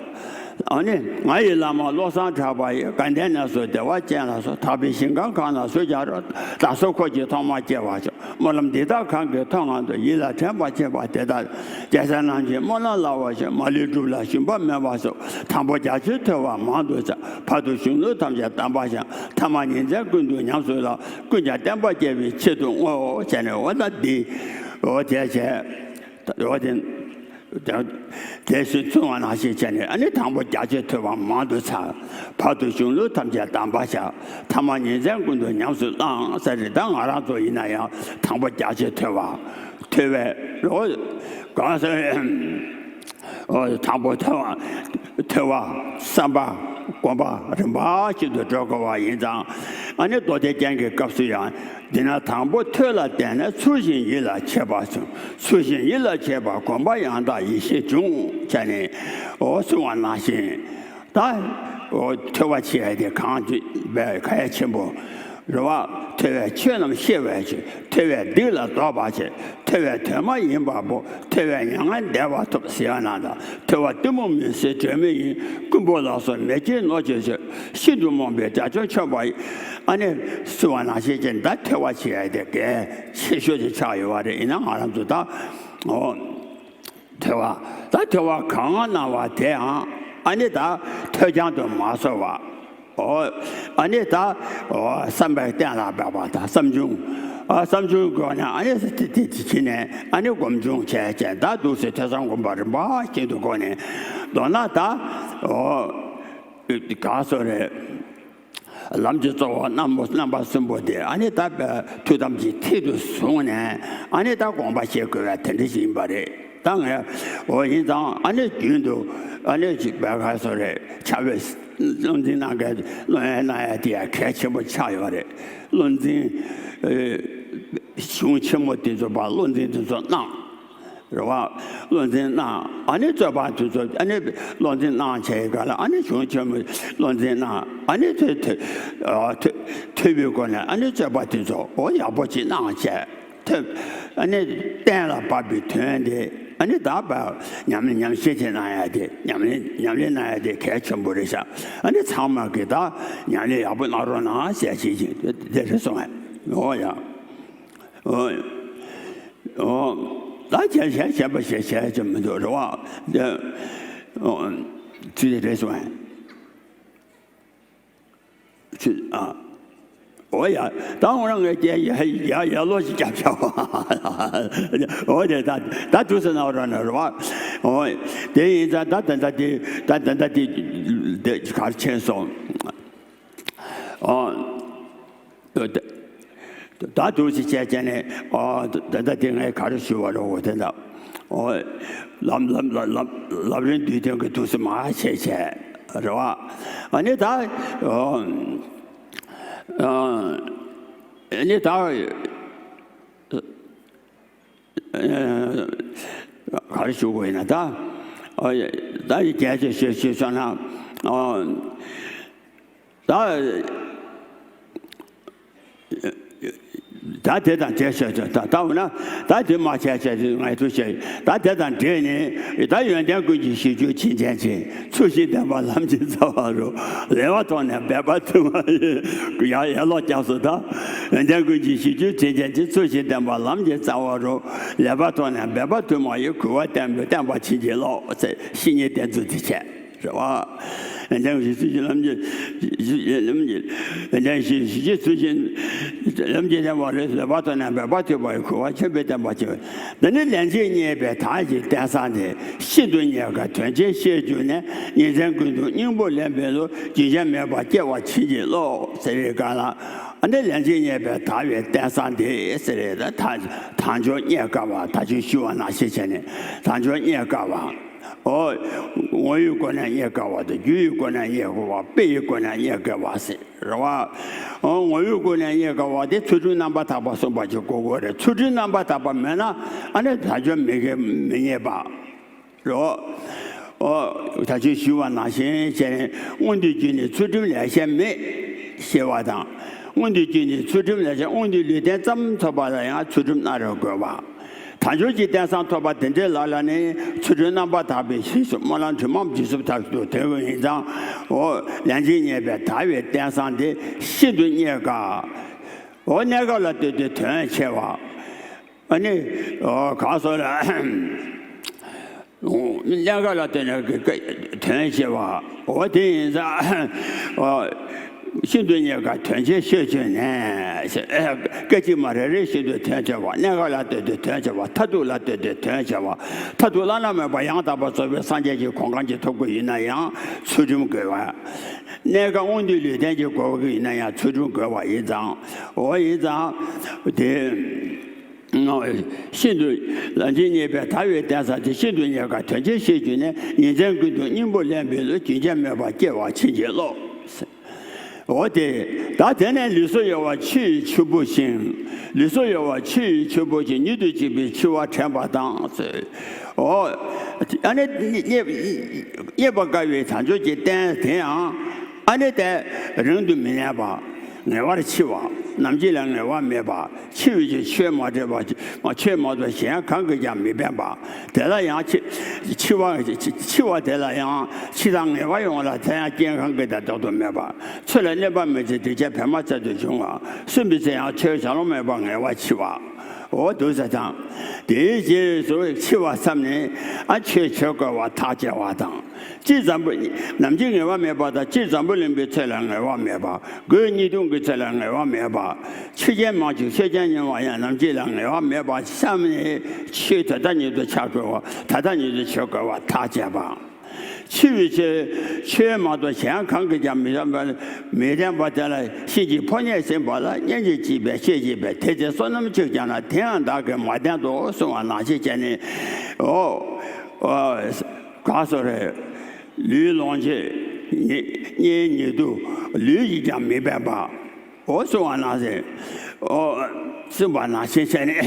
ཨ་ནི་ང་ཡི་བླ་མ་བློ་བཟང་གྲགས་པ་ཡི། དགའ་ལྡན་གནས་སུ་བདེ་བ་ཅན་ལ་སོགས། དག་པའི་ཞིང་ཁམས་གང་ན་སུ་ཀྱང་རོལ། བདག་སོགས་འཁོར་གྱིས་ཐོག་མར་སྐྱེ་བར་ཤོག། སྨོན་ལམ་འདི་དག་གང་གི་མཐོང་ངང་དུ། ཡིད་ལ་དྲན་པར་བྱེད་པ་དེ་དག། རྒྱལ་སྲས་རྣམས་ཀྱི་སྨོན་ལམ་ལ་བབས་ཤིང་། མ་ལུས་སྒྲུབ་ལ་ཞུམ་པ་མེད་པར་ཤོག། དང་པོ་རྒྱ་ཆེར་མཐོལ་བ་མང་དུ་བྱ། བར་དུ་གཞུང་ལུགས་ཐམས་ཅད་གདམས་པར་བྱ། ཐ་མ་ཉིན་མཚན་ཀུན་ཏུ་ཉམས་སུ་བླང་། ཀུན་ཀྱང་བསྟན་པ་རྒྱས་པའི་ཆེད་དུ་བསྔོའོ། བྱས་ནས་འོ་ན་འདི་འོ་དེ་བྱས། འོ་དེ། དེ་བཞིན་གསུངས་པ་ནང་བཞིན་བྱས་ནས། ཨ་ནི་དང་པོ་རྒྱ་ཆེར་མཐོལ་བ་མང་དུ་བྱ། བར་དུ་གཞུང་ལུགས་ཐམས་ཅད་གདམས་པར་བྱ། ཐ་མ་ཉིན་མཚན་ཀུན་ཏུ་ཉམས་སུ་བླང་ཟེར་རེད། ད་ང་རང་ཚོ་ཡིན་ན་ཡང་དང་པོ་རྒྱ་ཆེར་མཐོལ་བ། མཐོལ་བའི་རོ། གང་ཟེར། ཨོ། དང་པོ་མཐོལ་བ། མཐོལ་བ། བསམ་པ། སྒོམ་པ་རིམ་པ་བཞིན་དུ་འགྲོ་དགོས་པ་ཡིན་ཙང་། ཨ་ནི་མདོ་སྡེ་རྒྱན་གྱི་སྐབས་སུ་ཡང་། འདི་ན་དང་པོ་ཐོས་ལ་བརྟེན་ནས། ཚུལ་བཞིན་ཡིད་ལ་བྱེད་པ་བྱུང་། ཚུལ་བཞིན་ཡིད་ལ་བྱེད་པ། སྒོམ་པ་ཡང་དག་ཡེ་ཤེས་འབྱུང་། བྱས་ནས་འོ་གསུངས་པ་ནང་བཞིན། ད་འོ་ཐོས་པ་བྱེད་ཡ་དེ་གང་ཅི་བས་གལ་ཆེན་པོ་རེད་བ། ཐོས་པས་ཆོས་རྣམས་ཤེས་པར་བྱེད། ཐོས་པས་སྡིག་ལས་ལྡོག་པར་བྱེད། ཐོས་པས་དོན་མ་ཡིན་པ་སྤོང་། ཐོས་པས་མྱ་ངན་འདས་པ་ཐོབ་ཟེར་བ་ན། ད་ཐོས་པ་གཏི་མུག་མུན་སེལ་སྒྲོན་མེ་ཡིན། རྐུན་པོ་ལ་སོགས་མེ་ལྕེའི་ནོར་གྱིས་བསྐྱོད། ཤིན་ཏུ་རྨོངས་པའི་དགྲ་བཅོམ་མཆོད་པ་ཡིན། ཨ་ནི་གསུངས་པ་ནང་བཞིན་བྱས་ནས། ད་ཐོས་པ་བྱེད་ཡ་དེ་གལ་ཆེ་ཤོས་དེ་ཆགས་ཡོད་པ་རེད། ཡིན་ན་ང་རང་ཚོ་ད་འོ་ཐོས་པ། ད་ཐོས་པ་གང་གནང་བ་དེའང་ཨ་ནི་ད་ཐོས་རྐྱང་དུ་མ་བཟོ་བ། ཨོ། ཨ་ནི་ད་ཨོ་བསམ་པས་གཏན་ལ་འབེབས་པ་དང་། བསམ་བྱུང་། ཨ་བསམ་བྱུང་སྒོ་ནས་ཨ་ནི་དེ་དེ་དེ་བྱས་ནས་ཨ་ནི་སྒོམ་བྱུང་བྱས་བྱས། ད་འདུག་སེ་ཐོས་བསམ་སྒོམ་པ་རིམ་པ་བཞིན་དུ་སྒོ་ནས། མདོར་ན་ད་ཨོ་ག་སོ་རེད། ལམ་གྱི་གཙོ་བོ་རྣམ་པ་རྣམ་པ་གསུམ་པོ་དེ། ཨ་ནི་ད་ཐུགས་དམ་གྱི་མཐིལ་དུ་བཟུང་ནས་ཨ་ནི་ད་དགོངས་པ་བཞེས་དགོས་པ་དེ་འདྲ་ཞིག་ཡིན་པ་རེད། ད་ངས་འོ་ཡིན་ཙང་ཨ་ནི་རྒྱུན་དུ་ཨ་ནི་ཅིག་བས་ག་སོ་རེད། ཕྱག་དཔེ་བློ་འཛིན་གནང་མཁན་བློ་གནང་ཡ་དེ་ཡང་གལ་ཆེན་པོ་ཆགས་ཡོད་རེད། བློ་འཛིན་ཨེ་གཞུང་ཆེན་མོ་དེ་ཚོ་བ་བློ་འཛིན་དེ་ཚོ་གནང་། རེད་བ། བློ་འཛིན་གནང་། ཨ་ནི་རྩོད་པ་དེ་ཚོ་ཨ་ནི་བློ་འཛིན་གནང་བྱས་ག་ལ། ཨ་ནི་གཞུང་ཆེན་མོ་བློ་འཛིན་གནང་། ཨ་ནི་ཐོས་ཐོས་ཨ་ཐོས་ཐོས་པའི་སྒོ་ནས་ཨ་ནི་རྩོད་པ་དེ་ཚོ་འོ་ཡག་པོ་ཅིག་གནང་བྱས། ཐོས། ཨ་ནི་གཏན་ལ་ཕབ་པའི་དོན་དེ་ཨ་ནི་ད་བ་ཉམས་ལེན་ཉམས་བཞེས་ཅིག་གནང་ཡ་དེ། ཉམས་ལེན་ཉམས་ལེན་གནང་ཡ་དེ་གལ་ཆེན་པོ་རེད་ཤག། ཨ་ནི་ཚང་མ་གིས་ད་ཉམས་ལེན་ཡག་པོ་གནང་རོགས་གནང་ཟེར་བྱེད་ཀྱི་དེ་རེད་གསུངས་པས། འོ་ཡ། འོ། འོ། ད་གཞན་གཞན་གཞན་པ་ཞིག་བྱས་ཀྱི་མི་འདུག་རེད་བ། འདི། འོ། ཚུལ་དེ་རེད་སོང་ངས། ཚུལ་ཨ། འོ་ཡ། ད་འོ་རང་ངས་ཀྱེ་ཡ་ཡ་ཡ་ལོ་ཞིག་རྒྱབ་བྱ་བ། འོ་དེ་ད་ད་དུས་སུ་ན་འོ་རང་ན་རེད་བ། འོ། དེ་ཡིན་ཙང་ད་ད་ད་དེ་ད་ད་ད་དེ་དེ་གར་ཕྱིན་སོང་། འོ། ད་འདུག་སེ་བྱས་བྱས་ནས། ཨོ། ད་ལྟ་དེ་ངས་ག་རེ་ཞུ་བ་རེད། འོ་དེ་འདྲ། ཨོ། ལམ་ལམ་ལམ་ལམ་ལམ་རིམ་བསྡུས་དོན་གྱི་འདུག་སེ་མར་བྱས་བྱས་རེད་བ། ཨ་ནི་ད། ཨོ། ཨ་ནི་ད། ག་རེ་ཞུ་དགོས་ཡིན་ན་ད། ཨོ། ད་ཡི་རྒྱས་ཆེ་ཤོས་ཤོད་སོང་ན། ཨོ། ད། ད་དེ་དང་འབྲེལ་ཤོད་ཤོད་ད་ལྟ་བ་ན། ད་དེ་མ་བྱས་བྱས་དེ་ངས་ཐུགས་བཞེས། ད་དེ་དང་འབྲེལ་ནས་ད་ཡོན་ཏན་ཀུན་གྱི་གཞི་རྒྱུ་བྱིན་ཅན་གྱི་ཚུལ་བཞིན་བསྟེན་པ་ལམ་གྱི་རྩ་བ་རུ། ལེགས་པར་མཐོང་ནས་འབད་པ་དུ་མ་ཡིས། ཡ་ཡ་ལོ་རྒྱབ་སོ་ད། ཡོན་ཏན་ཀུན་གྱི་གཞི་རྒྱུ་བྱིན་ཅན་གྱི་ཚུལ་བཞིན་བསྟེན་པ་ལམ་གྱི་རྩ་བ་རུ། ལེགས་པར་མཐོང་ནས་འབད་པ་དུ་མ་ཡིས། གུས་པས་བསྟེན་པའི་བསྟེན་པ་བྱིན་གྱིས་རློབས་ཟེར། བཤེས་གཉེན་བསྟེན་ཚུལ་དེ་བྱས། རེད་བ། ཡོན་ཏན་གཞི་ཚུལ་བཞིན་ལམ་གྱི། ལམ་གྱི། ཡོན་ཏན་གཞི་གཞི་ཚུལ་བཞིན་ལམ་གྱི་བསྟན་པ་རེད། ལེགས་པར་མཐོང་ནས་འབད་པ་དུ་མ་ཡིས། གུས་པས་ཆོས་འཕེལ་བསྟན་པ་བྱིན་པ། འདི་ནི་ལན་གཅིག་རྙེད་པའི་བདག་གི་རྟེན་བཟང་སྟེ། ཤིན་ཏུ་རྙེད་དཀའ་དོན་ཆེན་ཤེས་གྱུར་ནས། ཉིན་མཚན་ཀུན་ཏུ་སྙིང་པོ་ལེན་པའི་བློ། རྒྱུན་ཆད་མེད་པར་སྐྱེ་བར་བྱིན་གྱིས་རློབས་ཟེར་བའི་སྒང་ལ། ཨ་ནི་ལན་གཅིག་རྙེད་པའི་བདག་གི་རྟེན་བཟང་སྟེ་ཟེར་བའི། ད་དལ་འབྱོར་རྙེད་དཀའ་བ། ད་ཅི་ཞུ་བ་ནང་བཞིན་བྱས་ནས་དལ་འབྱོར་རྙེད་དཀའ་བ། ཨོ། ངོ་བོའི་སྒོ་ནས་རྙེད་དཀའ་བ་དང་། རྒྱུ་ཡི་སྒོ་ནས་རྙེད་དཀའ་བ། དཔེ་ཡི་སྒོ་ནས་རྙེད་དཀའ་བ་ཟེར་རེད་བ། ཨོ། ངོ་བོའི་སྒོ་ནས་རྙེད་དཀའ་བ་དེ་ཚུལ་ཁྲིམས་རྣམ་པར་དག་པ་སྲུང་བ་ཅིག་དགོས་དགོས་རེད། ཚུལ་ཁྲིམས་རྣམ་པར་དག་པ་མེད་ན་ཨ་ནི་དལ་འབྱོར་མི་དགེ་མི་རྙེད་པ་རེད། ཨོ། ད་ཅི་ཞུ་བ་ནང་བཞིན་བྱས་ནས་མངོན་དུ་གྱུར་ནས་ཚུལ་ཁྲིམས་ལས་གཞན་མེད་ཞེས་པ་དང་། མངོན་དུ་གྱུར་ནས་ཚུལ་ཁྲིམས་ལས་གཞན། དབང་སྡུད་ལུས་རྟེན་ཙམ་ཐོབ་པ་ལ་ཡང་ཚུལ་ཁྲིམས་སྣ་རེ་དགོས་པ། དལ་འབྱོར་གྱི་རྟེན་བཟང་ཐོབ་པ་དེ་འདྲའི་ལ་ལ་ནི་ཚུལ་ཁྲིམས་རྣམ་པར་དག་པའི་ཕྱིར་སྨོན་ལམ་དྲི་མ་འཇིགས་སུ་མཐར་ཐུག་དོན་ཡིན་ཙང་། འོ། ལན་གཅིག་རྙེད་པའི་བདག་གི་རྟེན་བཟང་དེ་ཤིན་ཏུ་རྙེད་དཀའ། འོ། གནས་སྐབས་ལ་ལྟོས་ཏེ་དོན་ཆེ་བ། ཨ་ནི། འོ། གང་སོགས་ལ། གནས་སྐབས་ལ་ལྟོས་ནས་དོན་ཆེ་བ། འོ། དེ་ཡིན་ཙང་། འོ། ཤིན་ཏུ་རྙེད་དཀའ་དོན་ཆེན་ཤེས་གྱུར་ནས། སྐད་ཅིག་མ་རེ་རེ་བཞིན་དུ་དོན་ཆེ་བ། གནས་སྐབས་ལ་ལྟོས་ཏེ་དོན་ཆེ་བ། མཐར་ཐུག་ལ་ལྟོས་ཏེ་དོན་ཆེ་བ། མཐར་ཐུག་བླ་ན་མེད་པ་ཡང་དག་པར་རྫོགས་པའི་སངས་རྒྱས་ཀྱི་གོ་འཕང་ཅིག་ཐོབ་དགོས་ཡིན་ན་ཡང་ཚུལ་ཁྲིམས་དགོས་པ། གནས་སྐབས་དབང་སྡུད་ལུས་རྟེན་གྱི་དགོས་པ་ཡིན་ན་ཡང་ཚུལ་ཁྲིམས་དགོས་པ་ཡིན་ཙང་། འོ། ཡིན་ཙང་། དེ། ཤིན་ཏུ། ལན་གཅིག་རྙེད་པའི་བདག་གི་རྟེན་བཟང་དེ་ཤིན་ཏུ་རྙེད་དཀའ་དོན་ཆེན་ཤེས་གྱུར་ནས། ཉིན་མཚན་ཀུན་ཏུ་སྙིང་པོ་ལེན་པའི་བློ། རྒྱུན་ཆད་མེད་པར་སྐྱེ་བར་བྱིན་གྱིས་རློབས། འོ་དེ། ད་དེ་ནས་ལུས་སྲོག་གཡོ་བ་ཆུ་ཡི་ཆུ་བུར་བཞིན། ལུས་སྲོག་གཡོ་བ་ཆུ་ཡི་ཆུ་བུར་བཞིན། ཉིད་དུ་བྱིས་པའི་འཆི་བ་དྲན་པ་དང་། འོ། ཨ་ནི་རྙེད་རྙེད་པར་དཀའ་བའི་དལ་འབྱོར་གྱི་རྟེན་དེ་ཡང་། ཨ་ནི་དེ་རིང་དུ་མི་གནས་པ། ངེས་པར་འཆི་བ། ནམ་འཆི་ལ་ངེས་པ་མེད་པ། འཆི་བའི་ཕྱིར་ཆོས་མ་འདྲེས་པ། ཆོས་མ་གཏོགས་གཞན་གང་གིས་ཀྱང་མི་ཕན་པ། དེ་ལ་ཡང་འཆི་འཆི་བ་འཆི་བ་དེ་ལ་ཡང་འཆི་སྟངས་ངེས་པ་ཡོང་བ་ལ་དེ་ཡང་རྐྱེན་གང་གིས་ཀྱང་བཟློག་ཏུ་མེད་པ། ཚེ་ལ་གནོད་པ་མི་བྱེད་གདུལ་བྱ་བར་མ་ཚད་དུ་འབྱུང་བ། གསོན་པའི་ཚེ་ཡང་ཆོས་བྱ་ལོང་མེད་པར་ངེས་པར་འཆི་བ། འོ་འདུག་ས་དང་། དེའི་རྗེས་སུ་འཆི་བ་མཚམས་ནས་ཨ་ཆོས་བྱེད་དགོས་པ་ཐག་བཅད་པ་དང་། སྤྱིར་འཛམ་བུ། ནམ་འཆི་ངེས་པ་མེད་པ་དང་། སྤྱིར་འཛམ་བུ་གླིང་པའི་ཚེ་ལ་ངེས་པ་མེད་པ། སྒོས་གཉིས་སྟོང་གི་ཚེ་ལ་ངེས་པ་མེད་པ། ཆོས་ཅན་མང་ཞིང་ཆོས་ཅན་ཉུང་བ་ཡང་ནམ་འཆི་ལ་ངེས་པ་མེད་པ་བསམ་ནས་ཆོས་ད་ལྟ་ཉིད་དུ་བྱ་དགོས་པ། ད་ལྟ་ཉིད་དུ་བྱེད་དགོས་པ་ཐག་བཅད་པ། འཆི་བའི་ཕྱིར་ཆོས་མ་གཏོགས་གཞན་གང་གིས་ཀྱང་མི་ཕན་པ། མི་ཕན་པ་དེ་ལ་གཤིན་རྗེའི་ཕོ་ཉས་ཟིན་པ་ལ། གཉེན་གྱིས་བྱིས་པའི་ཤེས་བྱིས་པས། དེ་ཚེ་བསོད་ནམས་གཅིག་ཀྱང་ན། དེ་ཡང་བདག་གིས་མ་བསྟེན་ཏོ། གསུང་བ་ནང་བཞིན་བྱས་ནས། འོ། འོ། ག་སོ་རེད། ལུས་ལོངས་སྤྱོད། གཉེན་ཉེ་དུ་ལུས་ཀྱིས་ཀྱང་མི་ཕན་པ། འོ་གསུང་བ་ནང་བཞིན། འོ་གསུང་བ་ནང་བཞིན་བྱས་ནས།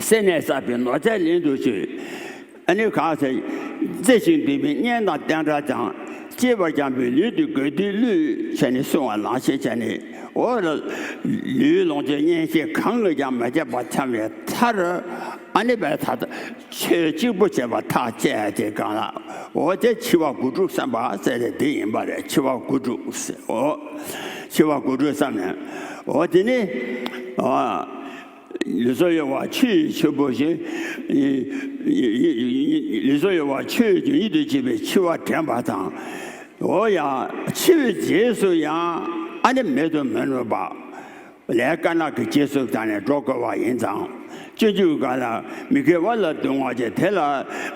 སེར་སྣས་བསགས་པའི་ནོར་རྫས་ལེན་དུ་གཅོད། ཨ་ནི་གང་ཟེར། རྩེ་ཞིང་འདུས་པའི་གཉེན་དང་བསྟེན་དགྲ་ཀྱང་། གཅེས་པར་བསྐྱངས་པའི་ལུས་འདི་དགོས་འདོད་བསླུས། བྱས་ནས་གསུང་བ་ནང་བཞིན་བྱས་ནས། འོ་ལུས་ལོངས་སྤྱོད་གཉེན་བཤེས་གང་གིས་ཀྱང་མ་ཁྱབ་པར་འཚམས་པའི་མཐར། ཨ་ནི་བས་ད་ལྟ་ཆོས་གཅིག་པུ་བྱེད་པ་ཐག་བཅད་དེ་གང་ལ། འོ་དེ་འཆི་བ་དགུ་ཕྲུགས་བསམ་པ་ཟེར་ཏེ་འདི་ཡིན་པ་རེད། འཆི་བ་དགུ་ཕྲུགས་ཟེར། འོ་འཆི་བ་དགུ་ཕྲུགས་བསམ་ནས། འོ་དེ་ནི། ཨ། ལུས་སྲོག་གཡོ་བ་ཆུ་ཡི་ཆུ་བུར་བཞིན། ལུས་སྲོག་གཡོ་བ་ཆུ་ཡི་ཉིད་དུ་བྱིས་པའི་འཆི་བ་དྲན་པ་དང་། འོ་ཡང་འཆི་བའི་རྗེས་སུ་ཡང་ཨ་ནི་མེད་དུ་མི་ནུས་པ། ལས་དཀར་ནག་གི་རྗེས་སུ་འབྲངས་ནས་འགྲོ་དགོས་པ་ཡིན་ཙང་། སྤྱོད་འཇུག་ག་ལ་མི་དགེ་བ་ལ་སྡུག་བསྔལ་ཆེ་དེ་ལ་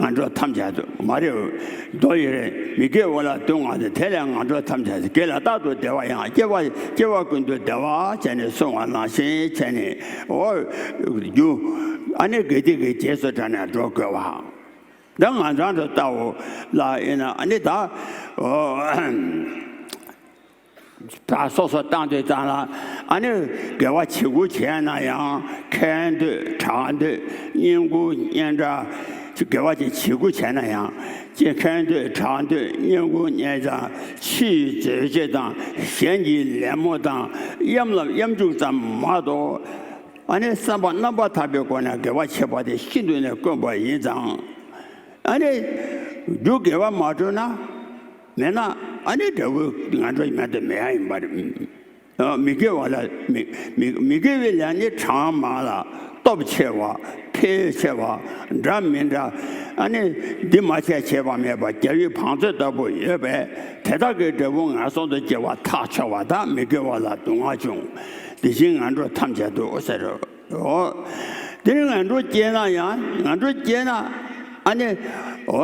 ངན་འགྲོ་ཐམས་ཅད་དུ་མ་རེད། མདོ་ཡི་རེད། མི་དགེ་བ་ལ་སྡུག་བསྔལ་ཆེ་དེ་ལ་ངན་འགྲོ་ཐམས་ཅད་དུ་དགེ་ལ་རྟག་ཏུ་བདེ་བ་ཡང་སྐྱེ་བ་སྐྱེ་བ་ཀུན་ཏུ་བདེ་བ་བྱས་ནས་གསུངས་པ་ནང་བཞིན་བྱས་ནས། འོ་རྒྱུ་ཨ་ནི་དགེ་སྡིག་གི་རྗེས་སུ་འབྲངས་ནས་འགྲོ་དགོས་པ། ད་ང་རང་ཚོ་ལྟ་བུ་ལ་ཡིན་ན་ཨ་ནི་ད་འོ། ད་སོ་སོ་བཏང་དུས་ཙང་ལ་ཨ་ནི་དགེ་བ་བྱེད་དགོས་བྱས་ན་ཡང་ཁེ་འདོད་གྲགས་འདོད་བསྙེན་བཀུར་སྙན་གྲགས། དགེ་བ་ཅིག་བྱེད་དགོས་བྱས་ན་ཡང་ཅིག་ཁེ་འདོད་གྲགས་འདོད་བསྙེན་བཀུར་སྙན་གྲགས་ཕྱིའི་རྫས་སྤྱོད་དང་གཞན་གྱི་ལད་མོ་དང་གཡམ་ལ་གཡམ་རྒྱུག་ཙམ་མ་གཏོགས། ཨ་ནི་བསམ་པ་རྣམ་པར་དག་པའི་སྒོ་ནས་དགེ་བ་བྱེད་པ་དེ་ཤིན་ཏུ་ནས་དཀོན་པ་ཡིན་ཙང་། ཨ་ནི་རྒྱུ་དགེ་བ་མ་བསྒྲུབས་ན། མེད་ན་ཨ་ནི་འབྲས་བུ་ངན་འགྲོ་མེད་དུ་མེད་ཡ་ཡིན་པ་རེད། མི་དགེ་བ་ལ་མི་མི་མི་དགེ་བའི་ལས་ནི་གྲངས་མང་ལ་སྟོབས་ཆེ་བ་འཕེལ་ཆེ་བ་འདྲ་མི་འདྲ། ཨ་ནི་འདི་མ་བྱས་བྱས་པ་མེད་པ་རྒྱལ་བའི་བང་མཛོད་ལྟ་བུ་ཡོད་པས་དེ་དག་གི་འབྲས་བུ་ངན་སོང་དུ་སྐྱེ་བ་ཐག་ཆོད་པ་དག་མི་དགེ་བ་ལ་སྡུག་བསྔལ་འབྱུང་། དེ་བཞིན་ངན་འགྲོ་ཐམས་ཅད་དུ་ཟེར། འོ། དེ་ནི་ངན་འགྲོ་སྐྱེས་ན་ཡང་ངན་འགྲོ་སྐྱེས་ན་ཨ་ནི། འོ།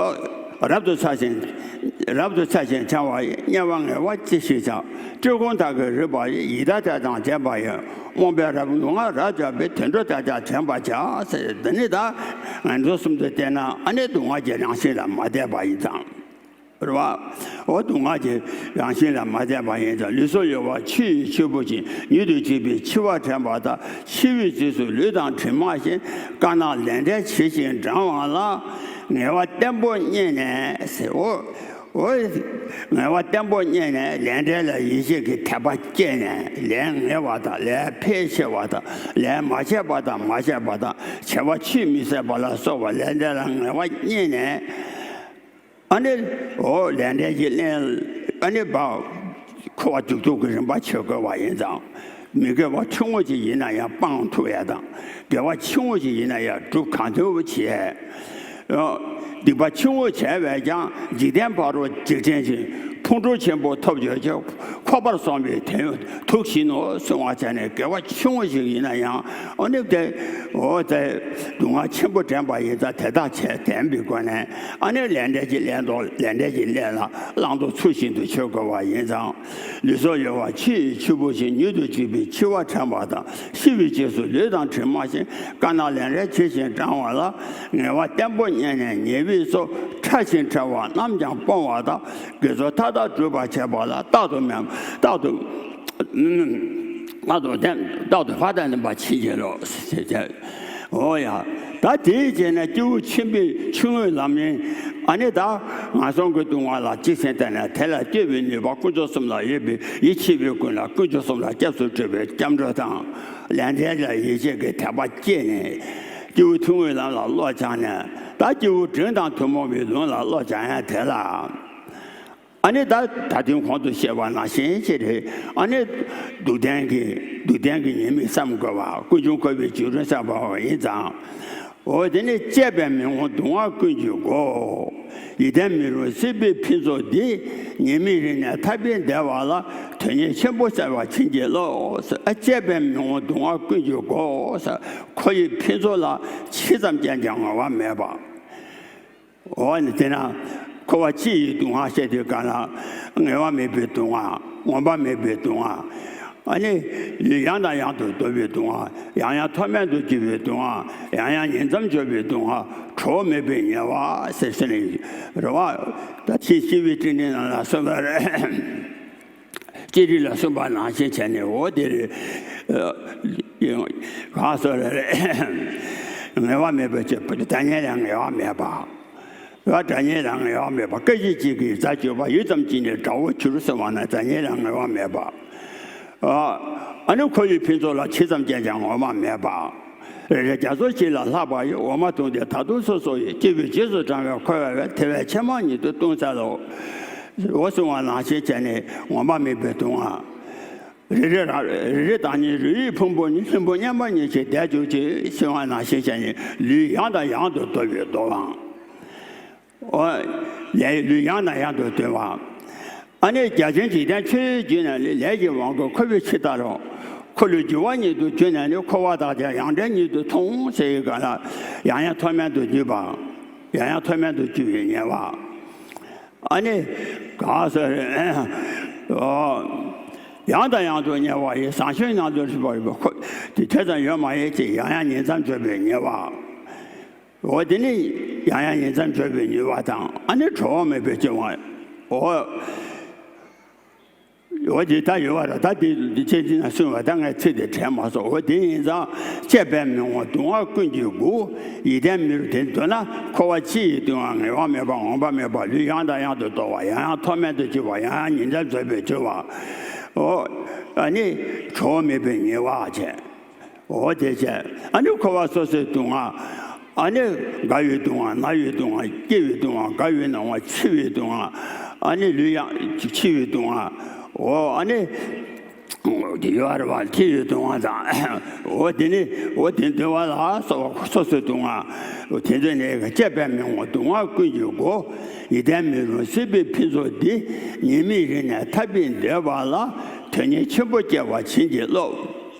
རབ་ཏུ་ཚ་ཞིང་། རབ་ཏུ་ཚ་ཞིང་འཆང་བ་ཡི་དམྱལ་བ་ངལ་བ་ཅི་ཞིག་བྱ། བཀྲེས་སྐོམ་དག་གིས་རུལ་བ་ཡི། ཡི་དྭགས་དག་དང་ལྡན་པ་ཡི། རྨོངས་པས་རབ་སྡུག་བསྔལ་རབ་བསྐྱབས་པའི། དུད་འགྲོ་དག་ཀྱང་དྲན་པར་བྱ། ཟེར་འདི་ནི་ད་ངན་འགྲོ་གསུམ་དུ་བལྟས་ན་ཨ་ནི་སྡུག་བསྔལ་གྱི་རང་བཞིན་ལ་མ་བལྟས་པ་ཡིན་ཙང་། རེད་བ། འོ་སྡུག་བསྔལ་གྱི་རང་བཞིན་ལ་མ་བལྟས་པ་ཡིན་ཙང་། ལུས་སྲོག་གཡོ་བ་ཆུ་ཡི་ཆུ་བུར་བཞིན། མྱུར་དུ་འཇིག་པའི་འཆི་བ་དྲན་པ་དང་། འཆི་བའི་རྗེས་སུ་ལུས་དང་གྲིབ་མ་བཞིན། དཀར་ནག་ལས་འབྲས་ཇི་བཞིན་འབྲང་བ་ལ། ངལ་བ་བརྟན་པོ་རྙེད་ནས་ཟེར། འོ། འོ། ངལ་བ་བརྟན་པོ་རྙེད་ནས་ལས་འབྲས་ལ་ཡིད་ཆེས་ཀྱི་དད་པ་སྐྱེས་ནས། ལས་ངལ་བ་དང་ལས་འཕེལ་ཆེ་བ་དང་། ལས་མ་བྱས་པ་དང་མ་བྱས་པ་དང་། བྱས་པ་ཆུད་མི་ཟ་བ་ལ་སོགས་པ་ལས་འབྲས་ལ་ངལ་བ་རྙེད་ནས། ཨ་ནི། འོ་ལས་འབྲས་ཀྱི་ལན། ཨ་ནི་བ། འཁོར་བ་འཇུག་ལྡོག་གི་རིམ་པ་ཆོད་དགོས་པ་ཡིན་ཙང་། མི་དགེ་བ་ཆུང་ངུ་ཅིག་ཡིན་ན་ཡང་སྤང་ཐུབ་ཡ་དང་། དགེ་བ་ཆུང་ངུ་ཅིག་ཡིན་ན་ཡང་སྒྲུབ་གང་ཐུབ་བྱས། སྡིག་པ་ཆུང་ངུ་བྱས་པས་ཀྱང་། འཇིག་རྟེན་ཕ་རོལ་འཇིག་རྟེན་ཕྱིར། ཕུང་ཁྲོལ་ཆེན་པོ་ཐོབ་ཡོད་ཀྱང་། འཁོར་བར་སོང་བའི་དོན་དུག་བཞིན་ནོ་གསུང་བ་བྱས་ནས་དགེ་བ་ཆུང་ངུ་ཞིག་ཡིན་ན་ཡང་ཨ་ནི་དེ། འོ་དེ། སྡུག་བསྔལ་ཆེན་པོ་དྲན་པ་ཡིན་ཙང་དེ་དག་བྱས་ལྡན་པའི་སྒོ་ནས་ཨ་ནི་ལས་འབྲས་ཀྱི་ལན་དུ་ལས་འབྲས་ཀྱི་ལན་ལ་བླང་དོར་ཚུལ་བཞིན་དུ་ཆོད་དགོས་པ་ཡིན་ཙང་། ལུས་སྲོག་གཡོ་བ་ཆུ་ཡི་ཆུ་བུར་བཞིན། མྱུར་དུ་འཇིག་པའི་འཆི་བ་དྲན་པ་དང་། འཆི་བའི་རྗེས་སུ་ལུས་དང་གྲིབ་མ་བཞིན། དཀར་ནག་ལས་འབྲས་ཇི་བཞིན་འབྲང་བ་ལ། ངལ་བ་བརྟན་པོ་རྙེད་ནས་ཉེ་བའི་སོ། ཕྲ་ཞིང་ཕྲ་བ་རྣམས་ཀྱང་སྤོང་བ་དང་། དགེ་ཚོགས་མཐའ་དག་སྒྲུབ་པར་བྱེད་པ་ལ། རྟག་ཏུ་མེད་རྟག་ཏུ། རྟག་ཏུ་ལྡན་རྟག་ཏུ་བག་ལྡན་པར་བྱིན་གྱིས་རློབས་ཟེར་ཏེ། འོ་ཡ། ད་དེའི་རྗེས་ནས་སྐྱེས་བུ་ཆེན་པོའི་ཆུང་ངུའི་ལམ་ཡིན། ཨ་ནི་ད་ངན་སོང་གི་སྡུག་བསྔལ་ལ་གཅིག་ཟིན་བལྟས་ནས་དེ་ལ་སྐྱོབ་པའི་ནུས་པ་དཀོན་མཆོག་གསུམ་ལ་ཡོད་པའི་ཡིད་ཆེས་པའི་ཀུན་ལ་དཀོན་མཆོག་གསུམ་ལ་སྐྱབས་སུ་འགྲོ་བའི་སྐྱབས་འགྲོ་དང་། ལས་འབྲས་ལ་ཡིད་ཆེས་ཀྱི་དད་པ་སྐྱེས་ནས། སྐྱེས་བུ་ཆུང་ངུའི་ལམ་ལ་བློ་སྦྱངས་ནས། ད་སྐྱེས་བུ་འབྲིང་དང་ཐུན་མོང་བའི་ལུང་ལ་བློ་སྦྱང་ཡ་དེ་ལ། ཨ་ནི་ད་ད་ཐེངས་གོང་དུ་བཤད་པ་ནང་བཞིན་ཅི་རེད། ཨ་ནི་སྡུག་བདེན་གྱི་སྡུག་བདེན་གྱི་ཉེས་དམིགས་བསམ་དགོས་པ། ཀུན་འབྱུང་འཁོར་བའི་རྒྱུ་རིང་བསམ་པ་ཡིན་ཙང་། འོ་དེ་ནི་བཅད་པས་མི་འོང་སྡུག་བསྔལ་ཀུན་གྱི་སྒོ། ཡིད་བརྟན་མི་རུང་སྲིད་པའི་ཕུན་ཚོགས་འདི། ཉེས་དམིགས་རིག་ནས་ཐར་པའི་བདེ་བ་ལ། དོན་གཉེར་ཆེན་པོ་བསལ་བར་བྱིན་གྱིས་རློབས། ཨ་བཅད་པས་མི་འོང་སྡུག་བསྔལ་ཀུན་གྱི་སྒོ། འཁོར་བའི་ཕུན་ཚོགས་ལ་ཇི་ཙམ་སྤྱད་ཀྱང་ངལ་བ་མེད་པ། འོ་ནི་དེ་ན་འཁོར་བ་སྤྱི་ཡི་སྡུག་བསྔལ་བཤད་དུས་གང་ལ་ངལ་བ་མེད་པའི་སྡུག་བསྔལ། ངོམས་པ་མེད་པའི་སྡུག་བསྔལ། ཨ་ནི་ལུས་ཡང་དང་ཡང་དུ་འདོར་བའི་སྡུག་བསྔལ། ཡང་ཡང་མཐོ་དམན་དུ་གྱུར་པའི་སྡུག་བསྔལ། ཡང་ཡང་ཉིང་མཚམས་སྦྱོར་བའི་སྡུག་བསྔལ། གྲོགས་མེད་པའི་ཉེ་བ་ཟེར་ཟེར་ནས་རེད་བ། ད་ཕྱིན་ཅི་ལོག་སྤྲིང་སྒྲིང་ནང་ལ་གསུངས་པ་རེད། ཅི་རིགས་ལ་གསུངས་པ་ནང་བཞིན་བྱས་ནས། འོ་དེ་རེད། གང་སོ་རེ་རེ། ངལ་བ་མེད་པའི་ཆོས་དགྲ་གཉེན་ལ་ངལ་བ་མེད་པ། དགྲ་གཉེན་ལ་ངལ་བ་མེད་པ། སྐད་ཅིག་གཅིག་གིས་རྫ་གཅོད་པ། ཡུད་ཙམ་གཅིག་ནས་དགྲ་བོ་གྱུར་ཟེར་བ་ན་དགྲ་གཉེན་ལ་ངལ་བ་མེད་པ། ཨ་ནི་འཁོར་བའི་ཕུན་ཚོགས་ལ་ཇི་ཙམ་སྤྱད་ཀྱང་ངོམས་པ་མེད་པ། རེ་རེ་རྒྱ་མཚོ་གཅིག་ལས་ལྷག་པ་ཡི། འོ་མ་འཐུངས་ཏེ་ད་དུང་སོ་སོ་ཡི། སྐྱེས་བུའི་རྗེས་སུ་འབྲང་བའི་འཁོར་བ་བས། དེ་བས་ཕྱེ་མར་ཉིད་དུ་ལྟུང་འཚལ་ལོ། འོ་གསུངས་པ་ནང་བཞིན་བྱས་ནས་ངོམས་པ་མེད་པའི་སྡུག་བསྔལ། རེ་རེ་རང་རེ་རེ་བདག་ཉིད་རོ་ཡི་ཕུང་པོ་ཉིད། ལྷུན་པོ་མཉམ་པ་ཉིད་ཀྱིས་བདས་གྱུར་ཅིག་གསུངས་པ་ནང་བཞིན་བྱས་ནས་ལུས་ཡང་དང་ཡང་དུ་འདོར་བའི་འདོར་བའང་། འོ། ལས་ལུས་ཡང་དང་ཡང་དུ་འདོར་བ། ཨ་ནི་རྒྱ་ཆེན་འཇིག་རྟེན་ཆོས་བརྒྱུད་ན་ལས་ཀྱི་དབང་གིས་འཁོར་བའི་འཆི་རྟགས་རུ། འཁོར་ལོས་སྒྱུར་བ་ཉིད་དུ་གྱུར་ནས་ནི། འཁོར་བ་དག་ཀྱང་ཡང་བྲལ་ཉིད་དུ་མཐོང་ཟེར་བའི་སྐབས་ལ། ཡང་ཡང་མཐོ་དམན་དུ་གྱུར་པ། ཡང་ཡང་མཐོ་དམན་དུ་གྱུར་པའི་ཉེས་པ། ཨ་ནི། གང་ཟེར། ཨོ། ཡང་དང་ཡང་དུ་དམྱལ་བ་ཡི། ཟངས་ཤིང་ནང་དུ་ཧྲིལ་པོར་ཁོ། དེ་དེ་ཙམ་ཡོད་མ་ཡིན་ཅིག་ཡང་ཡང་ཉིང་མཚམས་སྦྱོར་བའི་ཉེས་པ། འོ་དེ་ནི་ཡང་ཡང་ཉིང་མཚམས་སྦྱོར་བའི་ཉེས་པ་དང་། ཨ་ནི་གྲོགས་མེད་པའི་སྐྱོ་བ། འོ། འོ་དེ་ད་ཡོད་པ་རེད། ད་དེ་དེ་ཚེ་འདི་ན་གསུངས་པ་ད་ངས་ཚིག་དེ་དྲན་མ་སོང་། འོ་དེ་ཡིན་ཙང་། བཅས་པའི་མི་འོང་སྡུག་བསྔལ་ཀུན་གྱི་སྒོ། ཡིད་བརྟན་མི་རུང་དེ་འདོད་ན། འཁོར་བ་ཕྱི་ཡི་སྡུག་བསྔལ་ངེས་པ་མེད་པ། འོང་བ་མེད་པ་ལུས་ཡང་དང་ཡང་དུ་འདོར་བ། ཡང་ཡང་མཐོ་དམན་དུ་གྱུར་པ། ཡང་ཡང་ཉིང་མཚམས་སྦྱོར་བའི་སྐྱོ་བ། འོ། ཨ་ནི་གྲོགས་མེད་པའི་ཉེས་པ་བྱས། འོ་དེ་བྱས། ཨ་ནི་འཁོར་བ་སོ་སོའི་སྡུག་བསྔལ། ཨ་ནི་རྒ་ཡོལ་སྡུག་བསྔལ། ན་ཡོལ་སྡུག་བསྔལ། སྐྱེ་བའི་སྡུག་བསྔལ། རྒ་ཡོལ་སྣང་བ། འཆི་བའི་སྡུག་བསྔལ། ཨ་ནི་ལུས་ཡང་འཆི་བའི་སྡུག་བསྔལ། འོ་ཨ་ནི་དེ་ཡོད་རེད་པ། འཆི་བའི་སྡུག་བསྔལ་དང་། འོ་དེ་ནི་འོ་དེ་འདོད་པ་ལ་སོགས་པ་སོ་སོའི་སྡུག་བསྔལ། དེ་ཚོ་ནི་བཅས་པའི་མི་འོང་སྡུག་བསྔལ་ཀུན་གྱི་སྒོ། ཡིད་བརྟན་མི་རུང་སྲིད་པའི་ཕུན་ཚོགས་འདི། ཉི་མའི་རིང་ནས་ཐར་པའི་འདོད་པ་ལ། དོན་གཉེར་ཆེན་པོ་སྐྱེ་བར་བྱིན་གྱིས་རློབས།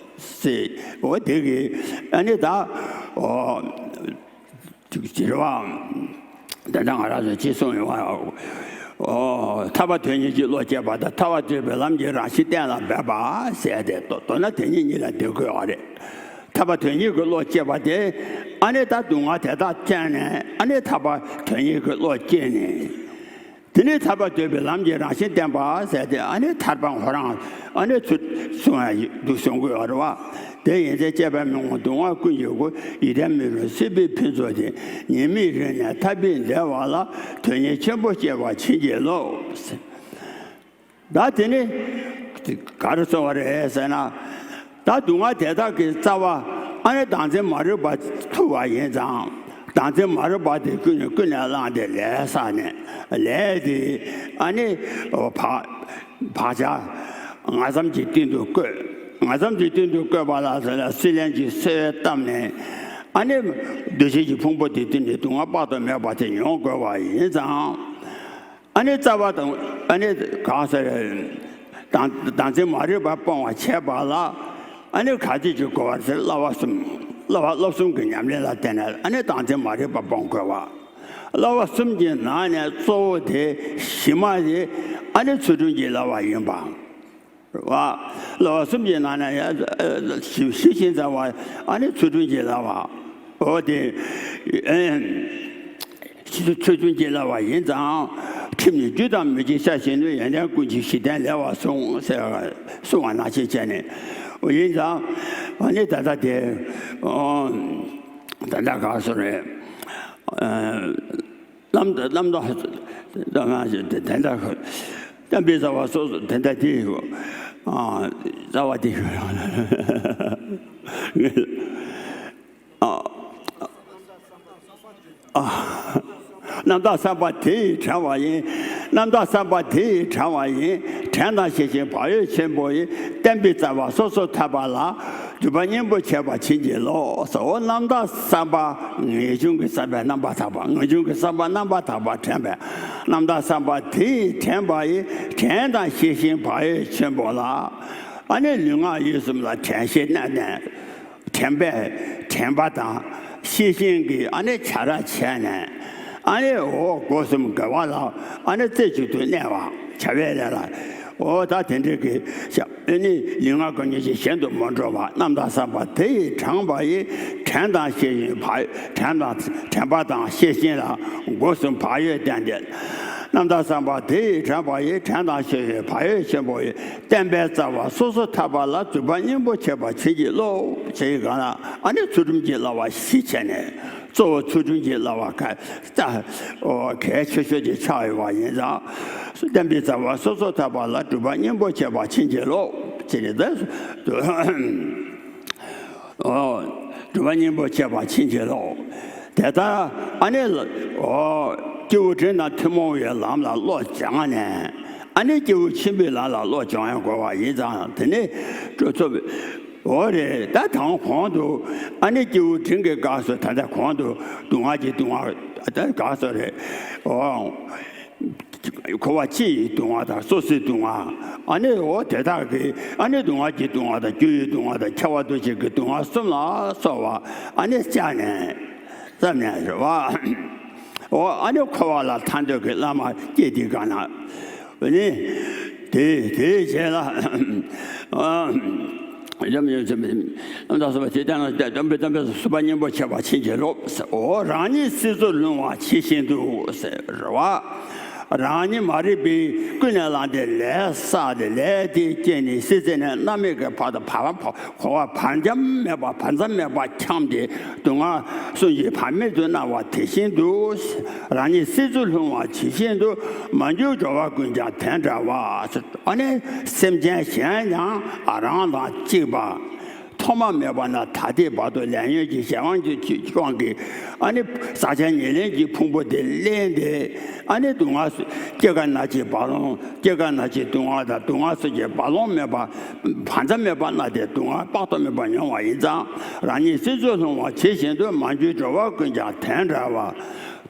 ཟེར། འོ་དེ་གི་ཨ་ནི་ད། འོ། ཅིག་ཅིག་རེད་བ། ད་ལྟ་ང་རང་ཚོ་ཅི་གསུངས་ཡོང་བ། འོ། ཐར་པ་དོན་གཉེར་གྱིས་བློ་སྐྱེད་པ་དང་། ཐར་པ་བསྒྲུབ་པའི་ལམ་གྱི་རང་བཞིན་གཏན་ལ་འབེབས་པ་ཟེར་ཏེ། མདོར་མདོར་ན་དེ་གཉིས་གཉིས་ལ་དེ་བཀོད་པ་རེད། ཐར་པ་དོན་གཉེར་གྱིས་བློ་སྐྱེད་པ་དེ། ཨ་ནི་ད་སྡུག་བསྔལ་དེ་དག་བཅད་ནས། ཨ་ནི་ཐར་པ་དོན་གཉེར་གྱིས་བློ་སྐྱེད་ནས། དེ་ནས་ཐར་པ་བསྒྲུབ་པའི་ལམ་གྱི་རང་བཞིན་བསྟན་པ་ཟེར་ཏེ། ཨ་ནི་ཐར་པ་ཁོ་རང་ཨ་ནི་ཚུར་གསུང་ཡ་འདུག་གསུང་དགོས་པ་རེད་བ། དེ་ཡིན་ཚེ། བཅས་པའི་མི་འོང་སྡུག་བསྔལ་ཀུན་གྱི་སྒོ། ཡིད་བརྟན་མི་རུང་སྲིད་པའི་ཕུན་ཚོགས་འདི། ཉི་མའི་རིང་ནས་ཐར་པའི་འདོད་པ་ལ། དོན་གཉེར་ཆེན་པོ་སྐྱེ་བར་བྱིན་གྱིས་རློབས། ད་དེ་ནི་ག་རེ་གསུངས་པ་རེད་ཟེར་ན། ད་སྡུག་བསྔལ་དེ་དག་གི་རྩ་བ། ཨ་ནི་བདག་འཛིན་མ་རིག་པ་ཐུག་པ་ཡིན་ཙང་། བདག་འཛིན་མ་རིག་པ་དེ་ཀུན་ནས་ཀུན་ནས་བསླངས་ཏེ་ལས་བསགས་ནས། ལས་དེ་ཨ་ནི་བག་བག་ཆགས་ང་ཙམ་གྱི་སྟེང་དུ་བཀོད། ང་ཙམ་གྱི་སྟེང་དུ་བཀོད་པ་ལ་སོགས་ལ། སྲེད་ལེན་གྱི་སེམས་བཏབ་ནས། ཨ་ནི་འདུ་བྱེད་ཀྱི་ཕུང་པོ་དེ་སྟེང་ནས་སྡུག་བསྔལ་དཔག་ཏུ་མེད་པ་དེ་མྱོང་དགོས་པ་ཡིན་ཙང་། ཨ་ནི་རྩ་བ་དང་། ཨ་ནི་གང་ཟེར། བདག་བདག་འཛིན་མ་རིག་པ་སྤོང་བར་བྱེད་པ་ལ། ཨ་ནི་ག་ཅི་ཅིག་དགོས་པ་ཟེར། བསླབ་པ་གསུམ། བསླབ་པ་བསླབ་གསུམ་གྱི་ཉམས་ལེན་ལ་བརྟེན་ནས། ཨ་ནི་བདག་འཛིན་མ་རིག་པ་སྤོང་དགོས་པ། བསླབ་པ་གསུམ་གྱི་ནང་ནས་གཙོ་བོ་དེ་གཞི་མ་དེ། ཨ་ནི་ཚུལ་ཁྲིམས་ཀྱི་བསླབ་པ་ཡིན་པ། བ། བསླབ་པ་གསུམ་གྱི་ནང་ནས་ཡ་ཞི་ཞི་ཞིང་བྱ་བ། ཨ་ནི་ཚུལ་ཁྲིམས་ཀྱི་བསླབ་པ། འོ་དེ། ཨེ། ཚུལ་ཁྲིམས་ཀྱི་བསླབ་པ་ཡིན་ཙང་། ཁྲིམས་ནི་རྒྱུ་དང་མི་འབྱེད་ཤ་ཞེས་ནས། ཡོན་ཏན་ཀུན་གྱི་གཞི་རྟེན་ལེགས་པར་བཟུང་ཟེར་གསུངས་པ་ནང་བཞིན་བྱས་ནས། འོ་ཡིན་ཙང་། ཨ་ནི་ད་ལྟ་དེ། ཨོ། ད་ལྟ་ག་སོ་རེད། ཨ། རྣམ་རྣམ་དག་དེ་འདྲ། བསྟན་པའི་རྩ་བ་སོ་སོ་དེ་འདྲ་དེ། ཨ། རྩ་བ་དེ། ཨ། ཨ། རྣམ་དག་བསམ་པ་དེ་ཡིས་དྲན་པ་ཡིན། རྣམ་དག་བསམ་པ་དེ་ཡིས་དྲན་པ་ཡིན། དྲན་དང་ཤེས་བཞིན་བག་ཡོད་ཆེན་པོ་ཡིས། བསྟན་པའི་རྩ་བ་སོ་སོར་ཐར་པ་ལ། སྒྲུབ་པ་སྙིང་པོར་བྱེད་པར་བྱིན་གྱིས་རློབས། འོ་རྣམ་དག་བསམ་པ། ངེས་འབྱུང་གི་བསམ་པས་རྣམ་པར་དག་པ། ངེས་འབྱུང་གི་བསམ་པས་རྣམ་པར་དག་པ་དྲན་པས། རྣམ་དག་བསམ་པ་དེ་ཡིས་དྲན་པ་ཡིས། དྲན་དང་ཤེས་བཞིན་བག་ཡོད་ཆེན་པོ་ལ། ཨ་ནི་ལུས་ངག་ཡིད་གསུམ་ལ་དྲན་ཤེས་གནས་ནས། དྲན་པས་དྲན་པ་དང་ཤེས་བཞིན་གྱིས་ཨ་ནི་བྱ་ར་བྱས་ནས། ཨ་ནི་འོ་སྒོ་གསུམ་དགེ་བ་ལ་ཨ་ནི་རྩེ་གཅིག་ཏུ་གནས་པ། བྱ་བའི་ལས་ལ། འོ་ད་དེ་འདྲའི་གི། ཨ་ནི་ལུས་ངག་གི་ཉེས་ཅན་གཞན་དུ་མ་འགྲོ་བ། རྣམ་དག་བསམ་པ་དེ་ཡིས་དྲངས་པ་ཡིས། དྲན་དང་ཤེས་བཞིན་བག་དྲན་དང་དྲན་པ་དང་ཤེས་བཞིན་ལ་སྒོ་གསུམ་བག་ཡོད་བསྟན་ཏེ། རྣམ་དག་བསམ་པ་དེ་ཡིས་དྲངས་པ་ཡིས། དྲན་དང་ཤེས་བཞིན་བག་ཡོད་ཆེན་པོ་ཡིས། བསྟན་པའི་རྩ་བ་སོ་སོར་ཐར་པ་ལ། སྒྲུབ་པ་སྙིང་པོར་བྱེད་པར་བྱིན་གྱིས་རློབས། ཞེས་གང་ལ་ཨ་ནི་ཚུལ་ཁྲིམས་ཀྱི་བསླབ་པ་བཞི་བྱས་ནས། གཙོ་བོ་ཚུལ་ཁྲིམས་ཀྱི་བསླབ་པ་གལ་ཆེ་ཤོས་ཅིག་ཆགས་ཡོད་པ་ཡིན་ཙང་། བསྟན་པའི་རྩ་བ་སོ་སོར་ཐར་པ་ལ། སྒྲུབ་པ་སྙིང་པོར་བྱེད་པར་བྱིན་གྱིས་རློབས། ཅེས་ནས། ཨོ། སྒྲུབ་པ་སྙིང་པོར་བྱེད་པར་བྱིན་གྱིས་རློབས། དེ་ལྟར་ཨ་ནི། ཨོ། སྐྱེས་བུ་འབྲིང་དང་ཐུན་མོང་བའི་ལམ་ལ་བློ་སྦྱངས་ནས། ཨ་ནི་སྐྱེས་བུ་ཆེན་པོའི་ལམ་ལ་བློ་སྦྱང་ཡང་དགོས་པ་ཡིན་ཙང་། དེ་ནི་སྤྲོ་ཚོགས། འོ་རེད། ད་དང་གོང་དུ་ཨ་ནི་སྐྱེས་བུ་འབྲིང་གི་སྐབས་སུ། ད་ལྟ་གོང་དུ་སྡུག་བསྔལ་གྱི་སྡུག་བསྔལ་ད་ག་སོ་རེད། འོ། འཁོར་བ་སྤྱི་ཡི་སྡུག་བསྔལ་དང་སོ་སོའི་སྡུག་བསྔལ། ཨ་ནི་འོ་དེ་དག་གི་ཨ་ནི་སྡུག་བསྔལ་གྱི་སྡུག་བསྔལ་དང་རྒྱུ་ཡི་སྡུག་བསྔལ་དང་ཁྱབ་པ་འདུ་བྱེད་ཀྱི་སྡུག་བསྔལ་གསུམ་ལ་སོགས་པ་ཨ་ནི་བཅད་ནས་བརྩམས་ནས་རེད་བ། འོ་ཨ་ནི་འཁོར་བ་ལ་ཐར་འདོད་ཀྱི་བླ་མ་སྐྱེས་དེ་ག་ན་ནི་དེ་དེའི་རྗེས་ལ་ཨ། ཡམ་ཡོད་ཚེ་མི་ད་སོ་པ་དེ་ལྟ་ན་སྟོན་པའི་སྟོན་པའི་སོ་པ་སྙིང་པོ་ཆེ་བ་ཕྱིན་ཅི་ལོག་ཟེར། འོ་རང་ཉིད་སྲིད་མཚོར་ལྷུང་བ་ཇི་བཞིན་དུ་ཟེར་བ། རང་ཉིད་མ་རིག་པའི་ཀུན་ནས་བསླངས་ཏེ་ལས་བསགས་ཏེ་ལས་དེའི་རྐྱེན་ནི་སྲིད་རྩེ་ནས་མནར་མེད་ཀྱི་བར་དུ་བར་བར་འཁོར་བ་བར་མཚམས་མེད་པ་བར་མཚམས་མེད་པ་འཁྱམས་ཏེ་སྡུག་བསྔལ་གསུམ་གྱི་བར་མེད་དུ་མནར་བ་དེ་བཞིན་དུ། རང་ཉིད་སྲིད་མཚོར་ལྷུང་བ་ཇི་བཞིན་དུ། མ་གྱུར་འགྲོ་བ་ཀུན་ཀྱང་དེ་འདྲ་བ། ཨ་ནི་སེམས་ཅན་གཞན་ཡང་རང་དང་གཅིག་པ། ཐོག་མ་མེད་པ་ནས་ད་ལྟའི་བར་དུ་ལས་ཉོན་གྱི་གཞན་དབང་གྱི་དབང་གིས་ཨ་ནི་ཟག་བཅས་ཉེར་ལེན་གྱི་ཕུང་པོ་དེ་བརླན་ཏེ་ཨ་ནི་སྡུག་བསྔལ་སྐྱེ་རྒ་ན་འཆིའི་རྦ་ཀློང་སྐྱེ་རྒ་ན་འཆིའི་སྡུག་བསྔལ་དང་སྡུག་བསྔལ་སོགས་ཀྱི་རྦ་ཀློང་མེད་པ་བར་མཚམས་མེད་པ་མནར་ཏེ་སྡུག་བསྔལ་དཔག་ཏུ་མེད་པ་མྱོང་བ་ཡིན་ཙང་རང་ཉིད་སྲིད་མཚོར་ལྷུང་བ་ཇི་བཞིན་དུ་མ་གྱུར་འགྲོ་བ་ཀུན་ཀྱང་དེ་འདྲ་བ།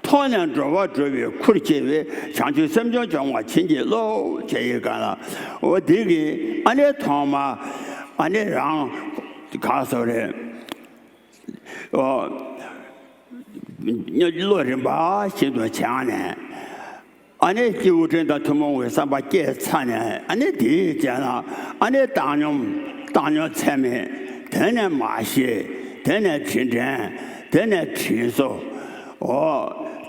ཐོག་ནས་འགྲོ་བ་སྒྲོལ་བའི་ཁུར་ཁྱེར་བའི་བྱང་ཆུབ་སེམས་མཆོག་སྦྱོང་བར་བྱིན་གྱིས་རློབས་ཞེས་ཡི་ག་ལ། འོ་དེ་གི་ཨ་ནི་ཐོག་མ་ཨ་ནི་རང་ག་སོ་རེད། འོ་བློ་རིམ་པ་བཞིན་དུ་སྦྱངས་ནས་ཨ་ནི་སྐྱེས་བུ་ཕྲེང་དང་ཐུན་མོང་བའི་བསམ་པ་སྐྱེས་ཚར་ནས་ཨ་ནི་དེའི་རྗེས་ལ་ཨ་ནི་བཏང་སྙོམས་བཏང་སྙོམས་ཚད་མེད། དེ་ནས་མར་ཤེས། དེ་ནས་དྲིན་དྲན། དེ་ནས་དྲིན་གཟོ། འོ་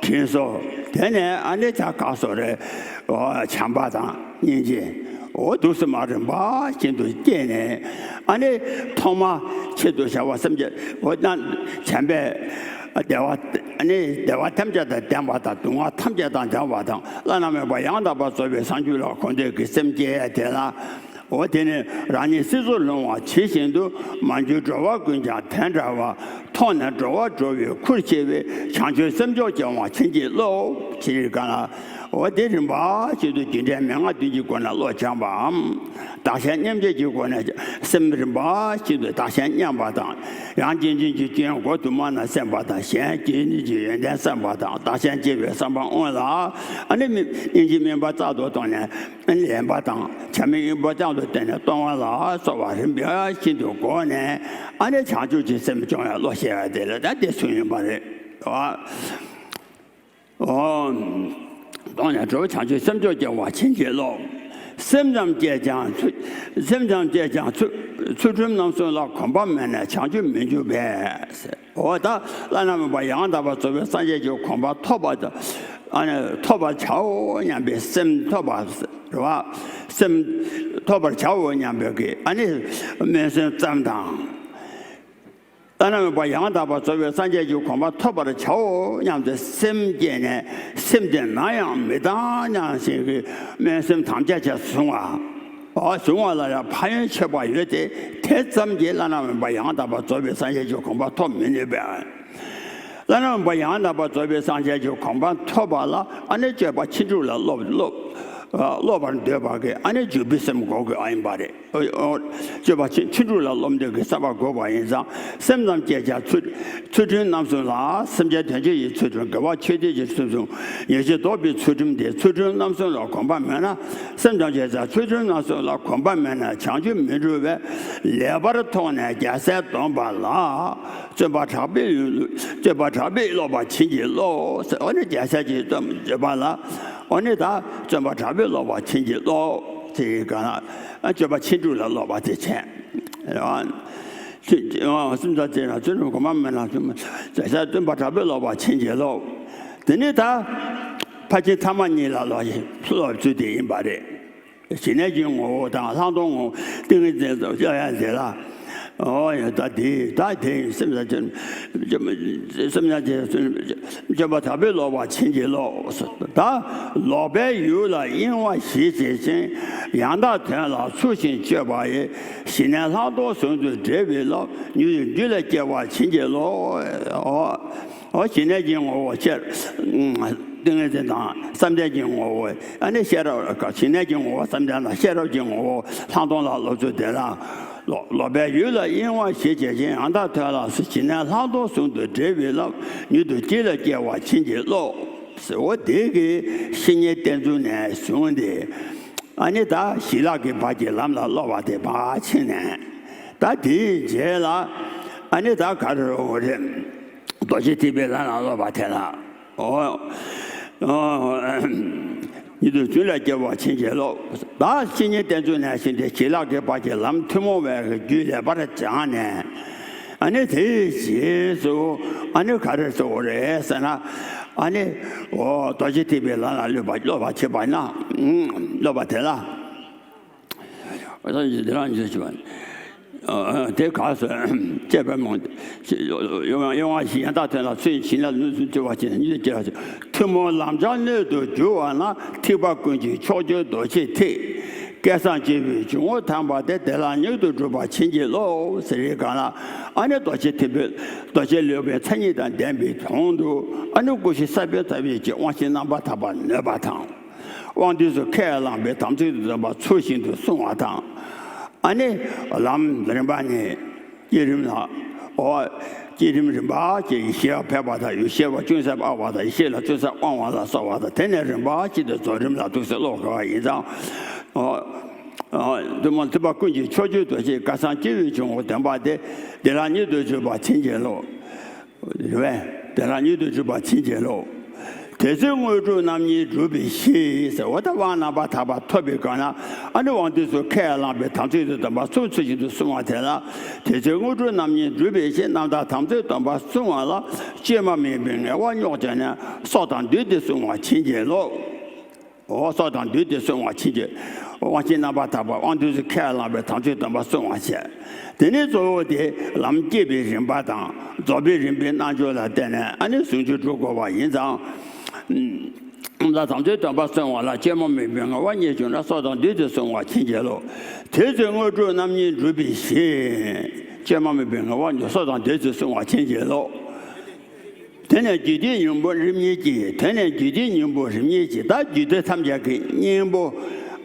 དྲིན་གཟོ། དེ་ནས་ཨ་ནི་ད་ག་སོ་རེད། འོ་བྱམས་པ་དང་སྙིང་རྗེ། འོ་འདུག་སེ་མར་རིམ་པ་བཞིན་དུ་སྐྱེས་ནས་ཨ་ནི་ཐོག་མ་ཆེད་དུ་བྱ་བ་སེམས་བསྐྱེད་འོ་ན་བྱམས་པས་བདེ་བ་ཨ་ནི་བདེ་བ་ཐམས་ཅད་དང་ལྡན་པ་དང་སྡུག་བསྔལ་ཐམས་ཅད་དང་ལྡན་པ་དང་བླ་ན་མེད་པ་ཡང་དག་པར་རྫོགས་པའི་བྱང་ཆུབ་ལ་གོམས་འདོད་ཀྱི་སེམས་བསྐྱེད་དེ་ལ། འོ་དེ་ནི་རང་ཉིད་སྲིད་མཚོར་ལྷུང་བ་ཇི་བཞིན་དུ། མ་གྱུར་འགྲོ་བ་ཀུན་ཀྱང་དེ་འདྲ་བ། ཐོག་ནས་འགྲོ་བ་སྒྲོལ་བའི་ཁུར་ཁྱེར་བའི། བྱང་ཆུབ་སེམས་མཆོག་སྦྱོང་བར་བྱིན་གྱིས་རློབས། ཅེས་ག་ལ། འོ་དེ་རིམ་པ་བཞིན་དུ་རྒྱུ་འབྲས་མན་ངག་བདུན་གྱི་སྒོ་ནས་བློ་སྦྱངས་པའམ། བདག་གཞན་མཉམ་བརྗེ་གི་སྒོ་ནས་སེམས་རིམ་པ་བཞིན་དུ་བདག་གཞན་མཉམ་པ་དང་། ཡང་སྐྱེ་འཇིག་གི་སྐྱོན་མགོ་དུ་མ་ན་སེམས་པ་དང་། གཞན་སྐྱེ་ནི་གི་ཡོན་ཏན་བསམ་པ་དང་། བདག་གཞན་བརྗེ་བའི་བསམ་པ་སྔོན་ལ། ཨ་ནི་སྙིང་རྗེ་སྨོན་པ་རྩལ་དུ་བཏོན་ནས། ལེན་པ་དང་བྱམས་སྙིང་པོ་བསྐྱར་དུ་བསྟན་ནས་གཏོང་བ་ལ་སོགས་པ་རིམ་པ་བཞིན་དུ་བསྒོམས་ནས་ཨ་ནི་བྱང་ཆུབ་ཀྱི་སེམས་སྐྱོང་བའི་བློ་ཤེས་པ་དེ་ལ་ད་དེ་གསུངས་ཡོད་པ་རེད། ཨོ། གཏོང་ནས་གྲོལ་བྱང་ཆུབ་སེམས་མཆོག་སྐྱེ་བ་བྱིན་གྱིས་རློབས། སེམས་ཙམ་བསྐྱེད་ཀྱང་ཚུལ། སེམས་ཙམ་བསྐྱེད་ཀྱང་ཚུལ། ཚུལ་ཁྲིམས་རྣམ་གསུམ་ལ་གོམས་པ་མེད་ན་བྱང་ཆུབ་མི་འགྱུར་བས། འོ་ད་བླ་ན་མེད་པ་ཡང་དག་པར་རྫོགས་པའི་སངས་རྒྱས་ཀྱི་གོ་འཕང་ཐོབ་པ་ཨ་ནི་ཐོབ་པར་བྱའོ་སྙམ་པའི་སེམས་ཐོབ་པ་རེད་བ། སེམས་ཐོབ་པར་བྱའོ་སྙམ་པའི་གི་ཨ་ནི་སྨོན་སེམས་ཙམ་དང་། བླ་ན་མེད་པ་ཡང་དག་པར་རྫོགས་པའི་སངས་རྒྱས་ཀྱི་གོ་འཕང་ཐོབ་པར་བྱའོ་སྙམ་དུ་སེམས་བསྐྱེད་ནས་སེམས་དེ་ནམ་ཡང་མི་གཏང་སྙམ་བཞིན་གྱི་སྨོན་སེམས་དམ་བཅའ་བྱས་བཟུང་བ། ཨོ་བཟུང་བ་ལ་ཡང་ཕན་ཡོན་ཆེན་པོ་ཡོད་དེ། དེ་ཙམ་གྱིས་བླ་ན་མེད་པ་ཡང་དག་པར་རྫོགས་པའི་སངས་རྒྱས་ཀྱི་གོ་འཕང་ཐོབ་མི་ནུས་པས། བླ་ན་མེད་པ་ཡང་དག་པར་རྫོགས་པའི་སངས་རྒྱས་ཀྱི་གོ་འཕང་ཐོབ་པ་ལ་ཨ་ནི་སྤྱོད་པ་ཕྱིན་དྲུག་ལ་སློབ་སློབ་སློབ་པར་འདོད་པ་གི་ཨ་ནི་འཇུག་པའི་སེམས་དགོས་དགོས་ཨ་ཡིན་པ་རེད། སྤྱོད་པ་ཕྱིན་དྲུག་ལ་སློབ་འདོད་ཀྱི་བསམ་པ་དགོས་པ་ཡིན་ཙང་། སེམས་ཙམ་བསྐྱེད་ཀྱང་ཚུལ། ཚུལ་ཁྲིམས་རྣམ་གསུམ་ལ། སེམས་ཅན་དོན་བྱེད་ཀྱི་ཚུལ་ཁྲིམས། དགེ་བ་ཆོས་སྡུད་ཀྱི་ཚུལ་ཁྲིམས། ཉེས་སྤྱོད་ལྡོག་པའི་ཚུལ་ཁྲིམས་ཏེ། ཚུལ་ཁྲིམས་རྣམ་གསུམ་ལ་གོམས་པ་མེད་ན། སེམས་ཙམ་བསྐྱེད་ཀྱང་ཚུལ་ཁྲིམས་རྣམ་གསུམ་ལ་གོམས་པ་མེད་ན་བྱང་ཆུབ་མི་འགྲུབ་པས། ལེགས་པར་མཐོང་ནས་རྒྱལ་སྲས་སྡོམ་པ་ལ། བརྩོན་པ་དྲག་པོས། བརྩོན་པ་དྲག་པོས་སློབ་པར་བྱིན་གྱིས་རློབས། འོ་ནི་རྒྱལ་སྲས་ཀྱི་བརྩོན་པ་ལ། འོ་ནི་ད་བརྩོན་པ་དྲག་པོས་སློབ་པར་བྱིན་གྱིས་རློབས། དེ་ཡི་ག་ལ་སྤྱོད་པ་ཕྱིན་དྲུག་ལ་སློབ་པ་དེ་བྱས། སེམས་ཙམ་བསྐྱེད་ཀྱང་ཚུལ་ཁྲིམས་གོམས་པ་མེད་ན། བརྩོན་པ་དྲག་པོས་སློབ་པར་བྱིན་གྱིས་རློབས། དེ་ནི་ད་ཕར་ཕྱིན་ཐ་མ་གཉིས་ལ་སློབ་སློབ་ཚུལ་དེ་ཡིན་པ་རེད། ཞི་གནས་ཀྱི་ངོ་བོ་དང་ལྷག་མཐོང་ངོ་བོ། ཏིང་ངེ་འཛིན་དང་སློབ་ཡ་དེ་ལ། ཨོ་ཡ་ད་དེ་ད་དེ་སེམས་ཙམ་བསྐྱེད་སེམས་ཙམ་བསྐྱེད་བརྩོན་པ་དྲག་པོས་སློབ་པར་བྱིན་གྱིས་རློབས། ད་ལོག་པའི་ཡུལ་ལ་གཡེང་བ་ཞི་བྱེད་ཅིང་། ཡང་དག་དོན་ལ་ཚུལ་བཞིན་དཔྱོད་པ་ཡིས། ཞི་གནས་ལྷག་མཐོང་ཟུང་དུ་འབྲེལ་བའི་བློ། མྱུར་དུ་རྒྱུད་ལ་སྐྱེ་བར་བྱིན་གྱིས་རློབས། ཨོ། ཨོ་ཞི་གནས་ཀྱི་ངོ་བོ་ཤེས། ཏིང་ངེ་འཛིན་དང་བསམ་གཏན་གྱི་ངོ་བོ། ཨ་ནི་ཤེས་རབ་ཞི་གནས་ཀྱི་ངོ་བོ་བསམ་གཏན་དང་ཤེས་རབ་ཀྱི་ངོ་བོ་ལྷག་མཐོང་ལ་སློབ་ཚུལ་དེ་ལ། ལོག་ལོག་པའི་ཡུལ་ལ་གཡེང་བ་ཞི་བྱེད་ཅིང་། ཡང་དག་དོན་ལ་ཞི་གནས་ལྷག་མཐོང་ཟུང་དུ་འབྲེལ་བའི་བློ། མྱུར་དུ་རྒྱུད་ལ་སྐྱེ་བར་བྱིན་གྱིས་རློབས། ཟེར། འོ་དེ་གི་བཤེས་གཉེན་བསྟེན་ཚུལ་ནས་བཟུང་སྟེ། ཨ་ནི་ད་ཞི་ལྷག་གི་བར་གྱི་ལམ་ལ་སློབ་པ་དེ་ཕར་ཕྱིན་ནས། ད་དེའི་རྗེས་ལ་ཨ་ནི་ད་ག་རེ་རེད། རྡོ་རྗེ་ཐེག་པའི་ལམ་ལ་སློབ་པ་དེ་ལ། འོ། ཨོ། ཉིད་དུ་རྒྱུད་ལ་སྐྱེ་བ་ཕྱིན་ཅི་ལོག། ད་བཤེས་གཉེན་བསྟེན་ཚུལ་ནས་བཟུང་སྟེ་ཞི་ལྷག་གི་བར་གྱི་ལམ་ཐུན་མོང་བའི་རྒྱུད་ལེགས་པར་སྦྱངས་ནས། ཨ་ནི་དེའི་རྗེས་སུ་ཨ་ནི་ག་རེ་ཟེར་དགོས་རེད་ཟེར་ན། ཨ་ནི་འོ་རྡོ་རྗེ་ཐེག་པའི་ལམ་ལ་སློབ་པ་སློབ་པ་བྱེད་པ་ན། སློབ་པ་དེ་ལ། འདི་རང་ཉིད་ཀྱི་དེ་ག་ཟེར། ཅེས་པའི་མོ། ཡོང་ཡོང་བ་ཞིག་ཡང་དག་དོན་ལ་ཚུལ་བཞིན་ལ་ལུས་སུ་བཅུག་པ་ཅན་ཉིད་ཀྱི། ཐུན་མོང་ལམ་སྦྱངས་སྣོད་དུ་གྱུར་པ་ན། ཐེག་པ་ཀུན་གྱི་མཆོག་གྱུར་རྡོ་རྗེ་ཐེག། སྐལ་བཟང་སྐྱེས་བུའི་འཇུག་ངོགས་དམ་པ་དེ། དེ་ལ་ཉིད་དུ་སྒྲུབ་པར་བྱིན་གྱིས་རློབས། ཟེར་བའི་སྒང་ལ། ཨ་ནི་རྡོ་རྗེ་ཐེག་པའི་རྡོ་རྗེ་སློབ་པའི་མཚན་ཉིད་དང་ལྡན་པའི་དོན་དུ། ཨ་ནི་སྐུ་བཞི་ས་བོན་ཟབ་ཡིད་ཀྱི་དབང་བཞི་རྣམ་པར་དག་པ་ནོད་པ་དང་། དབང་དུས་སུ་ཁས་བླངས་པའི་དམ་ཚིག་ཏུ་འདུན་པ་ཚུལ་བཞིན་དུ་བསྲུང་བ་དང་། ཨ་ནི་ལམ་རིམ་པ་ནི། བསྐྱེད་རིམ་ལ། འོ། བསྐྱེད་རིམ་རིམ་པ་གཅིག་ཡེ་ཤེས་ལ་ཕེབས་པ་དང་། ཡེ་ཤེས་པ་ཅུང་ཟད་དབང་བ་དང་། ཡེ་ཤེས་ལ་ཅུང་ཟད་དབང་བ་ལ་སོགས་པ་དང་། དེ་ནས་རིམ་པ་གཅིག་ཏུ་རྫོགས་རིམ་ལ་ཐུགས་སུ་བློ་དགའ་བ་ཡིན་ཙང་། འོ། འོ། ཐུན་མོང་ཐེག་པ་ཀུན་གྱི་མཆོག་གྱུར་རྡོ་རྗེ། སྐལ་བཟང་སྐྱེས་བུའི་འཇུག་ངོགས་དམ་པ་དེ། དེ་ལ་ཉིད་དུ་སྒྲུབ་པར་བྱིན་གྱིས་རློབས། རེད་པས། དེ་ལ་ཉིད་དུ་སྒྲུབ་པར་བྱིན་གྱིས་རློབས། དེ་ཚེ་དངོས་གྲུབ་རྣམ་གཉིས་འགྲུབ་པའི་ཕྱིར་ཟེར། འོ་ད་དབང་རྣམ་པར་དག་པ་ཐོབ་པའི་སྒང་ལ། ཨ་ནི་དབང་དུས་སུ་ཁས་བླངས་པའི་དམ་ཚིག་ཏུ་འདུན་པ་ཚུལ་ཚུལ་བཞིན་དུ་བསྲུང་བ་དེ་ལ། དེ་ཚེ་དངོས་གྲུབ་རྣམ་གཉིས་འགྲུབ་པའི་ཕྱིར། རྣམ་དག་དམ་ཚིག་སྡོམ་པ་བསྲུང་བ་ལ། བཅོས་མ་མེད་པའི་ངལ་བ་རྙོག་བྱས་ནས། སྲོག་དང་བསྡོས་ཏེ་བསྲུང་བར་བྱིན་གྱིས་རློབས། འོ་སྲོག་དང་བསྡོས་ཏེ་བསྲུང་བར་བྱིན་གྱིས། དབང་བཞི་རྣམ་པར་དག་པ། དབང་དུས་སུ་ཁས་བླངས་པའི་དམ་ཚིག་སྡོམ་པ་བསྲུང་བར་བྱེད། དེ་ནས་གཙོ་བོ་དེ་ལམ་བསྐྱེད་པའི་རིམ་པ་དང་རྫོགས་པའི་རིམ་པའི་རྣལ་འབྱོར་ལ་བརྟེན་ནས་ཨ་ནི་ཟུང་འཇུག་སྒྲུབ་དགོས་པ་ཡིན་ཙང་། ཨ་ནི་དམ་ཚིག་སྡོམ་པ་བསྲུང་བ་ལ། བཅོས་མ་མེད་པའི་ངལ་བ་རྙེད་བྱུང་ན། སྲོག་དང་བསྡོས་ཏེ་བསྲུང་བར་བྱིན་གྱིས་རློབས། དེ་ཚེ་དངོས་གྲུབ་རྣམ་གཉིས་འགྲུབ་པའི་ཕྱིར། བཅོས་མ་མེད་པའི་ངལ་བ་རྙོག། སྲོག་དང་བསྡོས་ཏེ་བསྲུང་བར་བྱིན་གྱིས་རློབས། དེ་ནས་རྒྱུད་སྡེའི་སྙིང་པོ་རིམ་གཉིས་ཀྱི། དེ་ནས་རྒྱུད་སྡེའི་སྙིང་པོ་རིམ་གཉིས་ཀྱི། ད་རྒྱུད་སྡེ་ཐམས་ཅད་ཀྱི་སྙིང་པོ།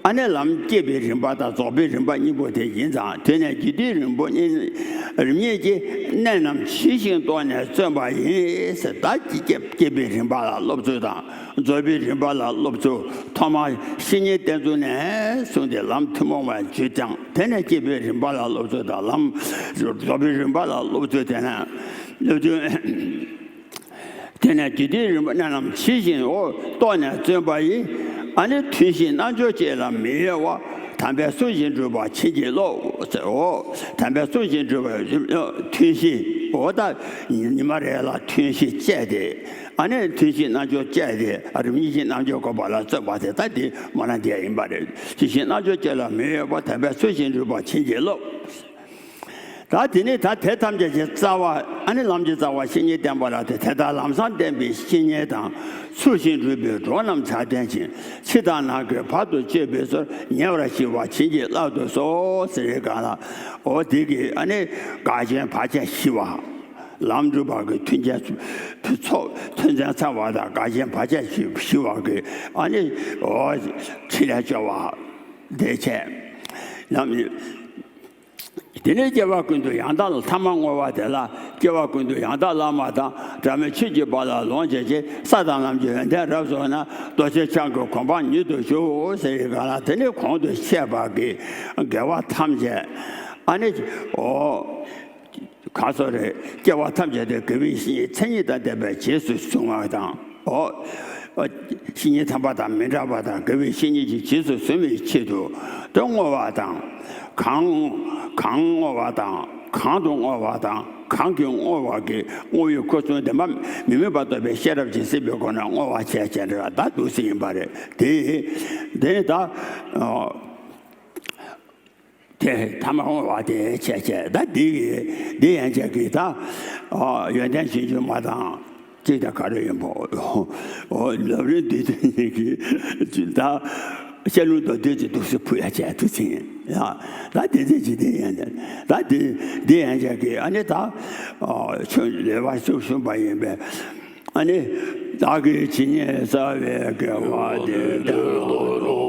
ཨ་ནི་ལམ་བསྐྱེད་པའི་རིམ་པ་དང་རྫོགས་པའི་རིམ་པ་གཉིས་པོ་དེ་ཡིན་ཙང་། དེ་ནས་རྒྱུད་སྡེའི་རིམ་པོ་གཉིས། རིམ་གཉིས་ཀྱི་གནད་རྣམས་ཇི་བཞིན་རྟོགས་ནས་བརྩོན་པ་ཡིན་ཟེར། ད་བསྐྱེད་བསྐྱེད་པའི་རིམ་པ་ལ་སློབ་ཚུལ་དང་། རྫོགས་པའི་རིམ་པ་ལ་སློབ་ཚུལ། ཐོག་མར་བཤེས་གཉེན་བསྟེན་ཚུལ་ནས་བཟུང་སྟེ་ལམ་ཐུན་མོང་བའི་རྒྱུད་སྦྱངས། དེ་ནས་བསྐྱེད་པའི་རིམ་པ་ལ་སློབ་ཚུལ་དང་། ལམ་རྫོགས་པའི་རིམ་པ་ལ་སློབ་ཚུལ། དེ་ནས་སློབ་ཚུལ། དེ་ནས་རྒྱུད་སྡེའི་རིམ་པ་གནད་རྣམས་ཇི་བཞིན་འོ་རྟོགས་ནས་བརྩོན་པ་ཡིས། ཨ་ནི་ཐུན་བཞིའི་རྣལ་འབྱོར་བཅས་ལ་མི་གཡེལ་བར། དམ་པའི་གསུང་བཞིན་སྒྲུབ་པར་བྱིན་གྱིས་རློབས་ཟེར། འོ་དམ་པའི་གསུང་བཞིན་སྒྲུབ་པར་ཐུན་བཞི། འོ་ད་ཉི་མ་རེ་ལ་ཐུན་བཞི་བཅད་དེ། ཨ་ནི་ཐུན་བཞིའི་རྣལ་འབྱོར་བཅད་དེ། ཨ་རིམ་གཉིས་ཀྱི་རྣལ་འབྱོར་སྒོམ་པ་ལ་བརྩོན་པ་དེ། ད་དེ་མོ་རང་དེ་ཡིན་པ་རེད། ཇི་བཞིན་རྣལ་འབྱོར་བཅས་ལ་མི་གཡེལ་བར། དམ་པའི་གསུང་བཞིན་སྒྲུབ་པར་བྱིན་གྱིས་རློབས། ད་དེ་ནི་ད་དེ་ཐམས་ཅད་ཀྱི་རྩ་བ། ཨ་ནི་ལམ་གྱི་རྩ་བ་བཤེས་གཉེན་བསྟེན་པ་ལ་སྟེ། དེ་ལྟར་ལམ་བཟང་བསྟེན་པའི་བཤེས་གཉེན་དང་། ཚུལ་བཞིན་སྒྲུབ་པའི་གྲོགས་རྣམས་ཆ་ལྡན་ཞིང་། ཕྱི་དང་ནང་གི་བར་དུ་གཅོད་པའི་ཚུལ། ཉེ་བར་ཞི་བར་བྱིན་གྱིས་བརླབ་ཏུ་གསོལ་ཟེར་བའི་སྒང་ལ། འོ་དེ་གི་ཨ་ནི་འགལ་རྐྱེན་བར་ཆད་ཞི་བ། ལམ་སྒྲུབ་པ་གི་མཐུན་རྐྱེན་ཚོགས་མཐུན་རྐྱེན་ཚང་བ་དང་། འགལ་རྐྱེན་བར་ཆད་ཞི་ཞི་བ་གི་ཨ་ནི་འོ་ཕྲིན་ལས་སྐྱོང་བ་དེ་བྱས། ལམ། དེ་ནས་སྐྱེ་བ་ཀུན་ཏུ་ཡང་དག་ལ། ཐ་མར་བསྔོ་བ་དེ་ལ། སྐྱེ་བ་ཀུན་ཏུ་ཡང་དག་བླ་མ་དང་། སྒྲ་མེད་ཆོས་ཀྱི་དཔལ་ལ་ལོངས་སྤྱོད་ཅིང་། ས་དང་ལམ་གྱི་ཡོན་ཏན་རབ་རྫོགས་ན། རྡོ་རྗེ་འཆང་གི་གོ་འཕང་ཉིད་དུ་ཞུགས་ཟེར་བའི་སྒང་ལ། དེ་ནས་གོང་དུ་བཤད་པ་གི་དགེ་བ་ཐམས་ཅད་ཨ་ནི་འོ་ག་སོ་རེ། སྐྱེ་བ་ཐམས་ཅད་དུ་དགེ་བའི་བཤེས་གཉེན་མཚན་ཉིད་དང་ལྡན་པའི་རྗེས་སུ་བཟུང་བ་དང་། འོ། བཤེས་གཉེན་དམ་པ་དང་མི་འདྲ་བ་དང་། དགེ་བའི་བཤེས་གཉེན་གྱི་རྗེས་སུ་བཟུང་བའི་ཆེད་དུ་དུ་བསྔོ་བ་དང་། གང་། གང་བསྔོ་བ་དང་། གང་དུ་བསྔོ་བ་དང་། གང་གིས་བསྔོ་བ་གི་བསྔོ་བའི་ཁུ་ཚུར་དེ་མ་མི་དམིགས་པ་རྟོགས་པའི་ཤེས་རབ་ཀྱིས་གཟིགས་པའི་སྒོ་ནས་བསྔོ་བ་བྱས་བྱས་འདྲ་ད་འདུག་སེ་ཡིན་པ་རེད་དེ། དེ་ནི་ད། དེ་ཐ་མ་བསྔོ་བ་དེ་བྱས་བྱས། ད་འདི་གི་འདི་ཡན་ཆད་ཀྱི་ད་ཡོན་ཏན་ཆུང་ཆུང་མ་དང་གཅིག་དང་ག་རེ་ཡིན་པོ། ལབ་རིན་འདི་དེ་ཉིད་ཀྱི་ད་བཤད་ལུང་མདོར་བསྡུས་ཀྱི་འདུག་སེ་ཕུལ་ཡ་བྱས་འདུག་སེ་ཡིན་ཡ། ད་དེ་ཚེ་ཇི་ལྟའི་ཡན་ཆད་ད་འདི་འདི་ཡན་ཆད་ཀྱི་ཨ་ནི་ད་ཆོས་ལེགས་པར་ཞུ་ཞུས་པ་ཡིན་པས། ཨ་ནི་བདག་གིས་ཇི་སྙེད་བསགས་པའི་དགེ་བ་འདི་བསྟན་དུ་